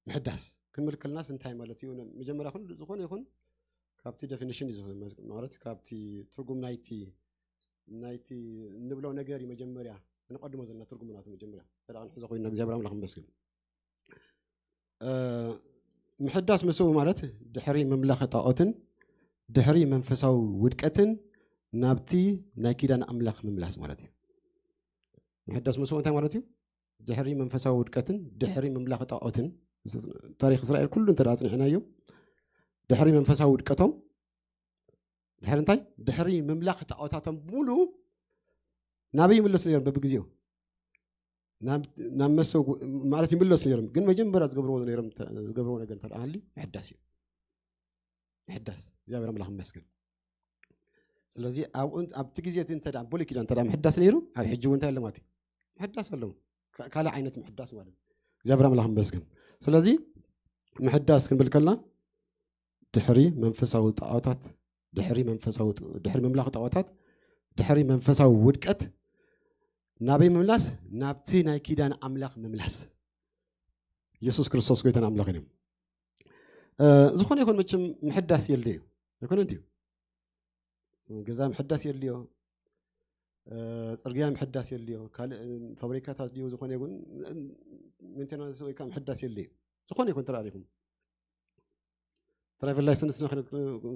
ምሕዳስ ክንብል ከልናስ እንታይ ማለት እዩ? መጀመርያ ኩሉ ዝኾነ ይኹን ካብቲ ዴፊኒሽን እዩ ዝኸውን፣ ማለት ካብቲ ትርጉም ናይቲ፣ ናይቲ እንብሎ ነገር እዩ መጀመርያ ክንቐድሞ ዘለና ትርጉም ናቱ መጀመርያ። እንተ ደኣ ክንሕዞ ኮይንና እግዚኣብሔር ኣምላኽ ይመስገን። እ፣ ምሕዳስ መሰውኢ ማለት ድሕሪ ምምላኽ ጣኦትን ድሕሪ መንፈሳዊ ውድቀትን ናብቲ ናይ ኪዳን ኣምላኽ ምምላስ ማለት እዩ። ምሕዳስ መሰውኢ እንታይ ማለት እዩ? ድሕሪ መንፈሳዊ ውድቀትን ድሕሪ ምምላኽ ጣኦትን፣ ታሪኽ እስራኤል ኩሉ እንተ ደኣ ኣጽኒዕናዮ፣ ድሕሪ መንፈሳዊ ውድቀቶም፣ ድሕሪ እንታይ? ድሕሪ ምምላኽ ጣኦታቶም ብሙሉ ናበይ ይምለሱ ነይሮም? በብግዜኡ ናብ፣ ናብ መሰው ማለት ይምለሱ ነይሮም። ግን መጀመርያ ዝገብርዎ ነይሮም፣ ዝገብርዎ ነገር እንተ ደኣ ሃልዩ ምሕዳስ እዩ። ምሕዳስ፣ እግዚኣብሔር ኣምላኽ ይመስገን። ስለዚ ኣብኡ፣ ኣብቲ ግዜ እቲ እንተ ደኣ ብሉይ ኪዳን እንተ ደኣ ምሕዳስ ነይሩ፣ ኣብ ሕጂ እውን እንታይ ኣሎ ማለት እዩ? ምሕዳስ ኣለዎ። ካ-፣ ካልእ ዓይነት ምሕዳስ ማለት እዩ። እግዚኣብሔር ኣምላኽ ይመስገን። ስለዚ ምሕዳስ ክንብል ከለና ድሕሪ መንፈሳዊ ጣዖታት፣ ድሕሪ መንፈሳዊ ጥ-፣ ድሕሪ ምምላኽ ጣዖታት፣ ድሕሪ መንፈሳዊ ውድቀት ናበይ ምምላስ? ናብቲ ናይ ኪዳን ኣምላኽ ምምላስ። የሱስ ክርስቶስ ጎይታን ኣምላኽን እዩ። እ፣ ዝኾነ ይኹን መቸም ምሕዳስ የድልዮ እዩ። ኣይኮነን ድዩ? ገዛ ምሕዳስ የድልዮ፣ እ፣ ጽርግያ ምሕዳስ የድልዮ፣ ካልእ ፋብሪካታት ድዩ ዝኾነ ይኹን ሜንቴናንስ ወይ ከዓ ምሕዳስ የድልዮ። ዝኾነ ይኹን ተራእሪኹም ትራቨል ላይሰንስ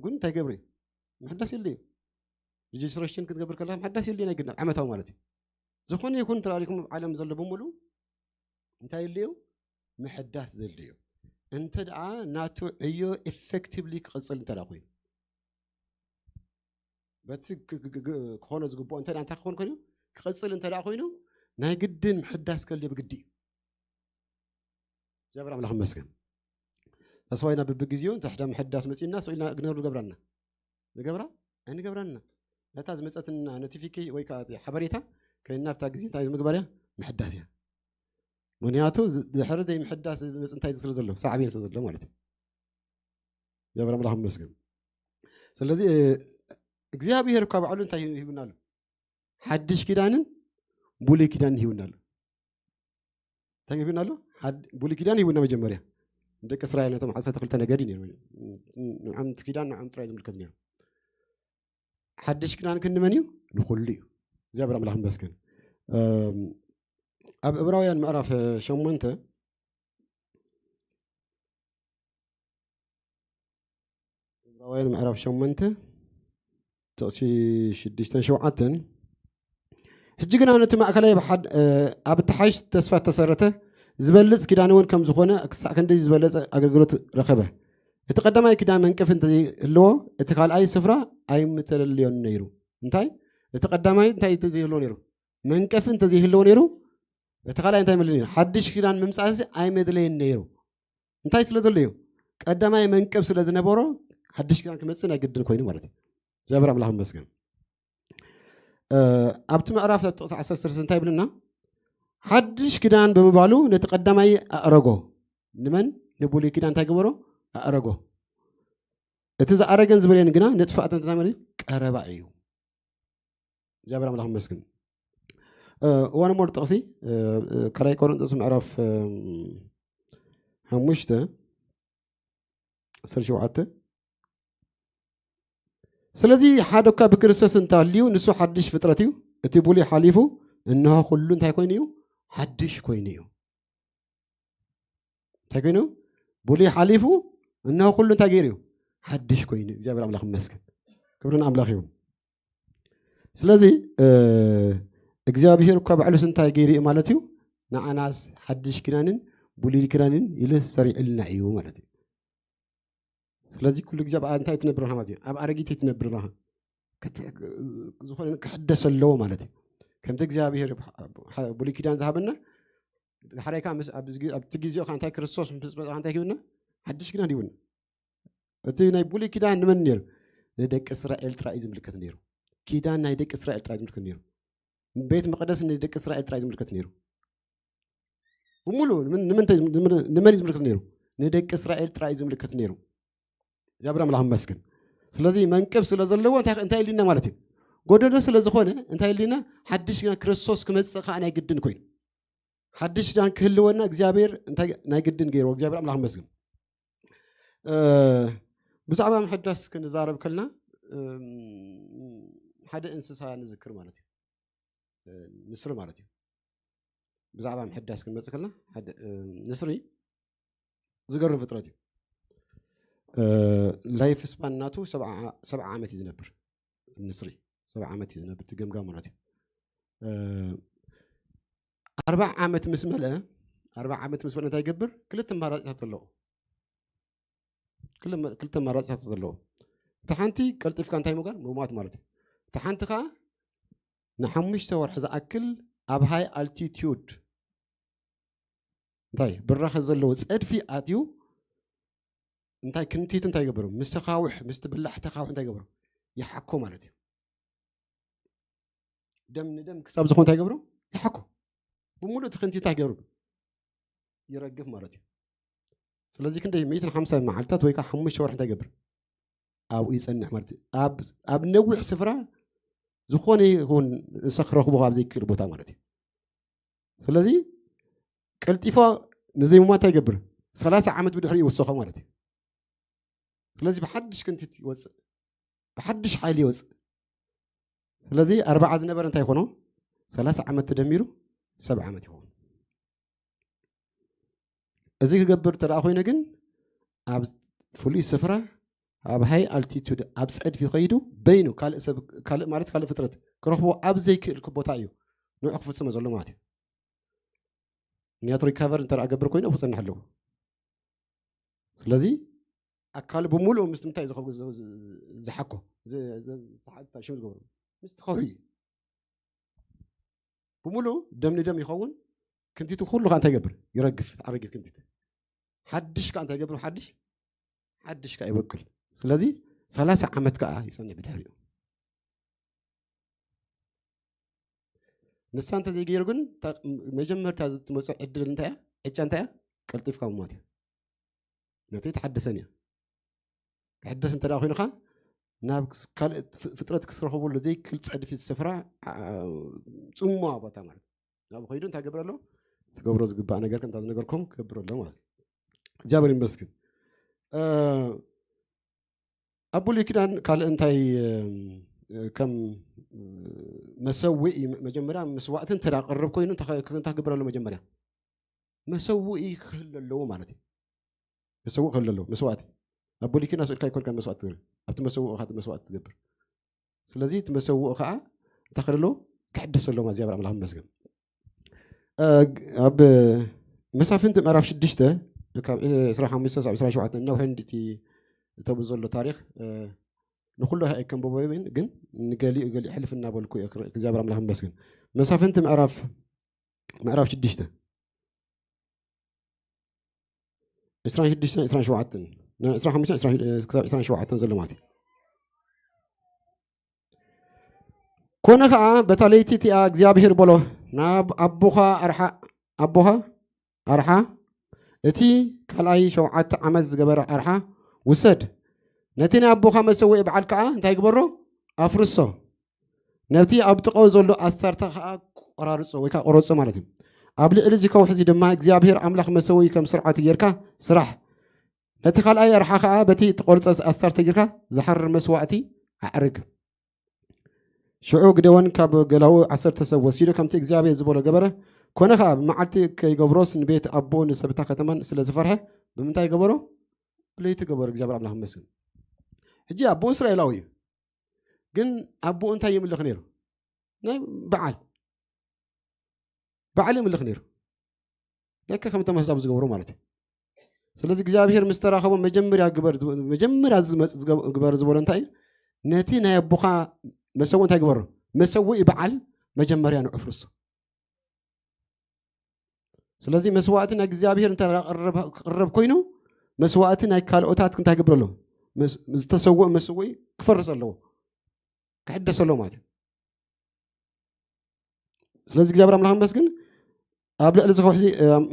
ግን እንታይ ገብር እዩ? ምሕዳስ የድልዮ። ሬጅስትሬሽን ክትገብር ከለካ ምሕዳስ የድልዮ፣ ናይ ግድን ዓመታዊ ማለት እዩ። ዝኾነ ይኹን ተራእሪኹም ኣብ ዓለም ዘሎ ብምሉ እንታይ የድልዮ? ምሕዳስ ዘድልዮ። እንተ ደኣ ናቱ ዕዮ ኢፌክቲቭሊ ክቕጽል እንተ ደኣ ኮይኑ፣ በቲ ክ- ክ- ክ- ክኾኖ ዝግብኦ እንተ እንታይ ክኾን ኮይኑ ክቕጽል እንተ ደኣ ኮይኑ ናይ ግድን ምሕዳስ ከልዮ ብግዲ እዩ። እግዚኣብሔር ኣምላኽ ይመስገን። ተስፋ ኢና ብብግዜኡ እንተ ሕዳ ምሕዳስ መጺእና ሰው ኢልና ግነሩ ንገብራና ንገብራ ኣይንገብራና ነታ ዝመጸትና ኖቲፊኬሽን ወይ ከዓ እቲ ሓበሬታ ከይና ኣብታ ግዜ እንታይ ምግባር እያ? ምሕዳስ እያ። ምክንያቱ ዝ- ድሕሪ ዘይምሕዳስ ዝመጽእ እንታይ ስለ ዘሎ ሳዕቤን ስለ ዘሎ ማለት እዩ። እግዚኣብሔር ኣምላኽ ይመስገን። ስለዚ እ፣ እግዚኣብሔር እኳ ባዕሉ እንታይ ሂቡና ኣሎ? ሓድሽ ኪዳንን ብሉይ ኪዳንን ሂቡና ኣሎ። እንታይ ሂቡና ኣሎ? ሓድ- ብሉይ ኪዳን ሂቡና መጀመርያ ንደቂ እስራኤል ነቶም ዓሰርተ ክልተ ነገድ እዩ ነይሩ። ንዓም ኪዳን ንዓም ጥራይ ዝምልከት ነይሩ። ሓድሽ ኪዳን ክንመን እዩ? ንኹሉ እዩ። እግዚኣብሔር ኣምላኽ ይመስገን። እም፣ ኣብ ዕብራውያን ምዕራፍ ሸሞንተ ዕብራውያን ምዕራፍ ሸሞንተ ጥቕሲ ሽዱሽተን ሸውዓተን ሕጂ ግና ነቲ ማእከላይ ብሓድ- እ፣ ኣብ እተሓይሽ ተስፋ እተሰረተ ዝበልጽ ኪዳን እውን ከም ዝኾነ ክሳዕ ክንደይ ዝበለጸ ኣገልግሎት ረኸበ። እቲ ቀዳማይ ኪዳን መንቀፊ እንተዘይህልዎ እቲ ካልኣይ ስፍራ ኣይምተለልዮን ነይሩ። እንታይ እቲ ቀዳማይ እንታይ እንተዘይህልዎ ነይሩ? መንቀፊ እንተዘይህልዎ ነይሩ እቲ ካልኣይ እንታይ መለ ነይሩ? ሓድሽ ኪዳን ምምጻእሲ ኣይመድለየን ነይሩ። እንታይ ስለ ዘሎ እዩ? ቀዳማይ መንቀብ ስለ ዝነበሮ ሓድሽ ኪዳን ክመጽእ ናይ ግድን ኮይኑ ማለት እዩ። እግዚኣብሔር ኣምላኽ ይመስገን። እ፣ ኣብቲ ምዕራፍ ኣብ ጥቕሲ ዓሰርተ ሰለስተ እንታይ ይብልና? ሓድሽ ኪዳን ብምባሉ ነቲ ቀዳማይ ኣእረጎ። ንመን? ንብሉይ ኪዳን እንታይ ገበሮ? ኣእረጎ። እቲ ዝኣረገን ዝበለየን ግና ንጥፍኣት እንታይ ማለት እዩ? ቀረባ እዩ። እግዚኣብሔር ኣምላኽ ይመስገን። እ፣ እዋን ሞር ጥቕሲ እ፣ እ፣ ካልኣይ ቆሮንቶስ ምዕራፍ እም፣ ሓሙሽተ ዓሰርተ ሸውዓተ ስለዚ ሓደ እኳ ብክርስቶስ እንተሃልዩ ንሱ ሓድሽ ፍጥረት እዩ። እቲ ብሉይ ሓሊፉ እንሆ ኩሉ እንታይ ኮይኑ እዩ? ሓድሽ ኮይኑ እዩ። እንታይ ኮይኑ? ብሉይ ሓሊፉ እንሆ ኩሉ እንታይ ገይሩ እዩ? ሓድሽ ኮይኑ። እግዚኣብሔር ኣምላኽ ይመስገን። ክብሪ ንኣምላኽ ይሁን። ስለዚ እ፣ እግዚኣብሔር እኳ ባዕሉስ እንታይ ገይሩ እዩ ማለት እዩ? ንዓናስ ሓድሽ ኪዳንን ብሉይ ኪዳንን ኢሉ ሰሪዕልና እዩ ማለት እዩ። ስለዚ ኩሉ ግዜ ኣብ እንታይ ትነብር ኣለኻ ማለት እዩ? ኣብ ኣረጊት ትነብር ኣለኻ። ከት- ዝኾነ ክሕደስ ኣለዎ ማለት እዩ። ከምቲ እግዚኣብሔር ብሉይ ኪዳን ዝሃበና ድሕራይ ከዓ ምስ- ኣብዚ ግዜ- ኣብቲ ግዜኡ ከዓ እንታይ ክርስቶስ ምስ መፅኣ እንታይ ሂብና? ሓድሽ ኪዳን ሂብና። እቲ ናይ ብሉይ ኪዳን ንመን ነይሩ? ንደቂ እስራኤል ጥራይ እዩ ዝምልከት ነይሩ። ኪዳን ናይ ደቂ እስራኤል ጥራይ ዝምልከት ነይሩ። ቤት መቅደስ ንደቂ እስራኤል ጥራይ ዝምልከት ነይሩ። ብምሉእ ንመን- ንምንታይ- ንመን- ንመን እዩ ዝምልከት ነይሩ? ንደቂ እስራኤል ጥራይ እዩ ዝምልከት ነይሩ። እግዚኣብሔር ኣምላኽ ይመስገን። ስለዚ መንቅብ ስለ ዘለዎ እንታይ እንታይ ኢልና ማለት እዩ? ጎደሎ ስለ ዝኾነ እንታይ ኢልና? ሓድሽ ኪዳን ክርስቶስ ክመጽእ ከዓ ናይ ግድን ኮይኑ ሓድሽ ኪዳን ክህልወና እግዚኣብሔር እንታይ ናይ ግድን ገይርዎ። እግዚኣብሔር ኣምላኽ ይመስገን። እ፣ ብዛዕባ ምሕዳስ ክንዛረብ ከልና እም፣ ሓደ እንስሳ ንዝክር ማለት እዩ። እ፣ ንስሪ ማለት እዩ። ብዛዕባ ምሕዳስ ክንመጽእ ከልና ሓደ እ፣ ንስሪ ዝገርም ፍጥረት እዩ። እ፣ ላይፍ ስፓን ናቱ ሰብዓ ሰብዓ ዓመት እዩ ዝነብር። ንስሪ ሰብዓ ዓመት እዩ ዝነብር፣ እቲ ገምጋም ማለት እዩ። እ፣ ኣርባዓ ዓመት ምስ መልአ ኣርባዓ ዓመት ምስ መልአ እንታይ ይገብር? ክልተ ኣማራፂታት ኣለዎ። ክል- ክልተ ኣማራፂታት ኣለዎ። እቲ ሓንቲ ቀልጢፍካ እንታይ ምግባር? ምሟት ማለት እዩ። እቲ ሓንቲ ከዓ ንሓሙሽተ ወርሒ ዝኣክል ኣብ ሃይ ኣልቲቲዩድ እንታይ ብራኸ ዘለዎ ፀድፊ ኣትዩ እንታይ ክንቲቱ እንታይ ይገብሩ? ምስ ተኻውሕ ምስ ትብላዕ ተኻውሕ እንታይ ይገብሩ? ይሓኮ ማለት እዩ። ደም ንደም ክሳብ ዝኾን እንታይ ይገብሩ? ይሓኮ። ብምሉእ እቲ ክንቲቱ እንታይ ይገብሩ? ይረግፍ ማለት እዩ። ስለዚ ክንደይ ሚእትን ሓምሳን መዓልታት ወይ ከዓ ሓሙሽተ ወርሒ እንታይ ይገብር? ኣብኡ ይፀንሕ ማለት እዩ። ኣብ- ኣብ ነዊሕ ስፍራ ዝኾነ ይኹን እንስሳ ክረኽቦ ካብ ዘይክእል ቦታ ማለት እዩ። ስለዚ ቀልጢፎ ንዘይምሟት እንታይ ይገብር? ሰላሳ ዓመት ብድሕሪ ይወሰኾ ማለት እዩ። ስለዚ ብሓድሽ ክንቲት ይወፅእ፣ ብሓድሽ ሓይሊ ይወፅእ። ስለዚ ኣርባዓ ዝነበረ እንታይ ይኾኖ? ሰላሳ ዓመት ተደሚሩ ሰብዓ ዓመት ይኸውን። እዚ ክገብር ተደኣ ኮይነ ግን ኣብ ፍሉይ ስፍራ ኣብ ሃይ ኣልቲቱድ ኣብ ጸድፊ ከይዱ በይኑ ካልእ ሰብ ካልእ ማለት ካልእ ፍጥረት ክረኽቦ ኣብ ዘይክእል ቦታ እዩ ንዑ ክፍጽሞ ዘሎ ማለት እዩ። ምክንያቱ ሪካቨር እንተ ገብር ኮይኑ ክጸንሕ ኣለዎ። ስለዚ ኣካል ብምሉእ ምስ ምንታይ ዝኸ- ዝ- ዝ- ዝሓኮ ዝ- ዝ- ዝሓ- እንታይ ሽም ዝገብሩ ምስ ከውሒ እዩ። ብምሉእ ደም ንደም ይኸውን። ክንቲቱ ኩሉ ከዓ እንታይ ይገብር? ይረግፍ። ኣረጊት ክንቲት ሓድሽ ከዓ እንታይ ይገብር? ሓድሽ ሓድሽ ከዓ ይበቅል። ስለዚ ሰላሳ ዓመት ከዓ ይጸንሕ ብድሕሪኡ። ንሳ እንተዘይገይሩ ግን እታ መጀመርታ ትመፅእ ዕድል እንታይ እያ? ዕጫ እንታይ እያ? ቀልጢፍካ ምሟት እያ። ነቲ ተሓደሰን እያ። ክሕደስ እንተ ደኣ ኮይኑኻ ናብ ካልእ ፍ- ፍጥረት ክትረኽበሉ ዘይክል ጸድፊ ስፍራ ዓ- ጽምዋ ቦታ ማለት እዩ። ናብ ከይዱ እንታይ ገብር ኣሎ? ትገብሮ ዝግባእ ነገር ከምታ ዝነገርኩም ክገብር ኣሎ ማለት እዩ። እግዚኣብሔር ይመስገን። እ፣ ኣብ ብሉይ ኪዳን ካልእ እንታይ እ፣ ከም እ፣ መሰውኢ መጀመርያ መስዋእቲ እንተ ደኣ ቅርብ ኮይኑ እንታይ እንታይ ክገብር ኣሎ? መጀመርያ መሰውኢ ክህሉ ኣለዎ ማለት እዩ። መሰውኢ ክህሉ ኣለዎ መስዋእቲ። ኣብ ብሉይ ኪዳን ስእልካ ይኮንካ መስዋእቲ ትገብር ኣብቲ መሰውኢ ኢኻ መስዋእቲ ትገብር። ስለዚ እቲ መሰውኢ ከዓ እንታይ ክህሉ ኣለዎ? ክሕደስ ኣለዎ። እግዚኣብሔር ኣምላኽ ይመስገን። እ፣ ኣብ መሳፍንቲ ምዕራፍ ሽዱሽተ ካብ ዕስራን ሓሙሽተን ሳብ ዕስራን ሸውዓተን ነውሒ እንድቲ እተብ ዘሎ ታሪክ እ፣ ንኩሉ ኣይከንበቦ ግን ግን ንገሊኡ ገሊኡ ሕልፍ እናበልኩ እየ ክርኢ። እግዚኣብሔር ኣምላኽ ይመስገን። መሳፍንቲ ምዕራፍ ምዕራፍ ሽዱሽተ ዕስራን ሽዱሽተን ዕስራን ሸውዓተን ዕስራን ሓሙሽተን ክሳብ ዕስራን ሸውዓተን ዘሎ ማለት እዩ። ኮነ ከዓ በታ ለይቲ እቲኣ እግዚኣብሔር በሎ ናብ ኣቦኻ ኣርሓ ኣቦኻ ኣርሓ እቲ ካልኣይ ሸውዓተ ዓመት ዝገበረ ኣርሓ ውሰድ፣ ነቲ ናይ ኣቦኻ መሰውኢ በዓል ከዓ እንታይ ግበሮ? ኣፍርሶ። ነቲ ኣብ ጥቐኡ ዘሎ ኣስታርታ ከዓ ቆራርጾ ወይ ከዓ ቆረጾ ማለት እዩ። ኣብ ልዕሊ እዚ ከውሒ እዚ ድማ እግዚኣብሔር ኣምላኽ መሰውኢ ከም ስርዓቱ ጌርካ ስራሕ። ነቲ ካልኣይ ኣርሓ ከዓ በቲ እትቆርጸ ኣስታርተ ጌርካ ዝሓርር መስዋእቲ ኣዕርግ። ሽዑ ግደዎን ካብ ገላኡ ዓሰርተ ሰብ ወሲዱ ከምቲ እግዚኣብሔር ዝበሎ ገበረ። ኮነ ከዓ ብመዓልቲ ከይገብሮስ ንቤት ኣቦኡ ንሰብታ ከተማን ስለ ዝፈርሐ ብምንታይ ገበሮ? ብለይቲ ገበሮ። እግዚኣብሔር ኣምላኽ ይመስገን። ሕጂ ኣቦኡ እስራኤላዊ እዩ፣ ግን ኣቦኡ እንታይ ይምልኽ ነይሩ? ናይ በዓል በዓል ይምልኽ ነይሩ። ልክዕ ከምቶም ኣህዛብ ዝገብሩ ማለት እዩ። ስለዚ እግዚኣብሔር ምስ ተራኸቦ መጀመርያ ግበር ዝብ- መጀመርያ ዝመጽእ ዝገብ- ግበር ዝበሎ እንታይ እዩ? ነቲ ናይ ኣቦኻ መሰው እንታይ ግበሮ? መሰውኢ በዓል መጀመርያ ንዕፍርሶ። ስለዚ መስዋእቲ ናይ እግዚኣብሔር እንተ ክቕረብ ኮይኑ መስዋእቲ ናይ ካልኦታት እንታይ ግብረሎም? መስ- ዝተሰውእ መስውኢ ክፈርስ ኣለዎ፣ ክሕደስ ኣለዎ ማለት እዩ። ስለዚ እግዚኣብሔር ኣምላኽ መስግን ኣብ ልዕሊ እዚ ከውሒ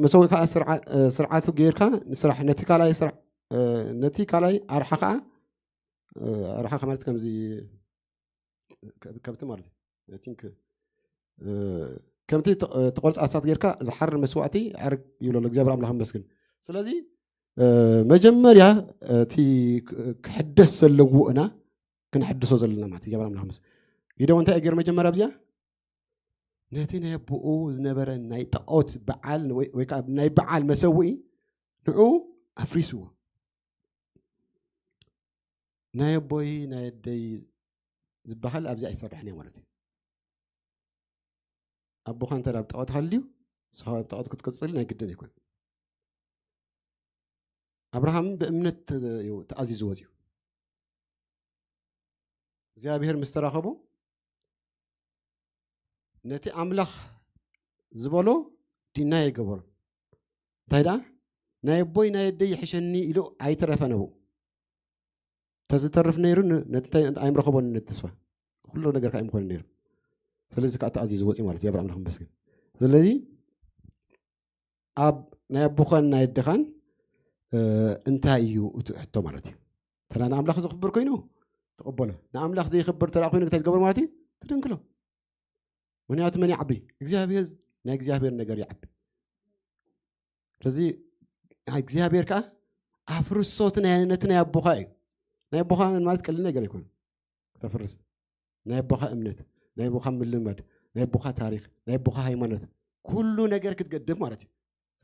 መሰውኢ ከዓ ስርዓ- ስርዓቱ ጌርካ ንስራሕ ነቲ ካልኣይ ስራ- ነቲ ካልኣይ ኣርሓ ከዓ ኣርሓ ማለት ከምዚ ከብቲ ማለት እዩ። I think ከምቲ ተቆርፂ ኣስታት ጌርካ ዝሓርር መስዋእቲ ኣዕርግ ይብሎ እግዚኣብሔር ኣምላኽ መስግን። ስለዚ መጀመርያ እቲ ክሕደስ ዘለዎ እና ክነሕድሶ ዘለና ማለት እግዚኣብሔር ኣምላኽ መስግን። ኢዶ እንታይ ገይሩ መጀመርያ ኣብዚኣ ነቲ ናይ ኣቦኡ ዝነበረ ናይ ጣዖት በዓል ወይ ወይ ከዓ ናይ በዓል መሰውኢ ንዑ ኣፍሪስዎ። ናይ ኣቦይ ናይ ኣደይ ዝበሃል ኣብዚ ኣይሰርሕን እየ ማለት እዩ። ኣቦኻ እንተ ኣብ ጣዖት ሃልዩ ንስኻ ኣብ ጣዖት ክትቅፅል ናይ ግድን ኣይኮን። ኣብርሃም ብእምነት እዩ ተኣዚዙ ወፅዩ። እግዚኣብሔር ምስ ተራኸቡ ነቲ ኣምላኽ ዝበሎ ዲና ይገበሩ። እንታይ ደኣ ናይ ኣቦይ ናይ ኣደይ ይሕሸኒ ኢሉ ኣይተረፈን ኣብኡ። ተዝተርፍ ነይሩ ን- ነቲ እንታይ ኣይምረኸቦን ነቲ ተስፋ ኩሉ ነገር ከዓ ኣይምኾነ ነይሩ። ስለዚ ከዓ ተኣዚዙ ወፂ ማለት እግዚኣብሔር ኣምላኽ መስገን። ስለዚ ኣብ ናይ ኣቦኻን ናይ ኣደኻን እንታይ እዩ እቲ ሕቶ ማለት እዩ? ተላ ንኣምላኽ ዘኽብር ኮይኑ ተቐበሎ። ንኣምላኽ ዘይኽብር ተላ ኮይኑ እንታይ ዝገብር ማለት እዩ? ትደንክሎ። ምክንያቱ መን ይዓቢ? እግዚኣብሔር። ናይ እግዚኣብሔር ነገር ይዓቢ። ስለዚ እግዚኣብሔር ከዓ ኣፍርሶ እቲ ናይ- ነቲ ናይ ኣቦኻ እዩ። ናይ ኣቦኻ ማለት ቀሊል ነገር ኣይኮነ ክተፍርስ ናይ ኣቦኻ እምነት። ናይ ኣቦኻ ምልማድ፣ ናይ ኣቦኻ ታሪኽ፣ ናይ ኣቦኻ ሃይማኖት፣ ኩሉ ነገር ክትገድፍ ማለት እዩ።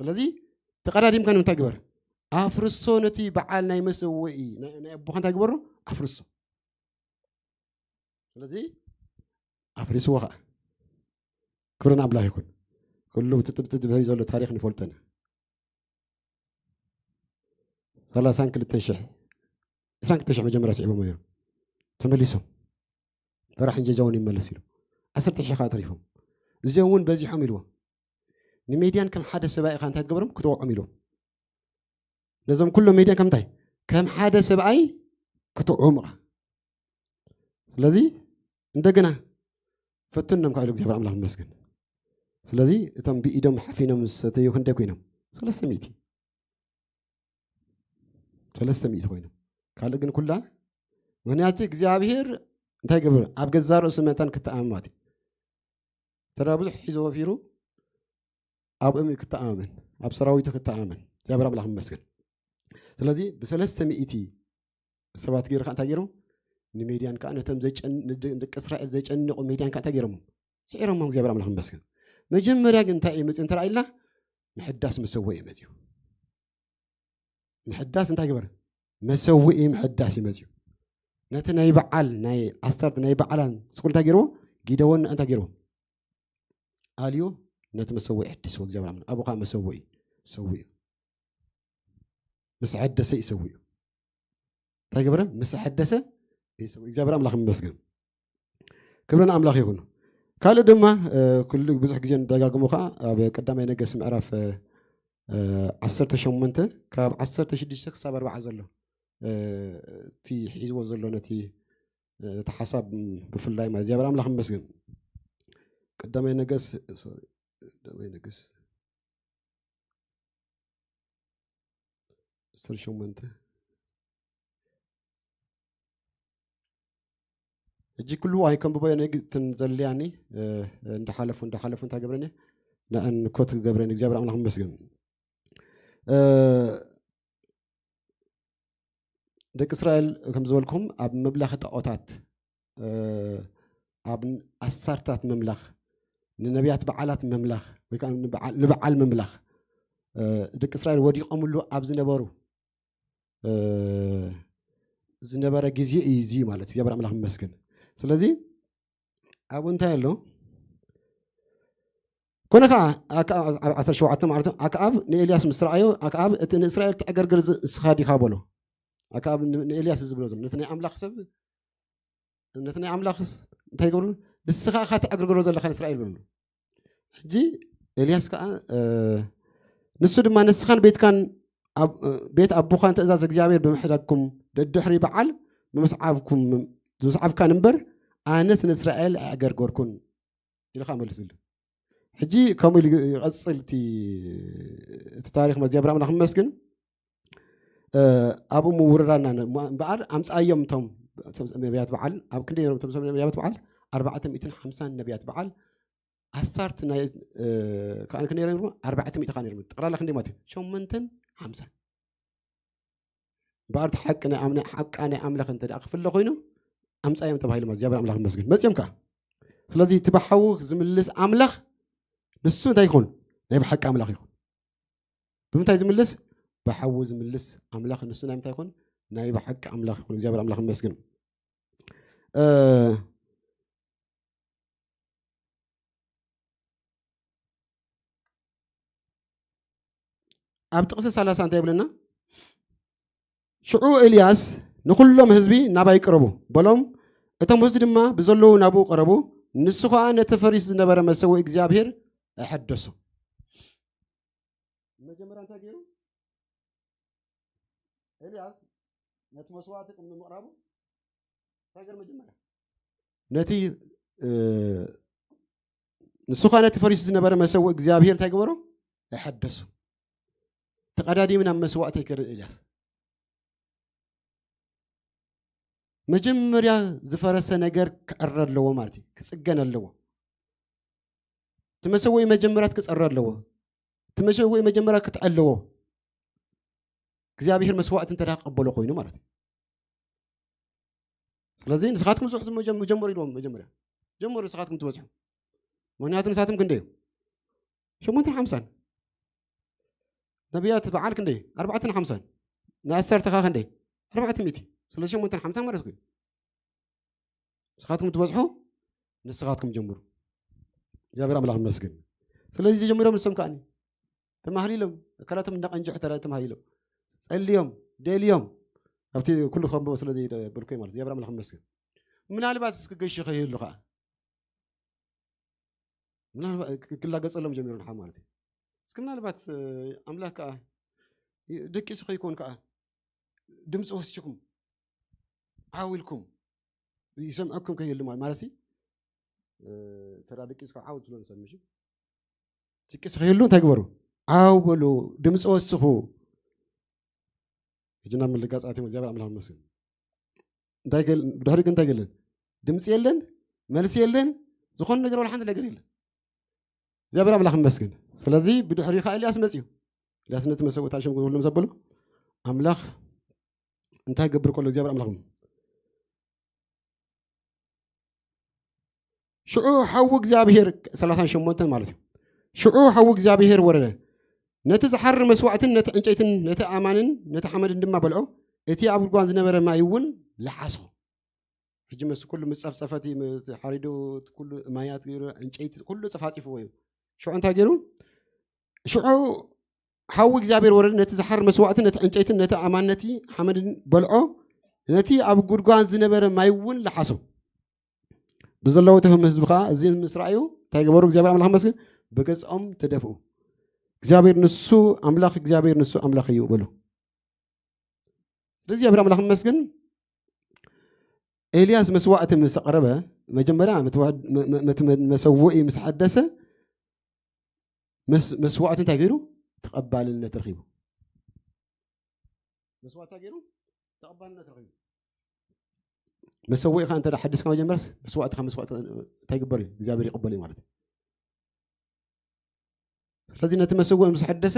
ስለዚ ተቐዳዲምካ ንምንታይ ግበር? ኣፍርሶ ነቲ በዓል ናይ መሰውኢ ናይ ኣቦኻ እንታይ ግበሮ? ኣፍርሶ። ስለዚ ኣፍሪስዎ ኸዓ። ክብርን ኣምላኽ ይኹን። ኩሉ ብትጥብቲ ድሕሪ ዘሎ ታሪኽ ንፈልጦ ኢና። ሰላሳን ክልተን ሽሕ፣ ዕስራን ክልተ ሽሕ መጀመርያ ስዒቦም ነይሮም። ተመሊሶም። በራሕ እንጀጃውን ይመለስ ኢሉ። ዓሰርተ ሽሕ ከዓ ተሪፎም። እዚኦም እውን በዚሖም ኢልዎ። ንሜድያን ከም ሓደ ሰብኣይ ኢኻ እንታይ ትገብሮም? ክትወዖም ኢልዎም። ነዞም ኩሎም ሜድያን ከም እንታይ? ከም ሓደ ሰብኣይ ክትወዖም ኢኻ። ስለዚ እንደገና ፈትኖም ከዓ ኢሉ እግዚኣብሔር ኣምላኽ ይመስገን። ስለዚ እቶም ብኢዶም ሓፊኖም ዝሰተዩ ክንደይ ኮይኖም? ሰለስተ ሚእቲ። ሰለስተ ሚእቲ ኮይኖም። ካልእ ግን ኩላ ምክንያቱ እግዚኣብሔር እንታይ ገብር? ኣብ ገዛ ርእሱ መታን ክተኣማት እዩ። ተራ ብዙሕ ሒዞ ወፊሩ ኣብኦም እዩ ክተኣማመን፣ ኣብ ሰራዊቱ ክተኣማመን። እግዚኣብሔር ኣምላኽ ይመስገን። ስለዚ ብሰለስተ ሚእቲ ሰባት ገይሩ ከዓ እንታይ ገይሮም? ንሜድያን ከዓ ነቶም ዘይጨን-፣ ንደ-፣ ንደቂ እስራኤል ዘጨንቑ ሜድያን ከዓ እንታይ ገይሮም? ስዒሮሞም። እግዚኣብሔር ኣምላኽ ይመስገን። መጀመርያ ግን እንታይ እዩ መፅኡ እንተ ኢልና ምሕዳስ መሰውኢ እዩ መፅኡ። ምሕዳስ እንታይ ግበር? መሰውኢ ምሕዳስ እዩ መፅኡ። ነቲ ናይ በዓል ናይ ዓሰርተ ናይ በዓላን ስቁል እንታይ ገይርዎ? ጊደዎን እንታይ ገይርዎ? ኣልዮ ነቲ መሰውኢ ሕድስዎ እግዚኣብሔር ኣምላኽ። ኣብኡ ከዓ መሰውኢ ሰውኡ። ምስ ሐደሰ ይሰውኡ። እንታይ ገበረ? ምስ ሐደሰ ይሰውኡ። እግዚኣብሔር ኣምላኽ ይመስገን። ክብሪ ንኣምላኽ ይኹን። ካልእ ድማ፣ እ፣ ኩሉ ብዙሕ ግዜ ንደጋግሞ ከዓ ኣብ ቀዳማይ ነገስት ምዕራፍ፣ እ፣ እ፣ ዓሰርተ ሸሞንተ ካብ ዓሰርተ ሽዱሽተ ክሳብ ኣርባዓ ዘሎ፣ እ፣ እቲ ሒዝዎ ዘሎ ነቲ፣ እ፣ እቲ ሓሳብ ብፍላይ ማለት እግዚኣብሔር ኣምላኽ ይመስገን። ቀዳማይ ነገስት፣ ሶሪ፣ ቀዳማይ ነገስት ዓሰርተ ሸሞንተ። ሕጂ ኩሉ ኣይከንብቦ እየ፣ ነግ-፣ እተን ዘድልያኒ፣ እ፣ እንዳሓለፉ፣ እንዳሓለፉ እንታይ ገብረኒ? ንኣን ኮት ገብረኒ። እግዚኣብሔር ኣምላኽ ይመስገን። እ፣ ደቂ እስራኤል ከም ዝበልኩም ኣብ ምምላኽ ጣዖታት፣ እ፣ ኣብ ኣስታርታት ምምላኽ፣ ንነቢያት በዓላት ምምላኽ፣ ወይ ከዓ ንበዓል፣ ንበዓል ምምላኽ፣ እ፣ ደቂ እስራኤል ወዲቖምሉ ኣብ ዝነበሩ፣ እ፣ ዝነበረ ግዜ እዩ እዚ ማለት። እግዚኣብሔር ኣምላኽ ይመስገን። ስለዚ ኣብኡ እንታይ ኣሎ? ኮነ ከዓ ኣከኣብ፣ ኣብ ዓሰርተ ሸውዓተ ማለት ኣከኣብ ንኤልያስ ምስ ረኣዮ፣ ኣከኣብ እቲ ንእስራኤል ትዕገርግር ዝ-፣ ንስኻ ዲኻ በሎ። ኣከኣብ ን-፣ ንኤልያስ እዩ ዝብሎ ዘሎ። ነቲ ናይ ኣምላኽ ሰብ፣ ነቲ ናይ ኣምላኽስ እንታይ ይገብሩ? ንስኻ ኢኻ ትዕግርግሮ ዘለኻ ንእስራኤል በሎ። ሕጂ ኤልያስ ከዓ፣ እ፣ ንሱ ድማ ንስኻን ቤትካን ኣብ፣ እ፣ ቤት ኣቦኻን ትእዛዝ እግዚኣብሔር ብምሕዳግኩም ደድሕሪ በዓል ብምስዓብኩም፣ ብምስዓብካን እምበር ኣነስ ንእስራኤል ኣዕገርገርኩን ኢልካ መልስሉ። ሕጂ ከምኡ ኢሉ ይቐጽል እቲ፣ እቲ ታሪኽ። መዚ ኣብርሃም ንኽመስግን፣ እ፣ ኣብኡ ምውርራና ነ-፣ እምበኣር ኣምጻዮም እቶም፣ እቶም ነቢያት በዓል፣ ኣብ ክንደይ ነይሮም እቶም ነቢያት በዓል? ኣርባዕተ ሚእትን ሓምሳን ነቢያት በዓል። ኣስታርት ናይ፣ እ፣ ከኣ ክንደይ ነይሮም? ኣርባዕተ ሚእቲ ከኣ ነይሮም። ጠቕላላ ክንደይ ማለት እዩ? ሸሞንተን ሓምሳን። እምበኣር እቲ ሓቂ ናይ ኣም-፣ ናይ ሓቃ ናይ ኣምላኽ እንተ ደኣ ክፍለ ኮይኑ፣ ኣምጻዮም ተባሂሎም፣ እግዚኣብሔር ኣምላኽ ይመስገን። መጺኦም ከኣ። ስለዚ እቲ ብሓዊ ዝምልስ ኣምላኽ ንሱ እንታይ ይኹን? ናይ ብሓቂ ኣምላኽ ይኹን። ብምንታይ ዝምልስ? ብሓዊ ዝምልስ ኣምላኽ ንሱ ናይ ምንታይ ይኹን? ናይ ብሓቂ ኣምላኽ ይኹን። እግዚኣብሔር ኣምላኽ ይመስገን። እ፣ ኣብ ጥቕሲ ሰላሳ እንታይ ይብለና? ሽዑ ኤልያስ ንኹሎም ህዝቢ ናባይ ቅረቡ በሎም። እቶም ህዝቢ ድማ ብዘለዉ ናብኡ ቀረቡ። ንሱ ኸኣ ነቲ ፈሪሱ ዝነበረ መሰውኢ እግዚኣብሔር ኣሐደሶ። መጀመርያ እንታይ ገይሩ? ኤልያስ ነቲ መስዋእቲ ቅድሚ ምቕራቡ እንታይ ገይሩ መጀመርያ? ነቲ፣ እ፣ ንሱ ኸኣ ነቲ ፈሪሱ ዝነበረ መሰውኢ እግዚኣብሔር እንታይ ገበሮ? ኣሐደሶ። ተቐዳዲሙ ናብ መስዋእቲ ኣይከደን ኤልያስ። መጀመርያ ዝፈረሰ ነገር ክዕረ ኣለዎ ማለት እዩ፣ ክጽገን ኣለዎ። እቲ መሰውኢ መጀመርያ ክጸሪ ኣለዎ። እቲ መሰውኢ መጀመርያ ክትዐ ኣለዎ። እግዚኣብሔር መስዋእቲ እንተ ደኣ ክቐበሎ ኮይኑ ማለት እዩ። ስለዚ ንስኻትኩም ዝውሕዙ መጀም-፣ ጀምሩ ኢልዎም መጀመርያ። ጀምሩ ንስኻትኩም ትበዝሑ። ምክንያቱ ንሳትም ክንደይ እዮም? ሸሞንተን ሓምሳን። ነቢያት በዓል ክንደይ? ኣርባዕተን ሓምሳን። ናይ ኣሰርተ ኸ ክንደይ? ኣርባዕተ ሚእቲ። ስለዚ ሸሞንተን ሓምሳን ማለት እዩ። ንስኻትኩም ትበዝሑ፣ ንስኻትኩም ጀምሩ። እግዚኣብሔር ኣምላኽ ይመስገን። ስለዚ ጀሚሮም ንሶም ከኣኒ ተማህሊሎም፣ ኣካላቶም እንዳቐንጀሑ ተራ-፣ ተማህሊሎም፣ ጸልዮም፣ ደልዮም፣ ኣብቲ ኩሉ ከንብቦ ስለ ዘይበልኩ ማለት እዩ። እግዚኣብሔር ኣምላኽ ይመስገን። ምናልባት እስኪ ገሺ ከይህሉ ከኣ፣ ምናልባት ክ-፣ ክላገጸሎም ጀሚሩ ንሓ ማለት እዩ። እስኪ ምናልባት፣ እ፣ ኣምላኽ ከኣ ይ-፣ ደቂሱ ከይኮን ከኣ ድምፂ ወሲኹም ዓው ኢልኩም ይሰምዐኩም ከይህሉ ማለት፣ ማለት ሲ፣ እ፣ ተራ ደቂስካ ዓው ትብሎ ንሰምዕ፣ እሺ? ደቂስ ከይህሉ እንታይ ግበሩ? ዓው በሉ፣ ድምፂ ወስኹ። ሕጂ ናብ ምልጋፅ ኣትዮም፣ እግዚኣብሔር ኣምላኽ ይመስገን። እንታይ ገል-፣ ብድሕሪ ግን እንታይ ገለን? ድምፂ የለን፣ መልሲ የለን፣ ዝኾነ ነገር ወላ ሓንቲ ነገር የለን። እግዚኣብሔር ኣምላኽ ይመስገን። ስለዚ ብድሕሪ ከዓ ኤልያስ መፅዩ። ኤልያስ ነቲ መሰውእታ ሸም ኩሎም ዘበሉ ኣምላኽ እንታይ ገብር ከሎ እግዚኣብሔር ኣምላኽ ሽዑ ሓዊ እግዚኣብሔር፣ ሰላሳን ሸሞንተን ማለት እዩ። ሽዑ ሓዊ እግዚኣብሔር ወረደ፣ ነቲ ዝሓሪ መስዋዕትን ነቲ ዕንጨይትን ነቲ ኣማንን ነቲ ሓመድን ድማ በልዖ፣ እቲ ኣብ ጉድጓድ ዝነበረ ማይ እውን ለሓሶ። ሕጂ ምስ ኩሉ ምስ ጸፍጸፈቲ፣ ም-፣ ሓሪዱ፣ እቲ ኩሉ ማያት ገይሩ፣ ዕንጨይቲ ኩሉ ጸፋጺፍዎ እዩ። ሽዑ እንታይ ገይሩ? ሽዑ ሓዊ እግዚኣብሔር ወረደ፣ ነቲ ዝሓር መስዋዕትን ነቲ ዕንጨይትን ነቲ ኣማን ነቲ ሓመድን በልዖ፣ ነቲ ኣብ ጉድጓድ ዝነበረ ማይ እውን ለሓሶ። ብዘለዉ እቶም ህዝቢ ከዓ እዚ ምስ ረኣዩ እንታይ ገበሩ? እግዚኣብሔር ኣምላኽ መስገን፣ ብገዝኦም ተደፍኡ። እግዚኣብሔር ንሱ ኣምላኽ፣ እግዚኣብሔር ንሱ ኣምላኽ እዩ በሉ። ስለዚ እግዚኣብሔር ኣምላኽ መስገን፣ ኤልያስ መስዋዕቲ ምስ ኣቕረበ፣ መጀመርያ መትዋ-፣ መ-፣ መ-፣ መት-፣ መ-፣ መሰውኢ ምስ ሓደሰ፣ መስ-፣ መስዋዕቲ እንታይ ገይሩ? ተቐባልነት ረኺቡ። መስዋዕቲ እንታይ ገይሩ? ተቐባልነት ረኺቡ። መሰውኢኻ እንተ ደኣ ሓዲስካ መጀመርያስ፣ መስዋዕትኻ መስዋዕቲ እንታይ ይግበር እዩ? እግዚኣብሔር ይቕበል እዩ ማለት እዩ። ስለዚ ነቲ መሰውኢ ምስ ሓደሰ፣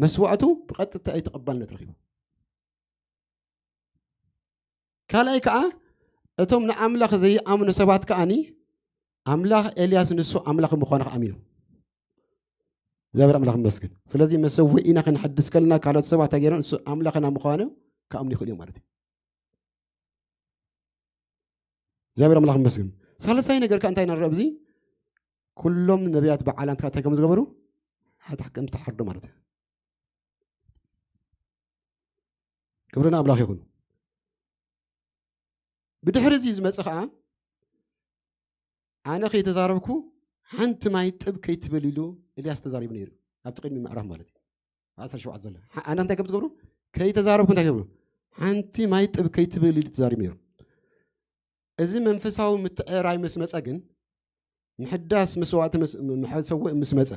መስዋዕቱ ብቐጥታ እዩ ተቐባልነት ረኺቡ። ካልኣይ ከኣ፣ እቶም ንኣምላኽ ዘይኣምኑ ሰባት ከኣኒ፣ ኣምላኽ ኤልያስ ንሱ ኣምላኽ ምዃኑ ከኣሚኑ። እግዚኣብሔር ኣምላኽ ይመስገን። ስለዚ መሰውኢና ክንሓድስ ከለና፣ ካልኦት ሰባት እንታይ ገይሮም? ንሱ ኣምላኽና ምዃኑ ክኣምኑ ይኽእሉ እዮም ማለት እዩ። እግዚኣብሔር ኣምላኽ ይመስገን። ሳልሳይ ነገር ከኣ እንታይ ንርኢ ኣብዚ? ኩሎም ነቢያት በዓላት ከኣ እንታይ ከም ዝገበሩ? ሓታ ከም ዝተሓርዱ ማለት እዩ። ክብሪ ንኣምላኽ ይኹን። ብድሕሪ እዚ ዝመጽእ ኸኣ፣ ኣነ ከይተዛረብኩ ሓንቲ ማይ ጥብ ከይትብል ኢሉ ኤልያስ ተዛሪቡ ነይሩ። ኣብቲ ቅድሚ ምዕራፍ ማለት እዩ። ዓሰርተ ሸውዓተ ዘሎ። ሓ-፣ ኣነ እንታይ ከም ትገብሩ? ከይተዛረብኩ እንታይ ገብሩ? ሓንቲ ማይ ጥብ ከይትብል ኢሉ ተዛሪቡ ነይሩ። እዚ መንፈሳዊ ምትዕራይ ምስ መጸ ግን፣ ምሕዳስ መስዋዕቲ ምስ፣ ም-፣ መሐሰዊ ምስ መጸ፣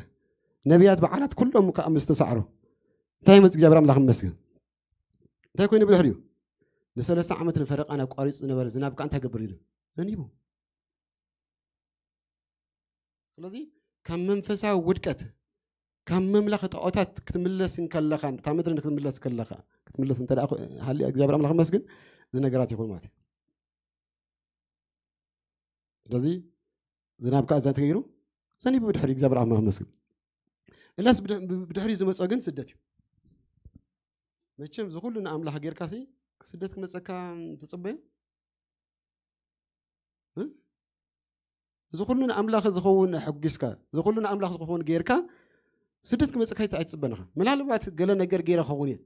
ነቢያት በዓላት ኩሎም ከኣ ምስ ተሳዕሩ፣ እንታይ መጽእ? እግዚኣብሔር ኣምላኽ ይመስገን። እንታይ ኮይኑ ብድሕሪኡ? ንሰለስተ ዓመት ንፈረቓን ኣቋሪጹ ዝነበረ ዝናብ ከኣ እንታይ ገብር ኢሉ? ዘኒቡ። ስለዚ ካብ መንፈሳዊ ውድቀት፣ ካብ መምላኺ ጣዖታት ክትምለስ እንከለኻ፣ እታ ምድሪ ክትምለስ ከለኻ፣ ክትምለስ እንተ ደኣ ኮ-፣ ሃልያ እግዚኣብሔር ኣምላኽ መስግን፣ እዚ ነገራት ይኹን ማለት እዩ። ስለዚ ዝናብ ከኣ እዛ ተገይሩ፣ ዘኒቡ ብድሕሪ እግዚኣብሔር ኣምላኽ መስግን። እላስ ብድ-፣ ብድሕሪ ዝመጾ ግን ስደት እዩ። መቸም እዚ ኩሉ ንኣምላኽ ጌርካሲ ስደት ክመጸካ ትጽበዮ? እ? እዚ ኩሉ ንኣምላኽ ዝኸውን ኣሐጒስካ፣ እዚ ኩሉ ንኣምላኽ ዝኸውን ጌርካ፣ ስደት ክመጽካ ኣይት-፣ ኣይትጽበን ኢኻ። ምናልባት ገለ ነገር ገይረ ክኸውን እየ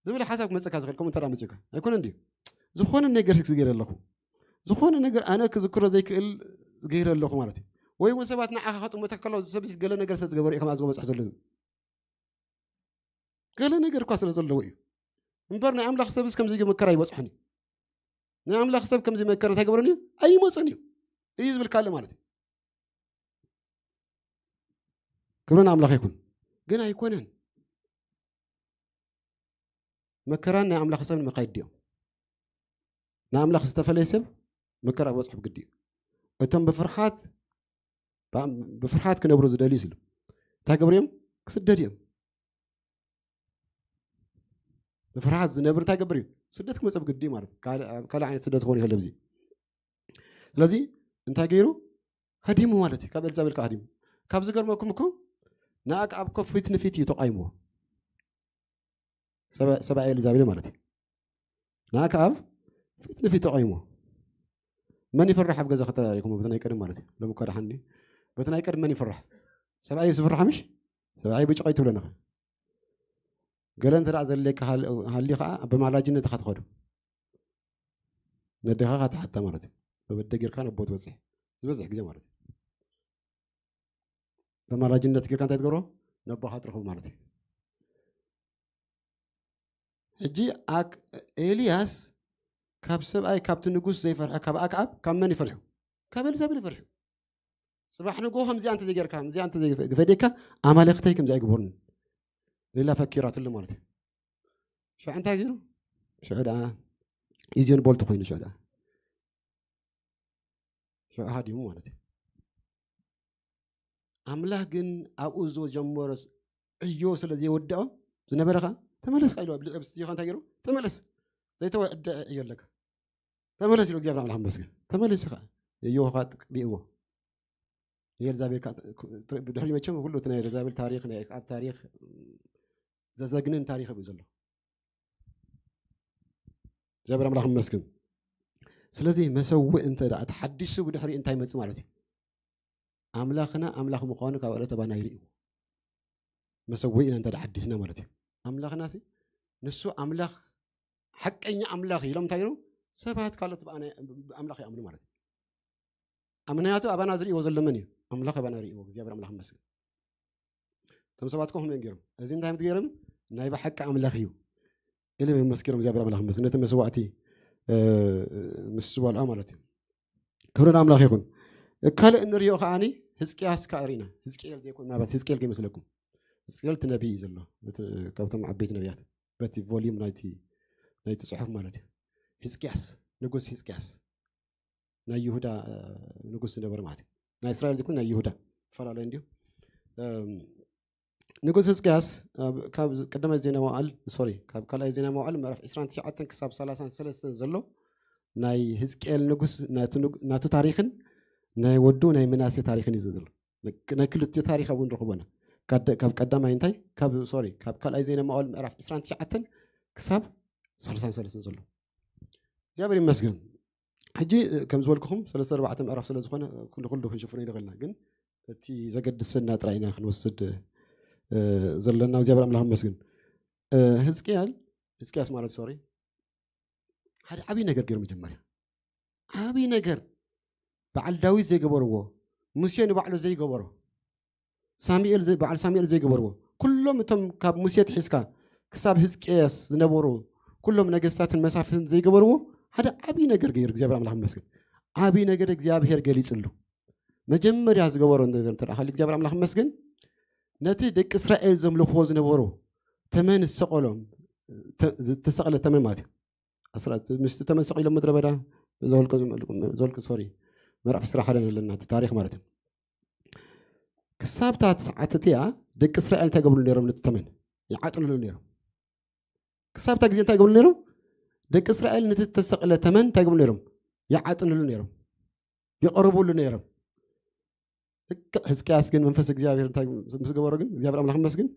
ዝብል ሓሳብ ክመጽካ ዝኽእል፣ ከምኡ እንተ ደኣ መጺኡካ። ኣይኮነን ድዩ? ዝኾነ ነገር ክገይረ ኣለኹ። ዝኾነ ነገር ኣነ ክዝክሮ ዘይክእል ገይረ ኣለኹ ማለት እዩ። ወይ እውን ሰባት ንዓኻ ከጥምቱካ ከለዉ፣ እዚ ሰብ እዚ ገለ ነገር ስለ ዝገበረ እዩ ከምኣ ዝበጽሖ ዘሎ። ገለ ነገር እኳ ስለ ዘለዎ እዩ። እምበር ናይ ኣምላኽ ሰብስ ከምዚ መከራ ኣይበጽሖን እዩ። ናይ ኣምላኽ ሰብ ከምዚ መከራ እንታይ ገበረን እዩ? ኣይመጸን እዩ። እዩ ዝብል ካልእ ማለት እዩ። ክብሪ ንኣምላኽ ይኹን። ግን ኣይኮነን። መከራን ናይ ኣምላኽ ሰብን መካይድ ድዮም? ንኣምላኽ ዝተፈለየ ሰብ መከራ ክበጽሖ ብግዲ እዩ። እቶም ብፍርሓት፣ ብ-፣ ብፍርሓት ክነብሩ ዝደልዩ ስሉ እንታይ ገብሩ እዮም? ክስደድ እዮም። ብፍርሓት ዝነብር እንታይ ገብር እዩ? ስደት ክመጽእ ብግዲ እዩ ማለት እዩ። ካልእ፣ ካልእ ዓይነት ስደት ክኸውን ይኽእል ኣብዚ። ስለዚ እንታይ ገይሩ? ሃዲሙ ማለት እዩ። ካብ ኤልዛቤል ከዓ ሃዲሙ። ካብ ዝገርመኩም እኮ ንኣክዓብ እኮ ፊት ንፊት እዩ ተቃይምዎ። ሰብኣይ ኤልዛቤል ማለት እዩ። ንኣክዓብ ፊት ንፊት ተቃይምዎ። መን ይፈርሕ ኣብ ገዛ ከተራሪኩም? በቲ ናይ ቀደም ማለት እዩ። ሎም እኳ ደሓን በቲ ናይ ቀደም መን ይፈርሕ? ሰብኣይ ዝፍርሓ ምሽ? ሰብኣይ ብጭቆይ ትብለና። ገለ እንተ ደኣ ዘድልየካ ሃልዩ ከዓ ብማላጅነት ኢኻ ትኸዱ። ነዴኻ ኢኻ ትሓታ ማለት እዩ። በበደ ጌርካ ነቦ ትበጽሕ። ዝበዝሕ ግዜ ማለት እዩ። ብማላጅነት ጌርካ እንታይ ትገብሮ? ነቦኻ ትረኽቡ ማለት እዩ። ሕጂ ኤልያስ ካብ ሰብኣይ ካብቲ ንጉስ ዘይፈርሐ ካብ ኣክዓብ ካብ መን ይፈርሑ? ካብ ኤልዛቤል ይፈርሑ። ጽባሕ ንግሆ ከምዚኣ እንተ ዘይጌርካ ከምዚኣ እንተ ዘይፈዴካ ኣማለኽተይ ከምዚኣ ይግበሩኒ ኢላ ፈኪራትሉ ማለት እዩ። ሽዑ እንታይ ገይሩ? ሽዑ ደኣ ኢዝዮን ቦልት ኮይኑ ሽዑ ደኣ ሽዑ ሃዲሙ ማለት እዩ። ኣምላኽ ግን ኣብኡ ዝጀመሮ ዕዮ ስለ ዘይወድኦ ዝነበረ ኸዓ ተመለስ ካ ኢሉ ኣብ ልዕብ ስቲኻ እንታይ ገይሩ? ተመለስ ዘይተወድአ ዕዮ ኣለካ። ተመለስ ኢሉ እግዚኣብሔር ኣምላኽ መስገን ተመለስ ኻ የዮኻ ጥቅቢእዎ። የኤልዛቤል ብድሕሪ መቸም ኩሉ እቲ ናይ ኤልዛቤል ታሪኽ ናይ ኣብ ታሪኽ ዘዘግንን ታሪኽ እዩ ዘሎ። እግዚኣብሔር ኣምላኽ መስግን። ስለዚ መሰውእ እንተ ደኣ ተሓዲሱ ብድሕሪ እንታይ መጽእ ማለት እዩ? ኣምላኽና ኣምላኽ ምዃኑ ካብ ዕለት ኣባና ይርእዎ። መሰውእ ኢና እንተ ደኣ ሓዲስና ማለት እዩ። ኣምላኽና ሲ ንሱ ኣምላኽ ሓቀኛ ኣምላኽ ኢሎም እንታይ ኢሎም ሰባት ካልኦት ኣምላኽ ይኣምኑ ማለት እዩ። ኣምናያቱ ኣባና ዝርእዎ ዘሎ መን እዩ? ኣምላኽ ኣባና ይርእዎ። እግዚኣብሔር ኣምላኽ መስግን። እቶም ሰባት ኮ ከምኡ እዮም ገይሮም። እዚ እንታይ እዮም ገይሮም? ናይ ብሓቂ ኣምላኽ እዩ ኢሎም እዮም መስኪሮም። እግዚኣብሔር ኣምላኽ መስግን። ነቲ መስዋዕቲ ምስ ዝበልዖ ማለት እዩ። ክብሪ ንኣምላኽ ይኹን። ካልእ እንሪኦ ከዓኒ ህዝቅያስ ከዓ ርኢና። ህዝቅኤል ዘይኮን ምናልባት ህዝቅኤል ከይመስለኩም። ህዝቅኤል እቲ ነቢይ እዩ ዘሎ። ካብቶም ዓበይቲ ነቢያት በቲ ቮሊዩም ናይቲ ናይቲ ጽሑፍ ማለት እዩ። ህዝቅያስ ንጉስ ህዝቅያስ ናይ ይሁዳ ንጉስ ዝነበረ ማለት እዩ። ናይ እስራኤል ዘይኮነ ናይ ይሁዳ ፈላለዩ እንዲሁ። ንጉስ ህዝቅያስ ካብ ቀዳማይ ዜና መዋዕል ሶሪ ካብ ካልኣይ ዜና መዋዕል ምዕራፍ ዕስራን ትሽዓተን ክሳብ ሰላሳን ሰለስተን ዘሎ ናይ ህዝቅኤል ንጉስ ናቱ ታሪኽን ናይ ወዱ ናይ ምናሴ ታሪኽን እዩ ዘሎ። ናይ ክልቲኡ ታሪኽ ኣብኡ ንረኽቦ ኢና። ካብ ቀዳማይ እንታይ ካብ ሶሪ ካብ ካልኣይ ዜና መዋዕል ምዕራፍ ዕስራን ትሽዓተን ክሳብ ሰላሳን ሰለስተን ዘሎ። እግዚኣብሔር ይመስገን። ሕጂ ከም ዝበልኩኹም ሰለስተ ኣርባዕተ ምዕራፍ ስለ ዝኾነ ኩሉ ኩሉ ክንሽፍኖ ይደኸልና፣ ግን እቲ ዘገድሰና ጥራይ ኢና ክንወስድ ዘለና። እግዚኣብሔር ኣምላኽ ይመስገን። ህዝቅያል ህዝቅያስ ማለት ሶሪ ሓደ ዓብዪ ነገር ገይሩ መጀመርያ ዓብዪ ነገር በዓል ዳዊት ዘይገበርዎ ሙሴ ንባዕሉ ዘይገበሮ ሳሙኤል በዓል ሳሙኤል ዘይገበርዎ ኩሎም እቶም ካብ ሙሴ ትሒዝካ ክሳብ ህዝቅያስ ዝነበሩ ኩሎም ነገስታትን መሳፍንትን ዘይገበርዎ ሓደ ዓብዪ ነገር ገይሩ እግዚኣብሔር ኣምላኽ መስግን። ዓብዪ ነገር እግዚኣብሔር ገሊፅሉ መጀመርያ ዝገበሮ ነገር እንተ ደኣ እግዚኣብሔር ኣምላኽ መስግን ነቲ ደቂ እስራኤል ዘምልኽዎ ዝነበሩ ተመን ዝሰቐሎም ዝተሰቕለ ተመን ማለት እዩ። ምስቲ ተመን ሰቒሎም ምድረ በዳ ዘወልቀ ሶሪ ምዕራፍ ዕስራ ሓደ ኣለና እቲ ታሪኽ ማለት እዩ። ክሳብታ ሰዓት እቲኣ ደቂ እስራኤል እንታይ ገብሩ ነይሮም? ነቲ ተመን ይዓጥንሉ ነይሮም። ክሳብታ ግዜ እንታይ ገብሩ ነይሮም? ደቂ እስራኤል ነቲ ተሰቕለ ተመን እንታይ ገብሩ ነይሮም? ይዓጥንሉ ነይሮም፣ ይቐርቡሉ ነይሮም። ልክዕ ህዝቅያስ ግን መንፈስ እግዚኣብሔር እንታይ ምስ ገበሮ ግን እግዚኣብሔር ኣምላኽ መስግን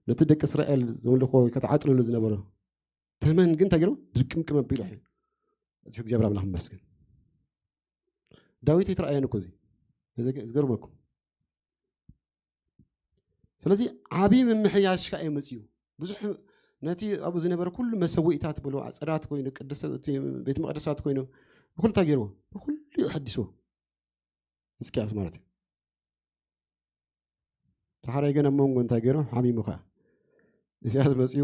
ነቲ ደቂ እስራኤል ዘምልኮ ከተዓጥንሉ ዝነበረ ተመን ግን እንታይ ገይሩ ድርቅምቅም ኣቢሉ ሕ እግዚኣብሔር ኣምላኽ መስግን። ዳዊት ኣይተረኣየን እኮ እዚ ዝገርመኩም። ስለዚ ዓብዪ ምምሕያሽ ከዓ መፅኡ ብዙሕ ነቲ ኣብኡ ዝነበረ ኩሉ መሰዊእታት ብሎ ኣፀዳት ኮይኑ ቅድስተ ቤት መቅደሳት ኮይኑ ብኩሉ እንታይ ገይርዎ ብኩሉ እዩ ሓዲስዎ። ህዝቅያስ ማለት እዩ። ተሓራይ ግን ኣብ መንጎ እንታይ ገይሩ ሓሚሙ ከዓ ኢሳያስ መፅኡ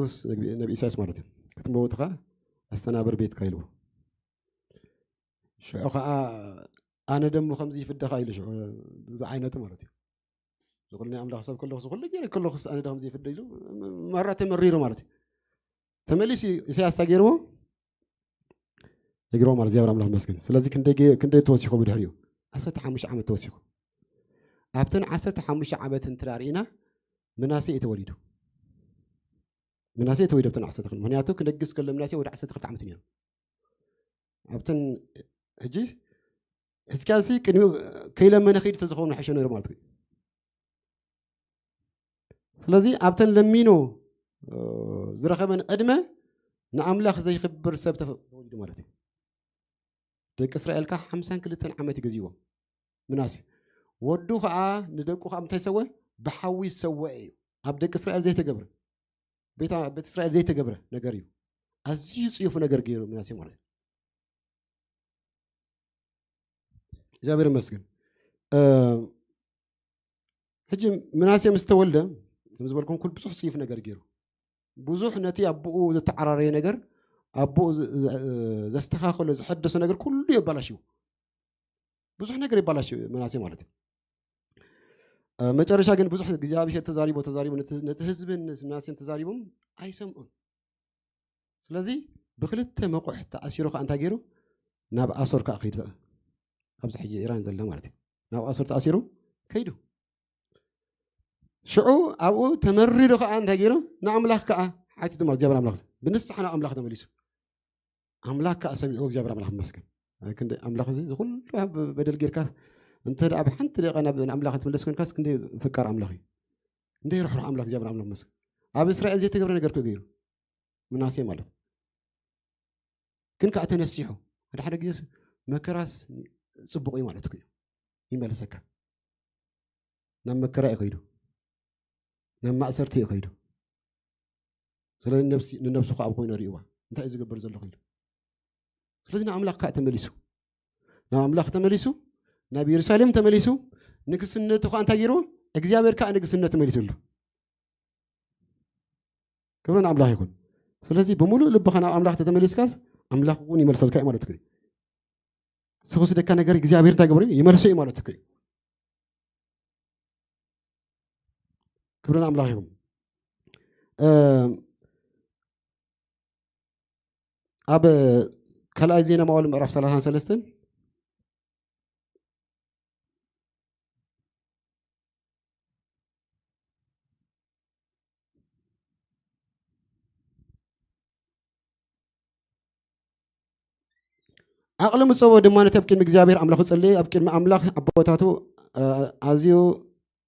ነቢ ኢሳያስ ማለት እዩ ክትመውት ከዓ ኣስተናብር ቤትካ ኢልዎ። ሽዑ ከዓ ኣነ ደሞ ከምዚ ይፍደኻ ኢሉ ሽዑ ብዚ ዓይነቱ ማለት እዩ። ዝኩሉ ናይ ኣምላኽ ሰብ ከለኹ ዝኩሉ ገይረ ከለኹስ ኣነ ዶ ከምዚ ይፍደ ኢሉ መራ ተመሪሩ ማለት እዩ። ተመሊሱ ኢሳያስ እንታይ ገይርዎ? ይግርሞ ማለት እግዚኣብሔር ኣምላኽ መስግን። ስለዚ ክንደይ ተወሲኹ ብድሕሪኡ ዓሰርተ ሓሙሽተ ዓመት ተወሲኹ። ኣብተን ዓሰርተ ሓሙሽተ ዓመት እንትራ ርኢና ምናሴ እዩ ተወሊዱ። ምናሴ ተወሊዱ ኣብተን ዓሰርተ ክልተ ምክንያቱ ክነግስ ከሎ ምናሴ ወደ ዓሰርተ ክልተ ዓመት ነይሩ። ኣብተን ሕጂ ህዝቅያስ ቅድሚኡ ከይለመነ ከይዱ ተዝኸውን ሕሸ ነይሩ ማለት እዩ። ስለዚ ኣብተን ለሚኑ ዝረኸበን ዕድመ ንኣምላኽ ዘይኽብር ሰብ ተወሊዱ ማለት እዩ። ደቂ እስራኤል ከዓ ሓምሳን ክልተን ዓመት ይገዝእዎም ምናሴ። ወዱ ከዓ ንደቁ ከዓ ምታይ ሰወ? ብሓዊ ዝሰወአ እዩ። ኣብ ደቂ እስራኤል ዘይተገብረ፣ ቤት እስራኤል ዘይተገብረ ነገር እዩ። ኣዝዩ ፅዩፍ ነገር ገይሩ ምናሴ ማለት እዩ። እግዚኣብሔር ይመስገን። ሕጂ ምናሴ ምስ ተወልደ ከም ዝበልኩም ኩል ብዙሕ ፅዩፍ ነገር ገይሩ፣ ብዙሕ ነቲ ኣቦኡ ዘተዓራረየ ነገር፣ ኣቦኡ ዘስተኻኸሎ ዘሐደሶ ነገር ኩሉ የባላሽዎ። ብዙሕ ነገር የባላሽ ምናሴ ማለት እዩ። መጨረሻ ግን ብዙሕ እግዚኣብሔር ተዛሪቦ ተዛሪቦ ነቲ ህዝብን ምናሴን ተዛሪቦም ኣይሰምዑን። ስለዚ ብክልተ መቑሕ ተኣሲሩ ከዓ እንታይ ገይሩ? ናብ ኣሶር ከዓ ከይዱ። ኣብዚ ሕጂ ኢራን ዘላ ማለት እዩ። ናብ ኣሶር ተኣሲሩ ከይዱ። ሽዑ ኣብኡ ተመሪሩ ከዓ እንታይ ገይሩ? ንኣምላኽ ከዓ ሓቲቱ ማለት እግዚኣብሔር ኣምላኽ ብንስሓ ናብ ኣምላኽ ተመሊሱ። ኣምላኽ ከዓ ሰሚዑ እግዚኣብሔር ኣምላኽ ይመስገን። ኣይ ክንደይ ኣምላኽ እዚ ዝኩሉ በደል ጌርካ እንተ ደኣ ብሓንቲ ደቂቃ ናብ ኣምላኽ ትምለስ ኮንካስ ክንደይ ፈቃር ኣምላኽ እዩ። ክንደይ ርሕሩሕ ኣምላኽ እግዚኣብሔር ኣምላኽ ይመስገን። ኣብ እስራኤል ዘይተገብረ ነገር ከ ገይሩ ምናሴ ማለት ግን ከዓ ተነሲሑ ሓደ ሓደ ግዜ መከራስ ፅቡቕ እዩ ማለት እዩ። ይመለሰካ ናብ መከራ እዩ ከይዱ፣ ናብ ማእሰርቲ እዩ ከይዱ። ስለዚ ንነብሱ ከዓ ኣብ ኮይኑ ርእይዋ እንታይ እዩ ዝገብር ዘሎ ከይዱ። ስለዚ ንኣምላኽ ከዓ ተመሊሱ ናብ ኣምላኽ ተመሊሱ ናብ ኢየሩሳሌም ተመሊሱ ንግስነቱ ከዓ እንታይ ገይርዎ? እግዚኣብሔር ከዓ ንግስነት ተመሊሱሉ። ክብሪ ንኣምላኽ ይኹን። ስለዚ ብምሉእ ልብኻ ናብ ኣምላኽ ተተመሊስካስ ኣምላኽ እውን ይመልሰልካ እዩ ማለት እዩ። ዝወስደካ ነገር እግዚኣብሔር እንታይ ገብሮ ይመልሶ እዩ ማለት እዩ። ክብሪ ንኣምላኽ ይኹን። ኣብ ካልኣይ ዜና መዋዕል ምዕራፍ ሰላሳን ሰለስተን ዓቕሊ ምጸዎ ድማ ነቲ ኣብ ቅድሚ እግዚኣብሔር ኣምላኹ ጸለየ፣ ኣብ ቅድሚ ኣምላኽ ኣቦታቱ ኣዝዩ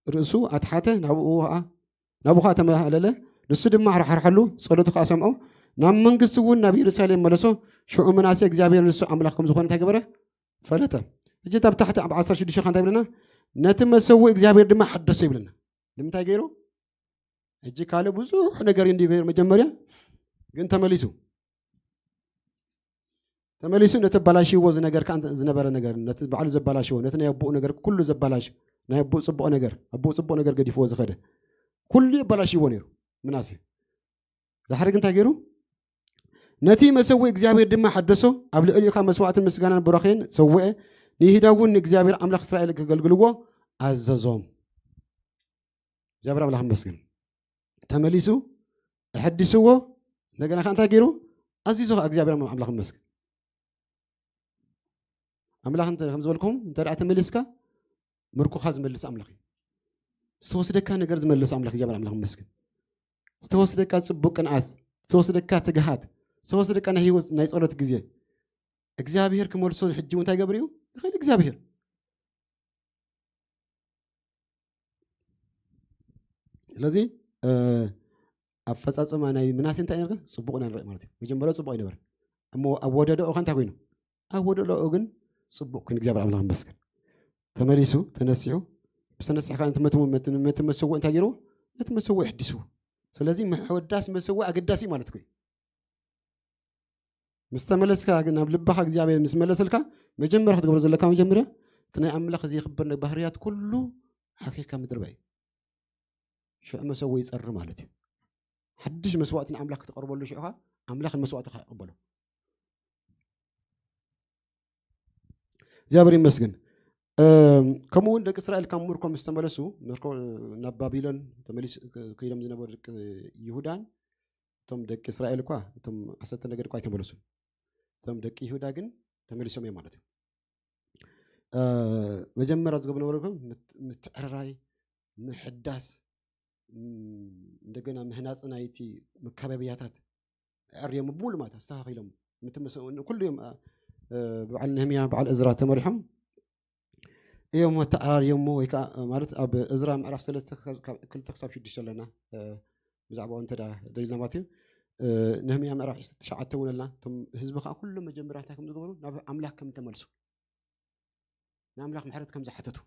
ርእሱ ኣትሓተ፣ ናብኡ ኸዓ ናብኡ ኸዓ ተመሃለለ። ንሱ ድማ ሓርሓርሓሉ፣ ጸሎቱ ኸዓ ሰምዖ። ናብ መንግስቲ እውን ናብ ኢየሩሳሌም መለሶ። ሽዑ ምናሴ እግዚኣብሔር ንሱ ኣምላኽ ከም ዝኾነ እንታይ ገበረ? ፈለጠ። ሕጂ ኣብ ታሕቲ ኣብ ዓሰርተ ሽዱሽተ ኸዓ እንታይ ይብለና? ነቲ መሰውእ እግዚኣብሔር ድማ ሓደሶ ይብለና። ንምንታይ ገይሩ? ሕጂ ካልእ ብዙሕ ነገር እንዲ ገይሩ መጀመርያ ግን ተመሊሱ ተመሊሱ ነቲ ኣባላሽዎ ዝነገር ዝነበረ ነገር ነቲ ባዕሉ ዘባላሽዎ ነቲ ናይ ኣቦኡ ነገር ኩሉ ዘባላሽ ናይ ኣቦኡ ፅቡቕ ነገር ኣቦኡ ፅቡቕ ነገር ገዲፍዎ ዝኸደ ኩሉ የባላሽዎ ነይሩ ምናሴ። ዳሕሪ ግን እንታይ ገይሩ? ነቲ መሰዊ እግዚኣብሔር ድማ ሓደሶ፣ ኣብ ልዕሊኡ ካብ መስዋዕትን ምስጋናን ቡራኼን ሰውአ፣ ንይሁዳ እውን ንእግዚኣብሔር ኣምላኽ እስራኤል ከገልግልዎ ኣዘዞም። እግዚኣብሔር ኣምላኽ ይመስገን። ተመሊሱ ኣሐዲስዎ፣ እንደገና ከዓ እንታይ ገይሩ? ኣዚዙ ከዓ እግዚኣብሔር ኣምላኽ ይመስገን። ኣምላኽ እንተ ከም ዝበልኩም እንተ ደኣ ተመሊስካ ምርኮኻ ዝመልስ ኣምላኽ እዩ። ዝተወስደካ ነገር ዝመልስ ኣምላኽ እግዚኣብሔር ኣምላኽ ይመስገን። ዝተወስደካ ጽቡቅ ቅንኣት፣ ዝተወስደካ ትግሃት፣ ዝተወስደካ ናይ ህይወት ናይ ጸሎት ግዜ እግዚኣብሔር ክመልሶ ሕጂ እውን እንታይ ገብር እዩ? ይኽእል እግዚኣብሔር። ስለዚ ኣፈጻጽማ ናይ ምናሴ እንታይ ነርካ? ጽቡቕ ኢና ንርኢ ማለት እዩ። መጀመርያ ጽቡቕ ኣይነበረ። እሞ ኣብ ወደደኦ ከ እንታይ ኮይኑ? ኣብ ወደደኦ ግን ጽቡቕ ኮይኑ እግዚኣብሔር ኣምላኽ ይመስገን። ተመሊሱ፣ ተነሲሑ፣ ብዝተነስሐ ከዓ ነቲ መትሙ-፣ መት-፣ ነቲ መሰውእ እንታይ ገይርዎ? ነቲ መሰውእ ኣሕዲስዎ። ስለዚ ምሕዳስ መሰውእ ኣገዳሲ ማለት እኮ እዩ። ምስ ተመለስካ ግን ናብ ልብኻ እግዚኣብሔር ምስ መለሰልካ፣ መጀመርያ ክትገብሮ ዘለካ መጀመርያ እቲ ናይ ኣምላኽ ዘየኽብር ባህርያት ኩሉ ሓኪኽካ ምድርባይ እዩ። ሽዑ መሰውእ ይጸሪ ማለት እዩ። ሓድሽ መስዋእቲ ንኣምላኽ ክተቐርበሉ ሽዑ ኸዓ ኣምላኽ ንመስዋእትኻ ይቕበሎ። እግዚኣብሔር ይመስገን። እም፣ ከምኡ እውን ደቂ እስራኤል ካብ ምርኮ ምስ ተመለሱ፣ ምርኮ፣ ናብ ባቢሎን ተመሊስ-፣ ከይዶም ዝነበሩ ደቂ ይሁዳን፣ እቶም ደቂ እስራኤል እኳ፣ እቶም ዓሰርተ ነገድ እኳ ኣይተመለሱን። እቶም ደቂ ይሁዳ ግን ተመሊሶም እዮም ማለት እዩ። እ፣ መጀመርያ ዝገብሩ ነበሩ ግን ምት-፣ ምትዕርራይ፣ ምሕዳስ፣ እም፣ እንደገና ምህናጽ ናይቲ መካበብያታት ኣዕርዮም ብምሉእ ማለት ኣስተኻኺሎም። ምትምስ-፣ ኩሉ እዮም፣ እ፣ በዓል ነህምያ፣ በዓል እዝራ ተመሪሖም እዮም ኣተዓራርዮሞ፣ ወይ ከዓ ማለት ኣብ እዝራ ምዕራፍ ሰለስተ ካብ ክልተ ክሳብ ሽዱሽተ ኣለና። ብዛዕባኡ እንተ ደሊልና ማለት እዩ። ነህምያ ምዕራፍ ዕስራን ትሽዓተን እውን ኣለና። እቶም ህዝቢ ከዓ ኩሎም መጀመርያ እንታይ ከም ዝገበሩ፣ ናብ ኣምላኽ ከም ተመልሱ፣ ንኣምላኽ ምሕረት ከም ዝሓተቱ።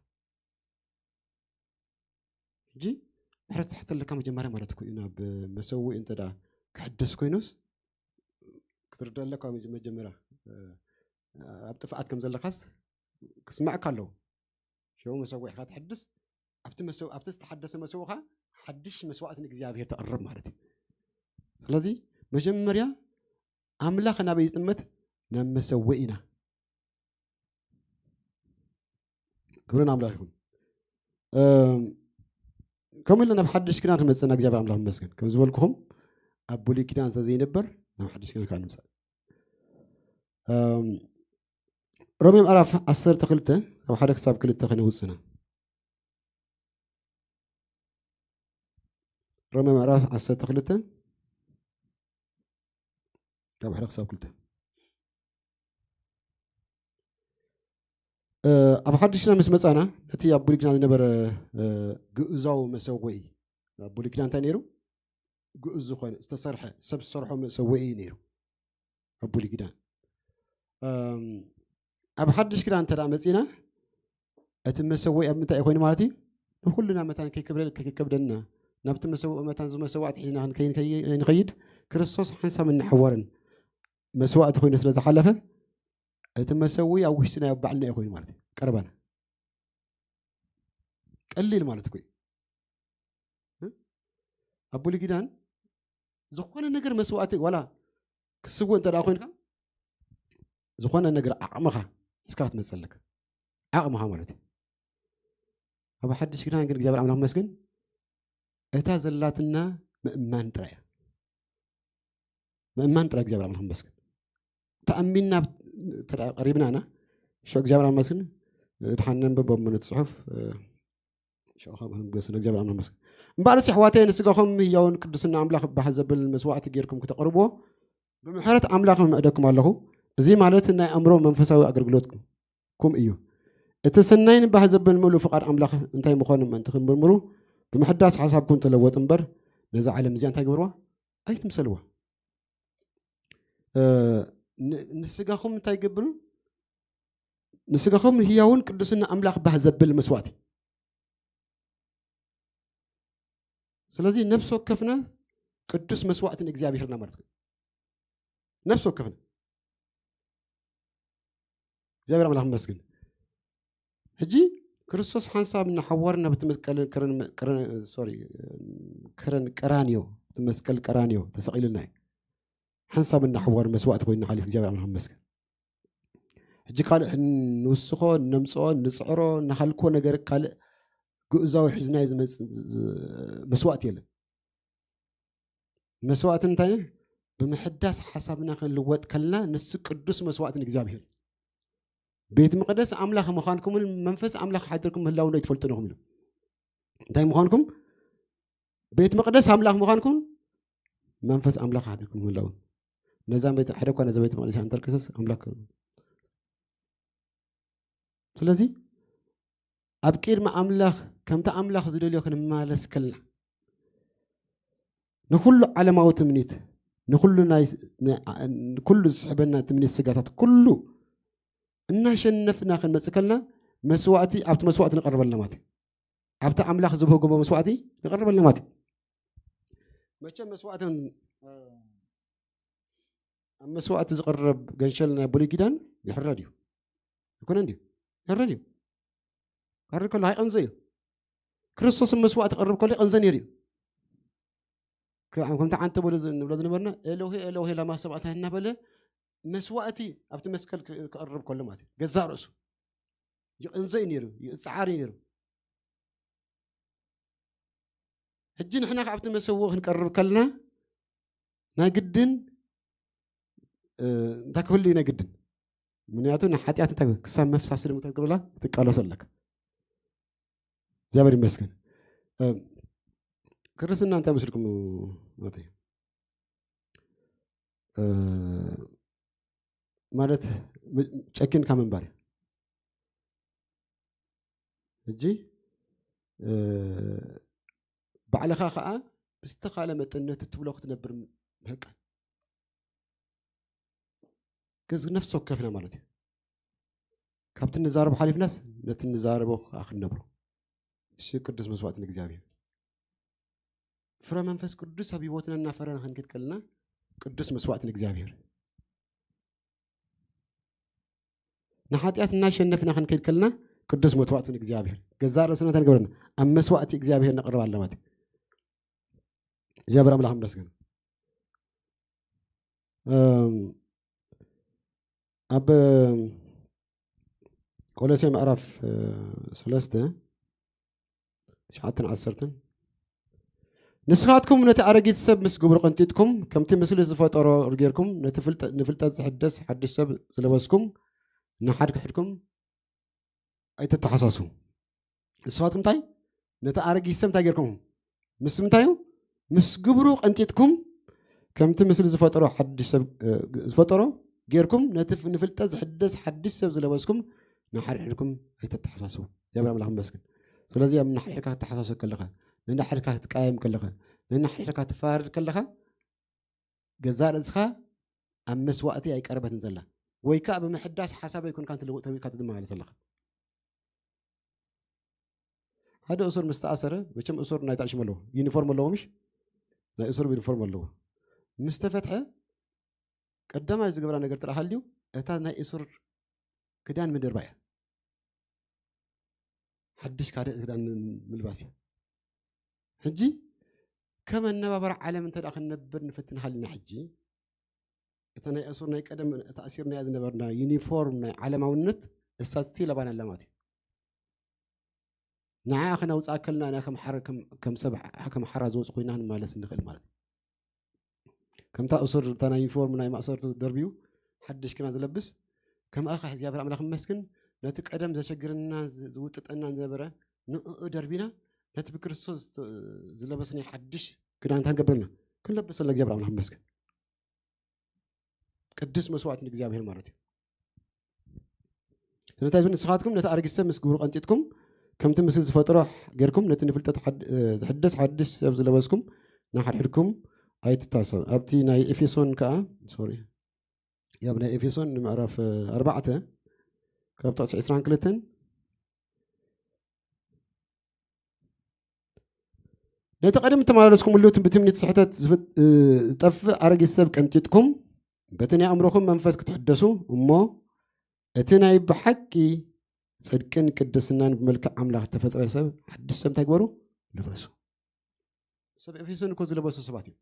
ሕጂ ምሕረት ትሕተለካ መጀመርያ ማለት እኮ እዩ። ናብ መሰውኢ እንተ ደኣ ክሕደስ ኮይኑስ ክትርዳእ ኣለካ። መጀመርያ ኣብ ጥፍኣት ከም ዘለካስ ክስማዕካ ኣለዎ። ሽዑ መሰውኢኻ ትሕድስ፣ ኣብቲ መሰው ኣብቲ ዝተሓደሰ መሰውኻ ሓድሽ መስዋእቲ ንእግዚኣብሔር ተቕርብ ማለት እዩ። ስለዚ መጀመርያ ኣምላኽ ናበይ ይጥመት? ናብ መሰውኢና። ክብርን ኣምላኽ ይኹን። ከምኡ ኢለ ናብ ሓድሽ ኪዳን ክመፅና እግዚኣብሔር ኣምላኽ ይመስገን። ከም ዝበልኩኹም ኣብ ብሉይ ኪዳን ስለዘይነበር ናብ ሓድሽ ኪዳን ከዓ ንምፃእ። ሮሜ ምዕራፍ ዓሰርተ ክልተ ካብ ሓደ ክሳብ ክልተ ከነውፅና። ሮሜ ምዕራፍ ዓሰርተ ክልተ ካብ ሓደ ክሳብ ክልተ። ኣብ ሓድሽና ምስ መፃና ነቲ ኣብ ብሉይ ኪዳን ዝነበረ ግእዛዊ መሰውኢ፣ ኣብ ብሉይ ኪዳን እንታይ ነይሩ? ግእዝ ዝኾነ ዝተሰርሐ ሰብ ዝሰርሖ መሰውኢ እዩ ነይሩ ኣብ ብሉይ ኪዳን። ኣብ ሓድሽ ኪዳን እንተ መፂና እቲ መሰውኢ ኣብ ምንታይ ኮይኑ ማለት እዩ? ንኩልና መታን ከይከብደና ናብቲ መሰውኢ መታን ዝመሰዋእቲ ሒዝና ንኸይድ ክርስቶስ ሓንሳብ እናሓወርን መስዋእቲ ኮይኑ ስለ ዝሓለፈ እቲ መሰውኢ ኣብ ውሽጥና ኣብ ባዕልና እዩ ኮይኑ ማለት እዩ። ቀረባና ቀሊል ማለት እኮ እዩ። ኣብ ብሉይ ኪዳን ዝኾነ ነገር መስዋእቲ ዋላ ክስውእ እንተ ደኣ ኮይንካ ዝኾነ ነገር ዓቕምኻ ሒዝካ ክትመፅእ ኣለካ። ዓቕምኻ ማለት እዩ። ኣብ ሓድሽ ኪዳን ግን እግዚኣብሔር ኣምላኽ ይመስገን እታ ዘላትና ምእማን ጥራይ እያ። ምእማን ጥራይ እግዚኣብሔር ኣምላኽ ይመስገን። ተኣሚንና ተደኣ ቀሪብና ኢና። ሽዑ እግዚኣብሔር ኣምላኽ ይመስገን ድሓን ነንብብ ኣብ ምነት ጽሑፍ ሽዑ ካብ ክንብገስ እግዚኣብሔር ኣምላኽ ይመስገን። እምበኣርሲ ኣሕዋተይ ንስጋኹም ህያውን ቅዱስን ንኣምላኽ ባህ ዘብል መስዋእቲ ጌርኩም ክተቕርብዎ ብምሕረት ኣምላኽ እምዕደኩም ኣለኹ። እዚ ማለት ናይ ኣእምሮ መንፈሳዊ ኣገልግሎትኩም እዩ። እቲ ሰናይን ባህ ዘብል ምሉእ ፍቓድ ኣምላኽ እንታይ ምዃኑ ምእንቲ ክትምርምሩ ብምሕዳስ ሓሳብኩም ተለወጡ እምበር ነዛ ዓለም እዚኣ እንታይ ግበርዋ? ኣይትምሰልዋ። ንስጋኹም እንታይ ገብሩ? ንስጋኹም ህያውን ቅዱስን ኣምላኽ ባህ ዘብል መስዋእቲ። ስለዚ ነፍሲ ወከፍና ቅዱስ መስዋእቲ ንእግዚኣብሔርና ማለት እዩ። ነፍሲ ወከፍና እግዚኣብሔር ኣምላኽ ይመስገን። ሕጂ ክርስቶስ ሓንሳብ እናሓወረ ናብ እቲ መስቀል ሶሪ ከረን ቀራንዮ እቲ መስቀል ቀራንዮ ተሰቒሉና እዩ። ሓንሳብ እናሓወረ መስዋእቲ ኮይኑ ሓሊፉ እግዚኣብሔር ኣምላኽ ይመስገን። ሕጂ ካልእ ንውስኾ ነምፅኦ ንፅዕሮ እናሃልኮ ነገር ካልእ ግእዛዊ ሒዝናዮ ዝመፅእ መስዋእቲ የለን። መስዋእቲ እንታይ? ብምሕዳስ ሓሳብና ክንልወጥ ከልና ንሱ ቅዱስ መስዋእቲ ንእግዚኣብሔር። ቤት መቕደስ ኣምላኽ ምዃንኩምን መንፈስ ኣምላኽ ሓድርኩም ምህላውን ዶ ይትፈልጡ ነኹም ኢሉ። እንታይ ምዃንኩም? ቤት መቕደስ ኣምላኽ ምዃንኩም መንፈስ ኣምላኽ ሓድርኩም ምህላውን። ነዛ ቤት ሓደ እኳ ነዛ ቤት መቕደስ እንተልክሰስ ኣምላኽ ስለዚ ኣብ ቅድሚ ኣምላኽ ከምቲ ኣምላኽ ዝደልዮ ክንመላለስ ከልና ንኩሉ ዓለማዊ ትምኒት ንኩሉ ናይ ንኩሉ ዝስሕበና ትምኒት ስጋታት ኩሉ እናሸነፍና ክንመጽእ ከልና መስዋእቲ ኣብቲ መስዋእቲ ንቐርበልና ማለት እዩ። ኣብቲ ኣምላኽ ዝብህጎ መስዋእቲ ንቐርበልና ማለት እዩ። መቸም መስዋእትን ኣብ መስዋእቲ ዝቐርብ ገንሸል ናይ ብሉይ ኪዳን ይሕረድ እዩ። ኣይኮነን ድዩ? ይሕረድ እዩ። ክሕረድ ከሎ ኣይቐንዘ እዩ። ክርስቶስን መስዋእቲ ክቐርብ ከሎ ይቐንዘ ነይሩ እዩ። ከ- ከምቲ ዓንተ በሉ ዝ- ንብሎ ዝነበርና ኤሎሄ ኤሎሄ ላማ ሰባእታ እናበለ መስዋእቲ ኣብቲ መስቀል ክ- ክቐርብ ከሎ ማለት እዩ። ገዛእ ርእሱ ይቐንዘ እዩ ነይሩ፣ ይፅዓር እዩ ነይሩ። ሕጂ ንሕና ካብቲ መሰውእ ክንቀርብ ከለና ናይ ግድን እንታይ ክህሉ ናይ ግድን ምክንያቱ ንሓጢኣት እንታይ ክሳብ መፍሳሲ ድማ ትገብረላ ክትቃለሶ ኣለካ። እግዚኣብሔር ይመስገን። ክርስትና እንታይ መስልኩም ማለት ጨኪንካ ምንባር ሕጂ ባዕልኻ ከዓ ብዝተኻለ መጠን ነቲ ትብሎ ክትነብር ምህቃን። ነፍሲ ወከፍና ማለት እዩ። ካብቲ ንዛረቦ ሓሊፍናስ ነቲ ንዛረቦ ከዓ ክንነብሮ። እሺ፣ ቅዱስ መስዋዕት ንእግዚኣብሔር። ፍረ መንፈስ ቅዱስ ኣብ ህይወትና እናፈረና ክንከድ ከለና ቅዱስ መስዋዕት ንእግዚኣብሔር። ንሓጢኣት እናሸነፍና ክንከድ ከለና ቅዱስ መስዋዕት ንእግዚኣብሔር። ገዛእ ርእስና እንታይ ንገብረና? ኣብ መስዋዕቲ እግዚኣብሔር ነቕርብ ኣለማት። እግዚኣብሔር ኣምላኽ ይመስገን። ኣብ ቆሎሴ ምዕራፍ ሰለስተ ትሽዓተን ዓሰርተን፣ ንስኻትኩም ነቲ ኣረጊት ሰብ ምስ ግብሩ ቀንጢጥኩም፣ ከምቲ ምስሊ ዝፈጠሮ ጌርኩም፣ ነቲ ንፍልጠት ዝሕደስ ሓድሽ ሰብ ዝለበስኩም፣ ንሓድሕድኩም ኣይተተሓሳስቡ። ንስኻትኩም እንታይ? ነቲ ኣረጊት ሰብ እንታይ ጌርኩም? ምስ ምንታዩ? ምስ ግብሩ ቀንጢጥኩም፣ ከምቲ ምስሊ ዝፈጠሮ ሓድሽ ሰብ ዝፈጠሮ ጌርኩም፣ ነቲ ንፍልጠት ዝሕደስ ሓድሽ ሰብ ዝለበስኩም፣ ንሓድሕድኩም ኣይተተሓሳስቡ። እግዚኣብሔር ኣምላኽ ይመስገን። ስለዚ ኣብ ንሓድሕድካ ክትተሓሳሰብ ከለኻ፣ ንንሓድሕድካ ክትቀያየም ከለኻ፣ ንንሓድሕድካ ትፈራረድ ከለኻ፣ ገዛእ ርእስኻ ኣብ መስዋእቲ ኣይቀረበትን ዘላ፣ ወይ ከዓ ብምሕዳስ ሓሳብ ኣይኮንካን ትልውጥ ተብልካ ትድመላለስ ኣለኻ። ሓደ እሱር ምስ ተኣሰረ፣ መቸም እሱር ናይ ታዕሽም ኣለዎ፣ ዩኒፎርም ኣለዎ፣ ምሽ ናይ እሱር ዩኒፎርም ኣለዎ። ምስ ተፈትሐ ቀዳማይ ዝገብራ ነገር ጥራሕ ሃልዩ፣ እታ ናይ እሱር ክዳን ምድርባ እያ። ሓድሽ ካልእ ክዳን ምልባስ እያ። ሕጂ ከም ኣነባብራ ዓለም እንተ ደኣ ክንነብር ንፍትን ሃልና፣ ሕጂ እታ ናይ እሱር ናይ ቀደም ተኣሲርናያ ዝነበርና ዩኒፎርም ናይ ዓለማውነት እሳ ስቲል ኣባና ኣላ ማለት እዩ። ንዓኣ ከነውፅኣ ከልና ኢና ከም ሓረ-፣ ከም፣ ከም ሰብ ሓ-፣ ከም ሓራ ዝወፁ ኮይና ክንመላለስ ንኽእል ማለት እዩ። ከምታ እሱር እታ ናይ ዩኒፎርም ናይ ማእሰርቱ ደርብዩ ሓድሽ ክዳን ዝለብስ፣ ከምኣ ኸዓ እግዚኣብሔር ኣምላኽ ይመስገን፣ ነቲ ቀደም ዘሸግረና ዝ-፣ ዝውጥጠና ዝነበረ ንዕኡ ደርቢና፣ ነቲ ብክርስቶስ ዝተ-፣ ዝለበስናዮ ሓድሽ ክዳን እንታይ ንገብረና? ክንለብስ ኣለና። እግዚኣብሔር ኣምላኽ ይመስገን። ቅዱስ መስዋዕት ንእግዚኣብሔር ማለት እዩ። ስለዚ እንታይ ዝብል? ንስኻትኩም ነቲ ኣረጊት ሰብ ምስ ግብሩ ቀንጢጥኩም፣ ከምቲ ምስሊ ዝፈጠሮ ጌርኩም፣ ነቲ ንፍልጠት ሓድ-፣ እ፣ ዝሕደስ ሓድሽ ሰብ ዝለበስኩም፣ ንሓድሕድኩም ኣይትታሰቡ። ኣብቲ ናይ ኤፌሶን ከኣ፣ ሶሪ፣ ኣብ ናይ ኤፌሶን ምዕራፍ፣ እ፣ ኣርባዕተ ካብ ጥቕሲ ዕስራን ክልተን፣ ነቲ ቀደም እተመላለስኩምሉ ብትምኒት ስሕተት ዝፍት-፣ እ፣ ዝጠፍእ ኣረጊት ሰብ ቀንጢጥኩም፣ በቲ ናይ ኣእምሮኹም መንፈስ ክትሕደሱ እሞ፣ እቲ ናይ ብሓቂ ጽድቅን ቅድስናን ብመልክዕ ኣምላኽ እተፈጥረ ሰብ፣ ሓድሽ ሰብ እንታይ ግበሩ? ልበሱ። ሰብ ኤፌሶን እኮ ዝለበሱ ሰባት እዮም።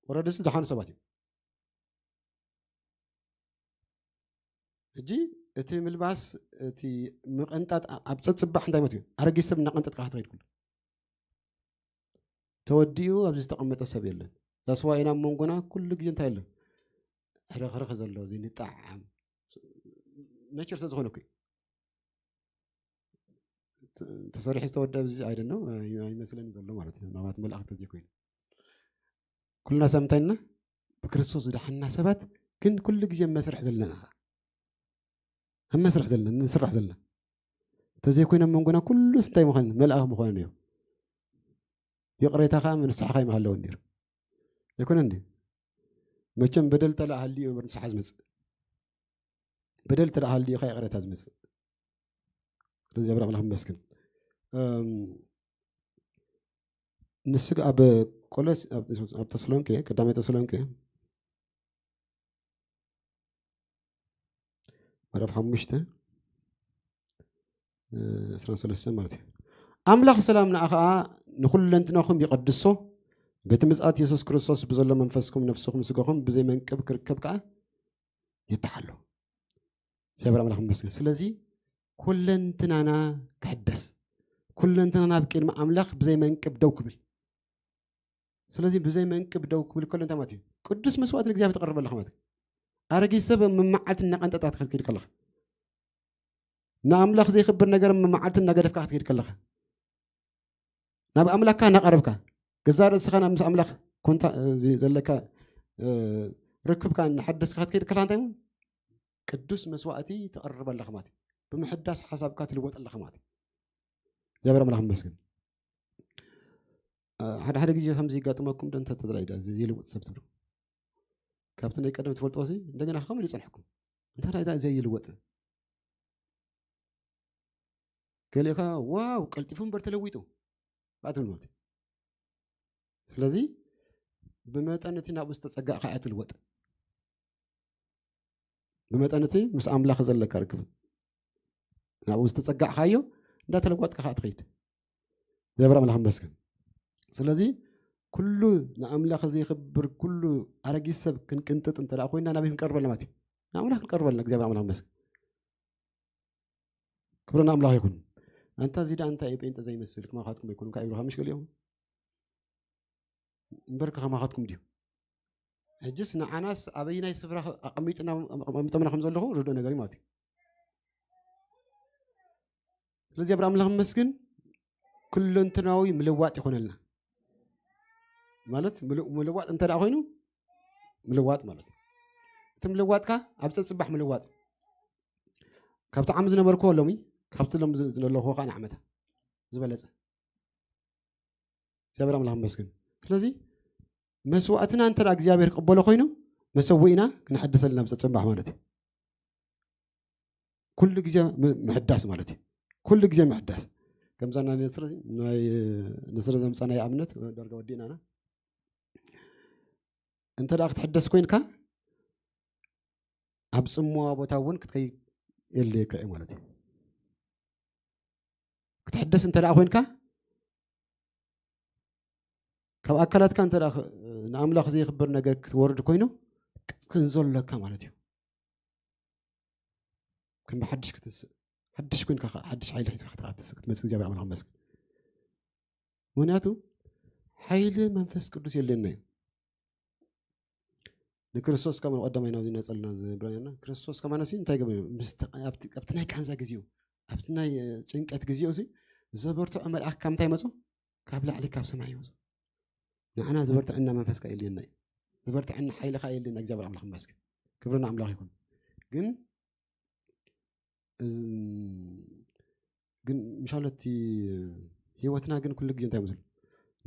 ወረድስ ዝሓኑ ሰባት እዮም። ሕጂ እቲ ምልባስ፣ እቲ ምቕንጣጥ ኣ-፣ ኣብ ጸጽባሕ እንታይ ማለት እዩ? ኣረጊት ሰብ እናቐንጠጥካ ክትኸይድ ኩሉ። ተወዲኡ ኣብዚ ዝተቐመጠ ሰብ የለን። ዛስዋ ኢና ኣብ መንጎና ኩሉ ግዜ እንታይ ኣሎ? ሕርኽርኽ ዘሎ፣ እዚ ንጣዓም። ነቸር ስለ ዝኾነ እኮ እዩ። ተ-፣ ተሰሪሑ ዝተወደአ ኣብዚ ኣይደኖ፣ ኣይ-፣ ኣይመስለኒ ዘሎ ማለት እዩ። ምናልባት መልኣኽ ተዘይኮይኑ። ኩልና ሰብ እንታይ ኢና? ብክርስቶስ ዝደሓንና ሰባት፣ ግን ኩሉ ግዜ ኣብ መስርሕ ዘለና። ኣብ መስርሕ ዘለና፣ ንስራሕ ዘለና። እንተዘይኮይኑ ኣብ መንጎና ኩሉስ እንታይ ምዃን? መልኣኽ ምዃኑ ነይሩ። ይቕሬታ ኸዓ ንስሓ ኸዓ ኣይምሃለወን ነይሩ። ኣይኮነን ድዩ? መቸም በደል እንተ ደኣ ሃልዩ እዩ እምበር ንስሓ ዝመጽእ። በደል እንተ ደኣ ሃልዩ እዩ ኸዓ ይቕሬታ ዝመጽእ። ስለዚ እግዚኣብሔር ኣምላኽ ይመስገን። እም፣ ንሱ ኸዓ ኣብ ቆሎስ-፣ ኣብ፣ ኣብ ተሰሎንቄ፣ ቀዳማይ ተሰሎንቄ ምዕራፍ ሓሙሽተ፣ እ፣ ዕስራን ሰለስተን ማለት እዩ። ኣምላኽ ሰላም ንዓ ኸዓ ንኹለንትናኹም ይቐድሶ፣ በቲ ምጽኣት የሱስ ክርስቶስ ብዘሎ መንፈስኩም ነፍስኹም ስጋኹም ብዘይ መንቅብ ክርከብ ከኣ ይተሓሎ። እግዚኣብሔር ኣምላኽ ይመስገን። ስለዚ ኩለንትናና ክሕደስ፣ ኩለንትናና ኣብ ቅድሚ ኣምላኽ ብዘይ መንቅብ ደው ክብል። ስለዚ ብዘይ መንቅብ ደው ክብል ከሎ እንታይ ማለት እዩ? ቅዱስ መስዋዕት ንእግዚኣብሔር ተቕርብ ኣለኻ ማለት እዩ። ኣረጊት ሰብ መመዓልቲ እናቐንጠጥካ ክትከይድ ከለኻ፣ ንኣምላኽ ዘይኽብር ነገር መመዓልቲ እናገደፍካ ክትከይድ ከለኻ፣ ናብ ኣምላኽካ እናቐረብካ፣ ገዛእ ርእስኻ ናብ ምስ ኣምላኽ ኮንታ-፣ እዚ ዘለካ፣ እ፣ ርክብካ እናሐደስካ ክትከይድ ከለኻ እንታይ እዩ? ቅዱስ መስዋዕቲ ተቕርብ ኣለኻ ማለት እዩ። ብምሕዳስ ሓሳብካ ትልወጥ ኣለኻ ማለት እዩ። እግዚኣብሔር ኣምላኽ ይመስገን። ሓደ ሓደ ግዜ ከምዚ ይጋጥመኩም ዶ? እንተ ተደላይ ዳ ዘይልውጥ ሰብ ትብሉ፣ ካብቲ ናይ ቀደም ትፈልጦ ሲ እንደገና ከመይ ይጸንሕኩም? እንታይ ዳ ዘይልወጥ? ገሊኻ ዋው ቀልጢፉ እምበር ተለዊጡ ኣትብል ማለት እዩ። ስለዚ ብመጠን እቲ ናብኡ ዝተጸጋእካ እያ ትልወጥ። ብመጠን እቲ ምስ ኣምላኽ ዘለካ ርክብ ናብኡ ዝተጸጋዕካዮ እንዳተለወጥካ ከዓ ትኸይድ። እግዚኣብሔር ኣምላኽ ይመስገን። ስለዚ ኩሉ ንኣምላኽ ዘይኽብር ኩሉ ኣረጊት ሰብ ክንቅንጥጥ እንተ ደኣ ኮይና ናበይ ክንቀርበልና ማለት እዩ? ንኣምላኽ ክንቀርበልና እግዚኣብሔር ኣምላኽ ይመስገን። ክብሪ ንኣምላኽ ይኹን። ኣንታ እዚ ደኣ እንታይ እዩ ጴንጠ ዘይመስል? ከማኻትኩም ኣይኮኑን ከኣ ይብሉኻ ምሽ ገሊኦም? እምበር ከማኻትኩም ድዩ? ሕጅስ ንዓናስ ኣበይናይ ስፍራ ኣቐሚጥና ኣቐሚጦምና ከም ዘለኹ ርዱእ ነገር እዩ ማለት እዩ። ስለዚ ኣብ ኣምላኽ መስግን ኩለንተናዊ ምልዋጥ ይኾነልና ማለት ምል- ምልዋጥ እንተ ደኣ ኮይኑ ምልዋጥ ማለት እዩ። እቲ ምልዋጥካ ኣብ ጸጽባሕ ምልዋጥ ካብቲ ዓሚ ዝነበርክዎ ሎሚ ካብቲ ሎም ዝለለኹዎ ከዓ ንዓመታ ዝበለጸ እግዚኣብሔር ኣምላኽ መስግን። ስለዚ መስዋእትና እንተ እግዚኣብሔር ክቕበሎ ኮይኑ መሰዊእና ክነሐድሰልና ብፀፅባሕ ማለት እዩ። ኩሉ ግዜ ምሕዳስ ማለት እዩ። ኩሉ ግዜ ምሕዳስ ከምዛ ናይ ንስረ ዘምፃናይ ኣብነት ዳርጋ ወዲእናና እንተ ደኣ ክትሕደስ ኮይንካ ኣብ ፅምዋ ቦታ እውን ክትከይድ የድልየካ እዩ ማለት እዩ። ክትሕደስ እንተ ደኣ ኮይንካ ካብ ኣካላትካ እንተ ንኣምላኽ ዘይኽብር ነገር ክትወርድ ኮይኑ ክትክንዞ ኣለካ ማለት እዩ። ከም ብሓድሽ ክትስእ ሓድሽ ኮይንካ ሓድሽ ሓይሊ ሒዝካ ክትመፅእ እግዚኣብሔር ኣምላኽ መስግን። ምክንያቱ ሓይሊ መንፈስ ቅዱስ የለና እዩ። ንክርስቶስ ከማን ቀዳማይ ናብ ዝነጸልና ዝብረና ክርስቶስ ከማን ሲ እንታይ ገበ ኣብቲ ናይ ቃንዛ ግዜኡ ኣብቲ ናይ ጭንቀት ግዜኡ ሲ ዘበርትዖ መልኣክ ካብ እንታይ መጾ? ካብ ላዕሊ ካብ ሰማይ ይወጹ። ንዓና ዝበርትዐና መንፈስካ የልየና እዩ። ዝበርትዐና ሓይልካ የልየና እግዚኣብሔር ኣምላኽ ይመስገን። ክብርና ኣምላኽ ይኹን። ግን ግን ምሻለቲ ህይወትና ግን ኩሉ ግዜ እንታይ መስሉ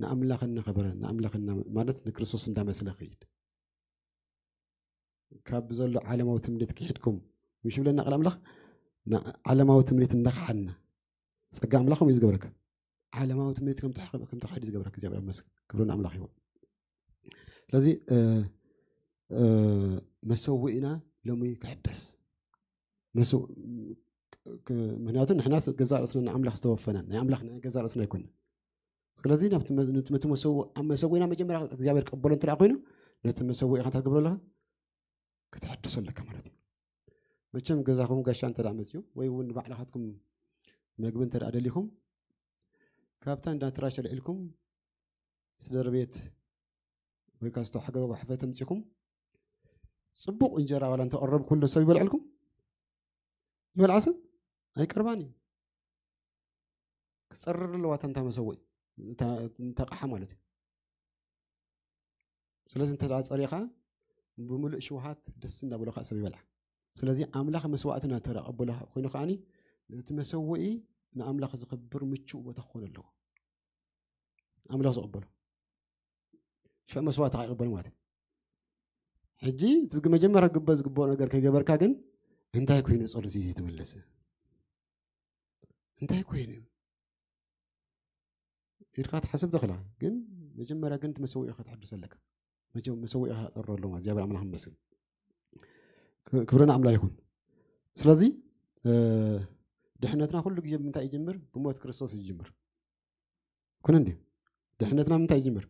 ንኣምላኽ እናኸበረ ንኣምላኽ ማለት ንክርስቶስ እንዳመስለ ክይድ ካብ ዘሎ ዓለማዊ ትምኒት ክሕድኩም ምሽ ብለና ቃል ኣምላኽ ዓለማዊ ትምኒት እንዳኸሓድና ጸጋ ኣምላኽ እዩ ዝገብረካ። ዓለማዊ ትምኒት ከም ተሓዲ ዝገብረካ እግዚኣብሔር መስገን ክብርን ኣምላኽ ይኹን። ስለዚ መሰውኢና ሎሚ ክሕደስ ምክንያቱ ንሕና ገዛ ርእስና ንኣምላኽ ዝተወፈና ናይ ኣምላኽ ናይ ገዛ ርእስና ኣይኮነ። ስለዚ ናብቲ መሰዊ ኣብ መሰዊና መጀመርያ እግዚኣብሔር ቀበሎ እንተ ኮይኑ ነቲ መሰዊ ኢኻ እንታይ ትገብሮ ኣለኻ? ክትሕድሶ ኣለካ ማለት እዩ። መቸም ገዛኹም ጋሻ እንተ መፅዩ ወይ እውን ንባዕልኻትኩም መግቢ እንተ ደሊኹም ካብታ እንዳ ትራሽ ልዒልኩም ስደር ቤት ወይ ከዓ ዝተዋሕገ ባሕፈ ተምፂኹም ፅቡቕ እንጀራ ዋላ እንተቐረብኩሉ ሰብ ይበልዐልኩም? ይበልዓ ሰብ ኣይቀርባን እዩ። ክፀርር ኣለዋ እታ እንታ መሰወኢ እንተቕሓ ማለት እዩ። ስለዚ እንተ ፀሪኻ ብምሉእ ሽውሃት ደስ እንዳበሎ ከዓ ሰብ ይበልዓ። ስለዚ ኣምላኽ መስዋዕትና ተረቐበሎ ኮይኑ ከዓኒ እቲ መሰወኢ ንኣምላኽ ዝኽብር ምቹእ ቦታ ክኾን ኣለዎ። ኣምላኽ ዝቕበሎ ሽዕ መስዋእቲ ከዓ ይቕበል ማለት እዩ። ሕጂ እቲ መጀመርያ ክግበ ዝግብኦ ነገር ከይገበርካ ግን እንታይ ኮይኑ ፀሎት ዘይተመለሰ እንታይ ኮይኑ ኢድካ ትሓስብ ተኽላ ግን መጀመርያ ግን እቲ መሰዊዒ ከተሕድስ ኣለካ። መሰዊዒ ከጠሮ ኣለዎ እግዚኣብሔር ኣምላኽ መስል ክብርና ኣምላኽ ይኹን። ስለዚ ድሕነትና ኩሉ ግዜ ብምንታይ ይጅምር? ብሞት ክርስቶስ ይጅምር። ኩነ እንዲ ድሕነትና ምንታይ ይጅምር?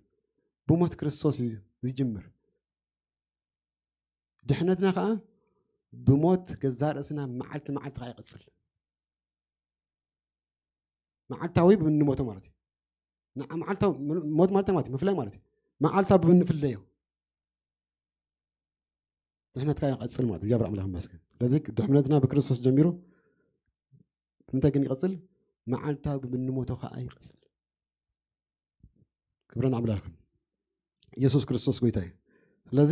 ብሞት ክርስቶስ እዩ ዝጅምር። ድሕነትና ከዓ ብሞት ገዛ ርእስና መዓልቲ መዓልቲ ከዓ ይቐፅል። መዓልታዊ ብንሞቶ ማለት እዩ። መዓልታዊ ሞት ማለት ማለት ምፍላይ ማለት እዩ። መዓልታዊ ብንፍለዮ ድሕነትካ ይቐፅል ማለት እግዚኣብሔር ኣምላኽ ይመስገን። ስለዚ ድሕነትና ብክርስቶስ ጀሚሩ ብምንታይ ግን ይቐፅል? መዓልታዊ ብምንሞቶ ከዓ ይቐፅል። ክብረን ኣምላኽን ኢየሱስ ክርስቶስ ጎይታ እዩ። ስለዚ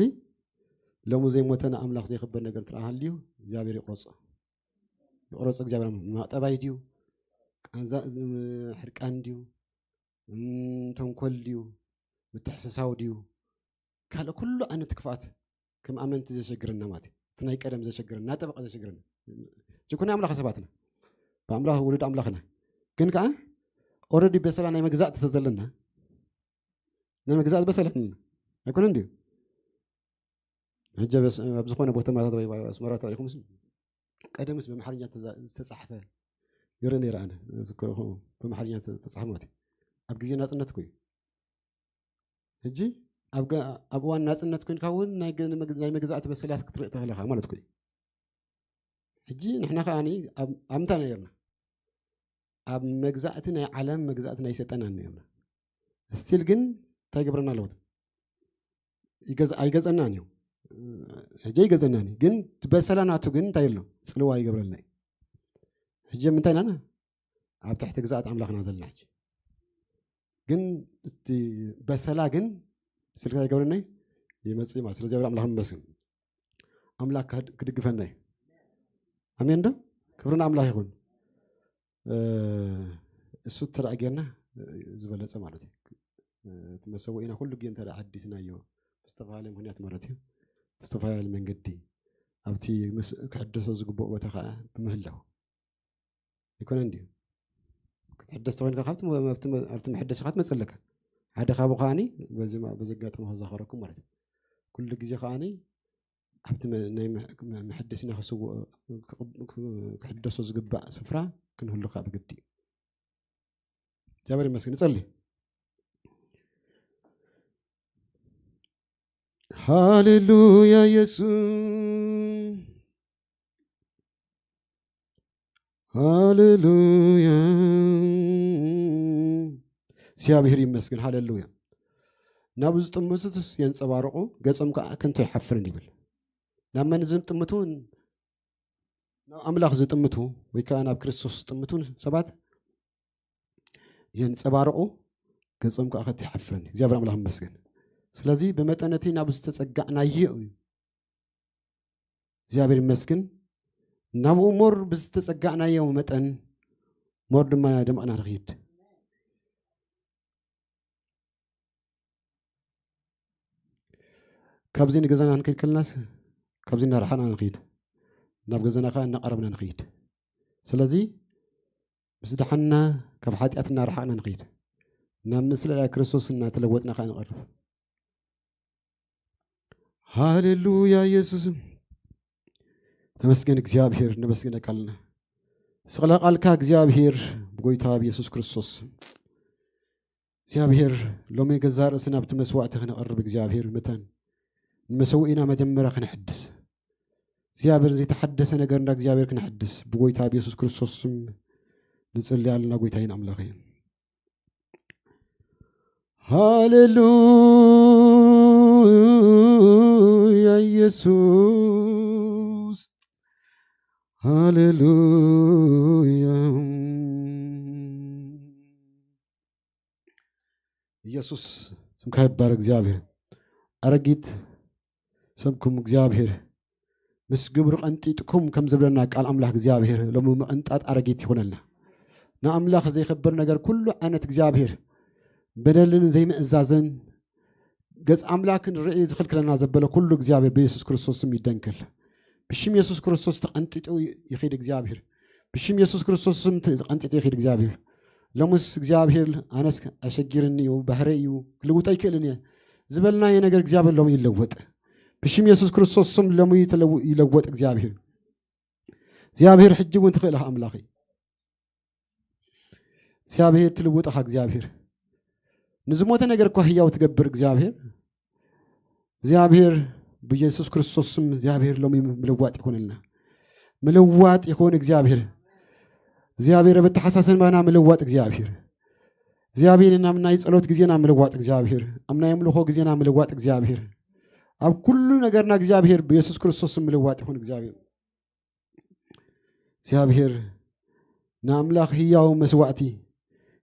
ሎሚ ዘይሞተ ንኣምላኽ ዘይኽበር ነገር እንተ ሃልዩ እግዚኣብሔር ይቑረጾ። ይቑረጾ እግዚኣብሔር ኣምላኽ። ማጠባይ ድዩ? ኣንዛ ሕርቃን ድዩ፣ ተንኮል ድዩ፣ ምትሕስሳው ድዩ፣ ካልእ ኩሉ ዓይነት ክፍኣት ከም ኣመንቲ ዘሸግረና ማለት እዩ። እቲ ናይ ቀደም ዘሸግረና፣ እናጠበቐ ዘሸግረና ጭኩና ኣምላኽ ሰባትና ብኣምላኽ ውሉድ ኣምላኽና ግን ከዓ ኦረዲ በሰላ ናይ መግዛእቲ ተዘለና ናይ መግዛእቲ በሰላ ኣለና ኣይኮነን ድዩ? ሕጂ ኣብ ዝኾነ ቦታማታት ወይ ኣስመራ ታሪኹም ቀደምስ ብኣምሓርኛ ዝተፃሕፈ ይርኢ ነይረ ኣነ ዝከረኹ ብኣምሓርኛ ዝተፃሕፈ ማለት እዩ። ኣብ ግዜ ናፅነት እኮ እዩ። ሕጂ ኣብ እዋን ናፅነት ኮይንካ እውን ናይ መግዛእቲ በሰላስ ክትርኢ ተኽእለካ ማለት እኮ እዩ። ሕጂ ንሕና ከዓኒ ኣብ ምንታይ ነርና? ኣብ መግዛእቲ ናይ ዓለም መግዛእቲ ናይ ሰይጣን ነርና። ስቲል ግን እንታይ ይገብረና ኣለዎ? ኣይገዘናን እዩ። ሕጂ ኣይገዘናን እዩ ግን በሰላ ናቱ ግን እንታይ ኣሎ? ፅልዋ ይገብረልና እዩ። ሕጂ ምንታይ ናና? ኣብ ትሕቲ ግዛኣት ኣምላኽና ዘለና ሕጂ ግን እቲ በሰላ ግን ስልካ ይገብረና ይመፅእ ማለት ስለዚ ኣምላኽ ይመስገን። ኣምላኽ ክድግፈና እዩ። ኣሜን ዶ? ክብርና ኣምላኽ ይኹን። እሱ ተደኣ ጌርና ዝበለፀ ማለት እዩ። እቲ መሰውኢና ኩሉ ግዜ እንተ ሓዲስናዮ ብዝተፈላለየ ምክንያት ማለት እዩ ብዝተፈላለየ መንገዲ ኣብቲ ክሕደሶ ዝግብኦ ቦታ ከዓ ብምህላው ኣይኮነን ድዩ? ክትሕደስ ተኮይንካ ካብቲ ኣብቲ መሐደሲ ከዓ ትመፅእ ኣለካ። ሓደ ካብኡ ከዓኒ በዚ ኣጋጣሚ ክዛኸረኩም ማለት እዩ። ኩሉ ግዜ ከዓኒ ኣብቲ ናይ መሐደሲና ክስውኦ ክሕደሶ ዝግባእ ስፍራ ክንህሉ ከዓ ብግዲ እዩ። እግዚኣብሔር ይመስገን። ንጸሊ። ሃሌሉያ ኢየሱስ ሃሌሉያ። እግዚኣብሔር ይመስገን። ሃሌሉያ። ናብ ዝጥምቱስ የንጸባርቑ፣ ገጾም ከዓ ከንቶ ይሓፍርን ይብል። ናብ መን ዝጥምቱ? ናብ ኣምላኽ ዝጥምቱ ወይ ከዓ ናብ ክርስቶስ ዝጥምቱ ሰባት የንጸባርቑ፣ ገጾም ከዓ ከንቶ ይሓፍርን። እግዚኣብሔር ኣምላኽ ይመስገን። ስለዚ ብመጠን እቲ ናብ ዝተጸጋዕናዮ እዩ እግዚኣብሔር ይመስገን። ናብኡ ሞር ብዝተጸጋዕናዮ መጠን ሞር ድማ ደመቕና ንኽይድ። ካብዚ ንገዛና ክንከይድ ከለናስ ካብዚ እናረሓና ንኽይድ፣ ናብ ገዛና ከዓ እናቐረብና ንኽይድ። ስለዚ ምስ ደሓንና ካብ ሓጢኣት እናረሓቕና ንኽይድ፣ ናብ ምስሊ ክርስቶስ እናተለወጥና ከዓ ንቐርብ። ሃሌሉያ ኢየሱስ ተመስገን እግዚኣብሔር፣ ነመስግነካ ኣለና። ስቕለ ቃልካ እግዚኣብሔር ብጎይታ ብየሱስ ክርስቶስ እግዚኣብሔር ሎሚ ገዛ ርእስና ኣብቲ መስዋዕቲ ክነቕርብ እግዚኣብሔር ምተን ንመሰውኢና መጀመርያ ክነሕድስ እግዚኣብሔር ዘይተሓደሰ ነገርና እግዚኣብሔር ክነሕድስ ብጎይታ ብየሱስ ክርስቶስ ስም ንጽሊ ኣለና። ጎይታይን ኣምላኸይን ሃሌሉያ ኢየሱስ ሃሌሉያ። ኢየሱስ ስምካ ይባረክ እግዚኣብሔር። ኣረጊት ሰምኩም እግዚኣብሔር ምስ ግብሩ ቀንጢጥኩም ከም ዝብለና ቃል ኣምላኽ እግዚኣብሔር ሎሚ ምቕንጣጥ ኣረጊት ይኹነልና። ንኣምላኽ ዘይኸብር ነገር ኩሉ ዓይነት እግዚኣብሔር በደልን ዘይምእዛዝን ገጽ ኣምላኽን ርኢ ዝኽልክለና ዘበለ ኩሉ እግዚኣብሔር ብየሱስ ክርስቶስ ስም ይደንክል። ብሽም የሱስ ክርስቶስ ተቐንጢጡ ይኺድ እግዚኣብሔር። ብሽም የሱስ ክርስቶስ ስም ተቐንጢጡ ይኺድ እግዚኣብሔር። ሎሙስ እግዚኣብሔር ኣነስ ኣሸጊርኒ እዩ፣ ባህረ እዩ፣ ክልውጦ ኣይክእልን እየ ዝበልናዮ ነገር እግዚኣብሔር ሎሚ ይለወጥ። ብሽም የሱስ ክርስቶስ ስም ሎሚ ይለወጥ እግዚኣብሔር። እግዚኣብሔር ሕጂ እውን ትኽእል ኣምላኽ እዩ። እግዚኣብሔር ትልውጥ ኢኻ እግዚኣብሔር። ንዝሞተ ነገር እኳ ህያው ትገብር እግዚኣብሔር። እግዚኣብሔር ብየሱስ ክርስቶስ ስም እግዚኣብሔር ሎሚ ምልዋጥ ይኹንልና። ምልዋጥ ይኹን እግዚኣብሔር። እግዚኣብሔር ኣብ ኣተሓሳሰባና ምልዋጥ እግዚኣብሔር። እግዚኣብሔር ናብ ናይ ጸሎት ግዜና ምልዋጥ እግዚኣብሔር። ኣብ ናይ ኣምልኾ ግዜና ምልዋጥ እግዚኣብሔር። ኣብ ኩሉ ነገርና እግዚኣብሔር ብየሱስ ክርስቶስ ስም ምልዋጥ ይኹን እግዚኣብሔር። እግዚኣብሔር ንኣምላኽ ህያው መስዋዕቲ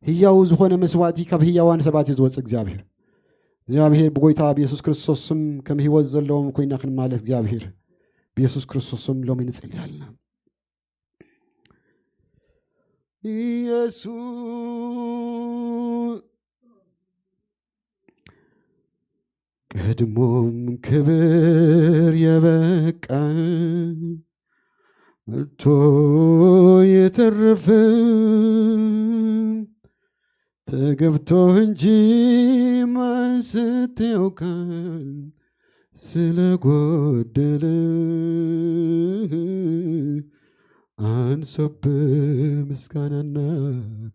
ህያው ዝኾነ መስዋዕቲ ካብ ህያዋን ሰባት እዩ ዝወፅእ እግዚኣብሔር። እግዚኣብሔር ብጎይታ ብየሱስ ክርስቶስ ስም ከም ህይወት ዘለዎም ኮይና ክንማለስ እግዚኣብሔር ብየሱስ ክርስቶስ ስም ሎሚ ንፅሊ ኣለና። ኢየሱስ ቀድሞም ክብር የበቃ መልቶ የተረፈ ተገብቶ እንጂ ማንሰት ያውቃል ስለጎደለ አንሶብ ምስጋናና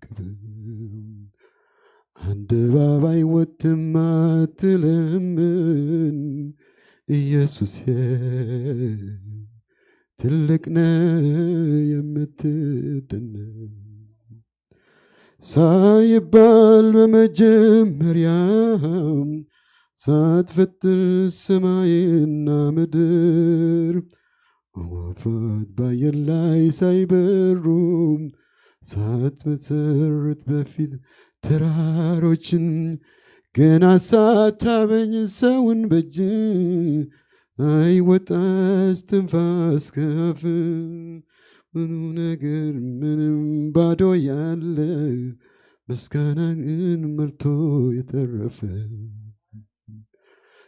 ክብር አደባባይ ወጥም አትለምን ኢየሱስ ትልቅ ነ የምትደነቅ ሳይባል በመጀመሪያ ሳትፈጥር ሰማይና ምድር አዋፋት በአየር ላይ ሳይበሩ ሳትመሰርት በፊት ተራሮችን ገና ሳታበጅ ሰውን በእጅ አይወጣ እስትንፋስ ከፍ ምኑ ነገር ምንም ባዶ ያለ ምስጋና ግን መልቶ የተረፈ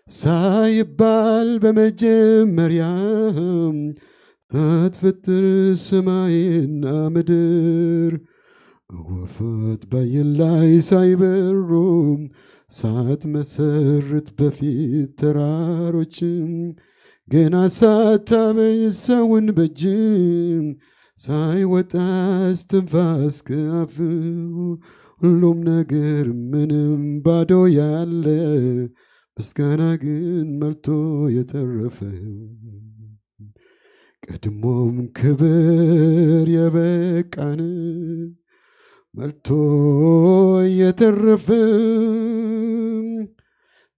ሳይባል በመጀመሪያ ሳትፈጥር ሰማይና ምድር አዋፋት በአየር ላይ ሳይበሩ ሳትመሰርት በፊት ተራሮችን ገና ሳታበጅ ሰውን በእጅ ሳይወጣ እስትንፋስ ከአፍ ሁሉም ነገር ምንም ባዶ ያለ ምስጋና ግን መልቶ የተረፈ ቀድሞም ክብር የበቃን መልቶ የተረፈ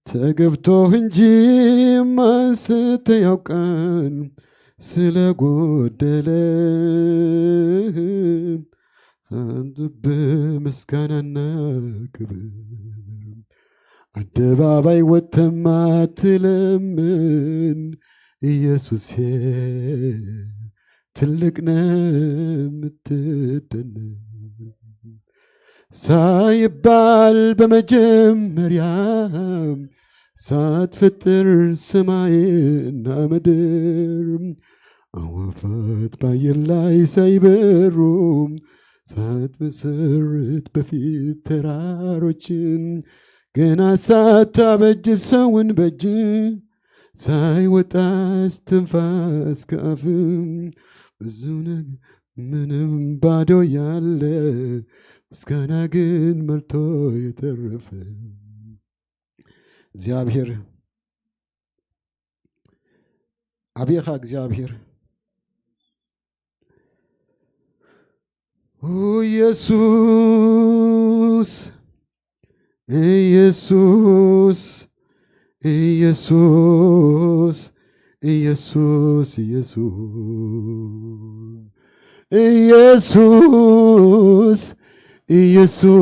ተገብቶ እንጂ ማንስተ ያውቃል ስለጎደለ ሳንብ ምስጋናና ክብር አደባባይ ወጥተማ ትለምን ኢየሱስ ትልቅ ነ የምትደነቅ ሳይባል በመጀመሪያ ሳትፈጥር ሰማይና ምድር አዋፋት በአየር ላይ ሳይበሩ ሳትመሰርት በፊት ተራሮችን ገና ሳታበጅ ሰውን በእጅ ሳይወጣ እስትንፋስ ከአፍ ብዙ ነገር ምንም ባዶ ያለ ምስጋና ግን መልቶ የተረፈ እግዚአብሔር አቤኻ እግዚአብሔር ኢየሱስ ኢየሱስ ኢየሱስ ኢየሱስ ኢየሱስ ኢየሱስ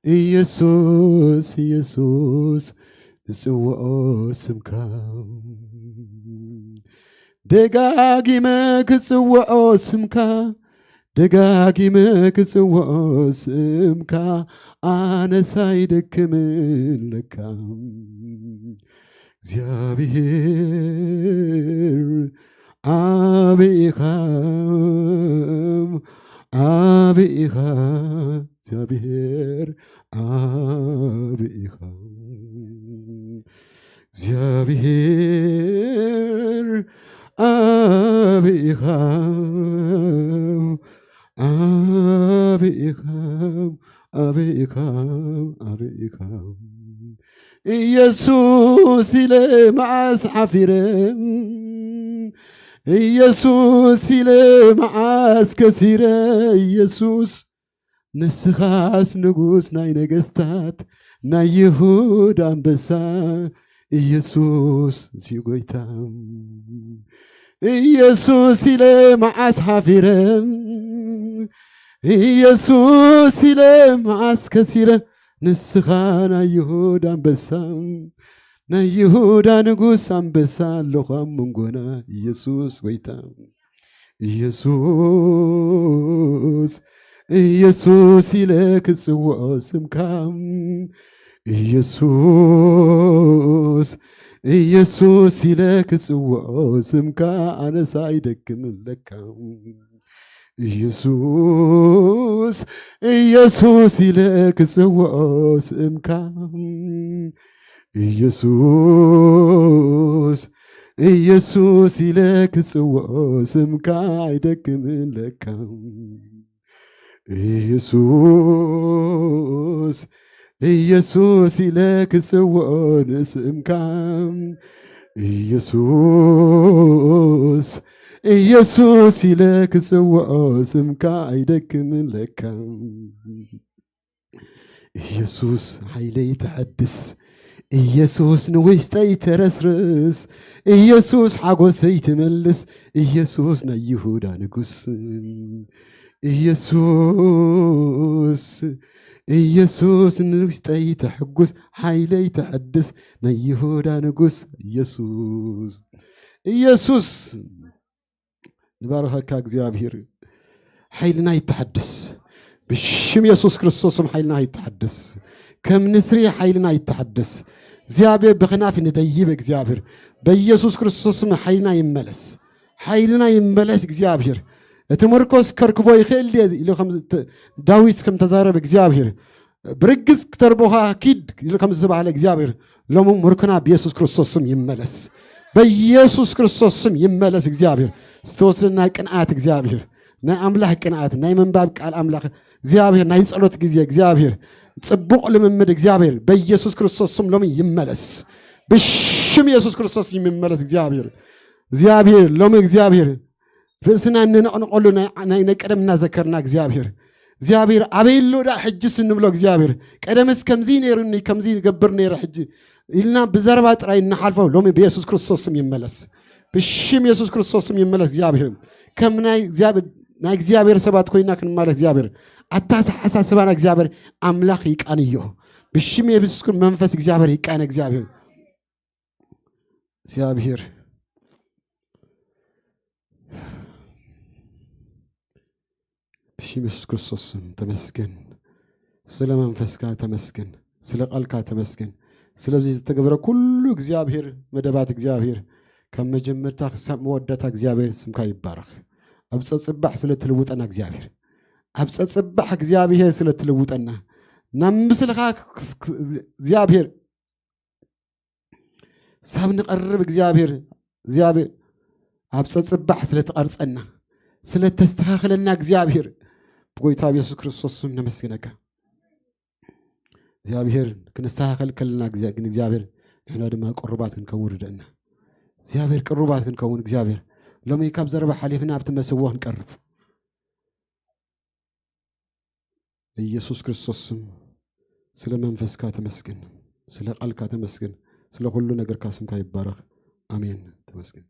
ኢየሱስ ኢየሱስ ዝጽውዖ ስምካ ደጋጊመ ክጽውዖ ስምካ ደጋጊመ ክጽውዖ ስምካ ኣነስ ኣይደክምን ለካ እግዚኣብሔር ዓቢ ኢኻ ዓቢ ኢኻ እግዚኣብሔር ዓቢ ኢኻ እግዚኣብሔር ዓቢ ኢኻ ዓቢ ኢኻ ዓቢ ኢኻ ዓቢ ኢኻ ኢየሱስ ኢለ መዓስ ሓፊረ ኢየሱስ ኢለ መዓስ ከሲረ ኢየሱስ ንስኻስ ንጉስ ናይ ነገስታት ናይ ይሁዳ ኣንበሳ ኢየሱስ እዩ ጎይታ ኢየሱስ ኢለ መዓስ ሓፊረ ኢየሱስ ኢለ መዓስ ከሲረ ንስኻ ናይ ይሁዳ ኣንበሳ ናይ ይሁዳ ንጉስ ኣንበሳ ኣለኹ ኣብ መንጎና ኢየሱስ ጎይታ ኢየሱስ ኢየሱስ ኢለ ክጽውዖ ስምካ ኢየሱስ ኢየሱስ ኢለ ክጽውዖ ስምካ ኣነስ ኣይደክምን ለካ ኢየሱስ ኢየሱስ ኢለ ክጽውዖ ስምካ ኢየሱስ ኢየሱስ ኢለ ክጽውዖ ስምካ ኣይደክምን ለካ ኢየሱስ ኢየሱስ ኢለ ክጽውዖ ንስምካ ኢየሱስ ኢየሱስ ኢለ ክጽውዖ ስምካ ኣይደክምን ለካ ኢየሱስ ሓይለይ ተሐድስ ኢየሱስ ንውሽጠይ ተረስርስ ኢየሱስ ሓጎሰይ ትመልስ ኢየሱስ ናይ ይሁዳ ንጉስ ኢየሱስ ኢየሱስ ንውሽጠይ ተሐጉስ ሓይለይ ተሐድስ ናይ ይሁዳ ንጉስ ኢየሱስ ኢየሱስ ንባርኸካ እግዚኣብሔር ሓይልና ይተሐደስ ብሽም የሱስ ክርስቶስም ሓይልና ይተሐደስ ከም ንስሪ ሓይልና ይተሐደስ እግዚኣብሔር ብኽናፍ ንደይብ እግዚኣብሔር በኢየሱስ ክርስቶስም ሓይልና ይመለስ ሓይልና ይመለስ እግዚኣብሔር እቲ ምርኮስ ከርክቦ ይኽእል ድየ ኢሉ ከም ተ- ዳዊት ከም ተዛረበ እግዚኣብሔር ብርግጽ ክተርቦኻ ኪድ ኢሉ ከም ዝተባህለ እግዚኣብሔር ሎሚ ምርኮና ብየሱስ ክርስቶስ ስም ይመለስ በኢየሱስ ክርስቶስ ስም ይመለስ እግዚኣብሔር ዝተወሰና ቅንኣት እግዚኣብሔር ናይ ኣምላኽ ቅንኣት ናይ ምንባብ ቃል ኣምላኽ እግዚኣብሔር ናይ ጸሎት ግዜ እግዚኣብሔር ጽቡቕ ልምምድ እግዚኣብሔር በኢየሱስ ክርስቶስ ስም ሎሚ ይመለስ ብሽም የሱስ ክርስቶስ ይመለስ እግዚኣብሔር እግዚኣብሔር ሎሚ እግዚኣብሔር ርእስና እንነቕንቐሉ ናይ ናይ ናይ ቀደም እናዘከርና እግዚኣብሔር እግዚኣብሔር ኣበይ ኣሎ ዳ ሕጅስ እንብሎ እግዚኣብሔር ቀደምስ ከምዚ ነይሩኒ ከምዚ ይገብር ነይረ ሕጂ ኢልና ብዘረባ ጥራይ እናሓልፎ ሎሚ ብየሱስ ክርስቶስ ስም ይመለስ ብሽም የሱስ ክርስቶስ ስም ይመለስ እግዚኣብሔር ከም ናይ እግዚኣብሔር ናይ እግዚኣብሔር ሰባት ኮይና ክንማለስ እግዚኣብሔር ኣታሓሳስባና እግዚኣብሔር ኣምላኽ ይቃንዮ ብሽም የሱስ ክርስቶስ መንፈስ እግዚኣብሔር ይቃነ እግዚኣብሔር እግዚኣብሔር ብሽም የሱስ ክርስቶስ ስም ተመስገን ስለ መንፈስካ ተመስገን ስለ ቃልካ ተመስገን ስለዚ ዝተገበረ ኩሉ እግዚኣብሔር መደባት እግዚኣብሔር ካብ መጀመርታ ክሳብ መወዳእታ እግዚኣብሔር ስምካ ይባረኽ ኣብ ፀፅባሕ ስለ ትልውጠና እግዚኣብሔር ኣብ ፀፅባሕ እግዚኣብሔር ስለ ትልውጠና ናብ ምስልኻ እግዚኣብሔር ሳብ ንቐርብ እግዚኣብሔር እግዚኣብሔር ኣብ ፀፅባሕ ስለ ትቐርፀና ስለ ተስተኻኽለና እግዚኣብሔር ብጎይታ ኣብ የሱስ ክርስቶስ ስም ነመስግነካ እግዚኣብሔር ክንስተኻኸል ከለና ግን እግዚኣብሔር ንሕና ድማ ቅሩባት ክንከውን ርደና እግዚኣብሔር ቅሩባት ክንከውን እግዚኣብሔር ሎሚ ካብ ዘረባ ሓሊፍና ኣብቲ መሰዎ ክንቀርብ ኢየሱስ ክርስቶስ ስም ስለ መንፈስካ ተመስገን፣ ስለ ቃልካ ተመስገን፣ ስለ ኩሉ ነገርካ ስምካ ይባረኽ። ኣሜን። ተመስገን።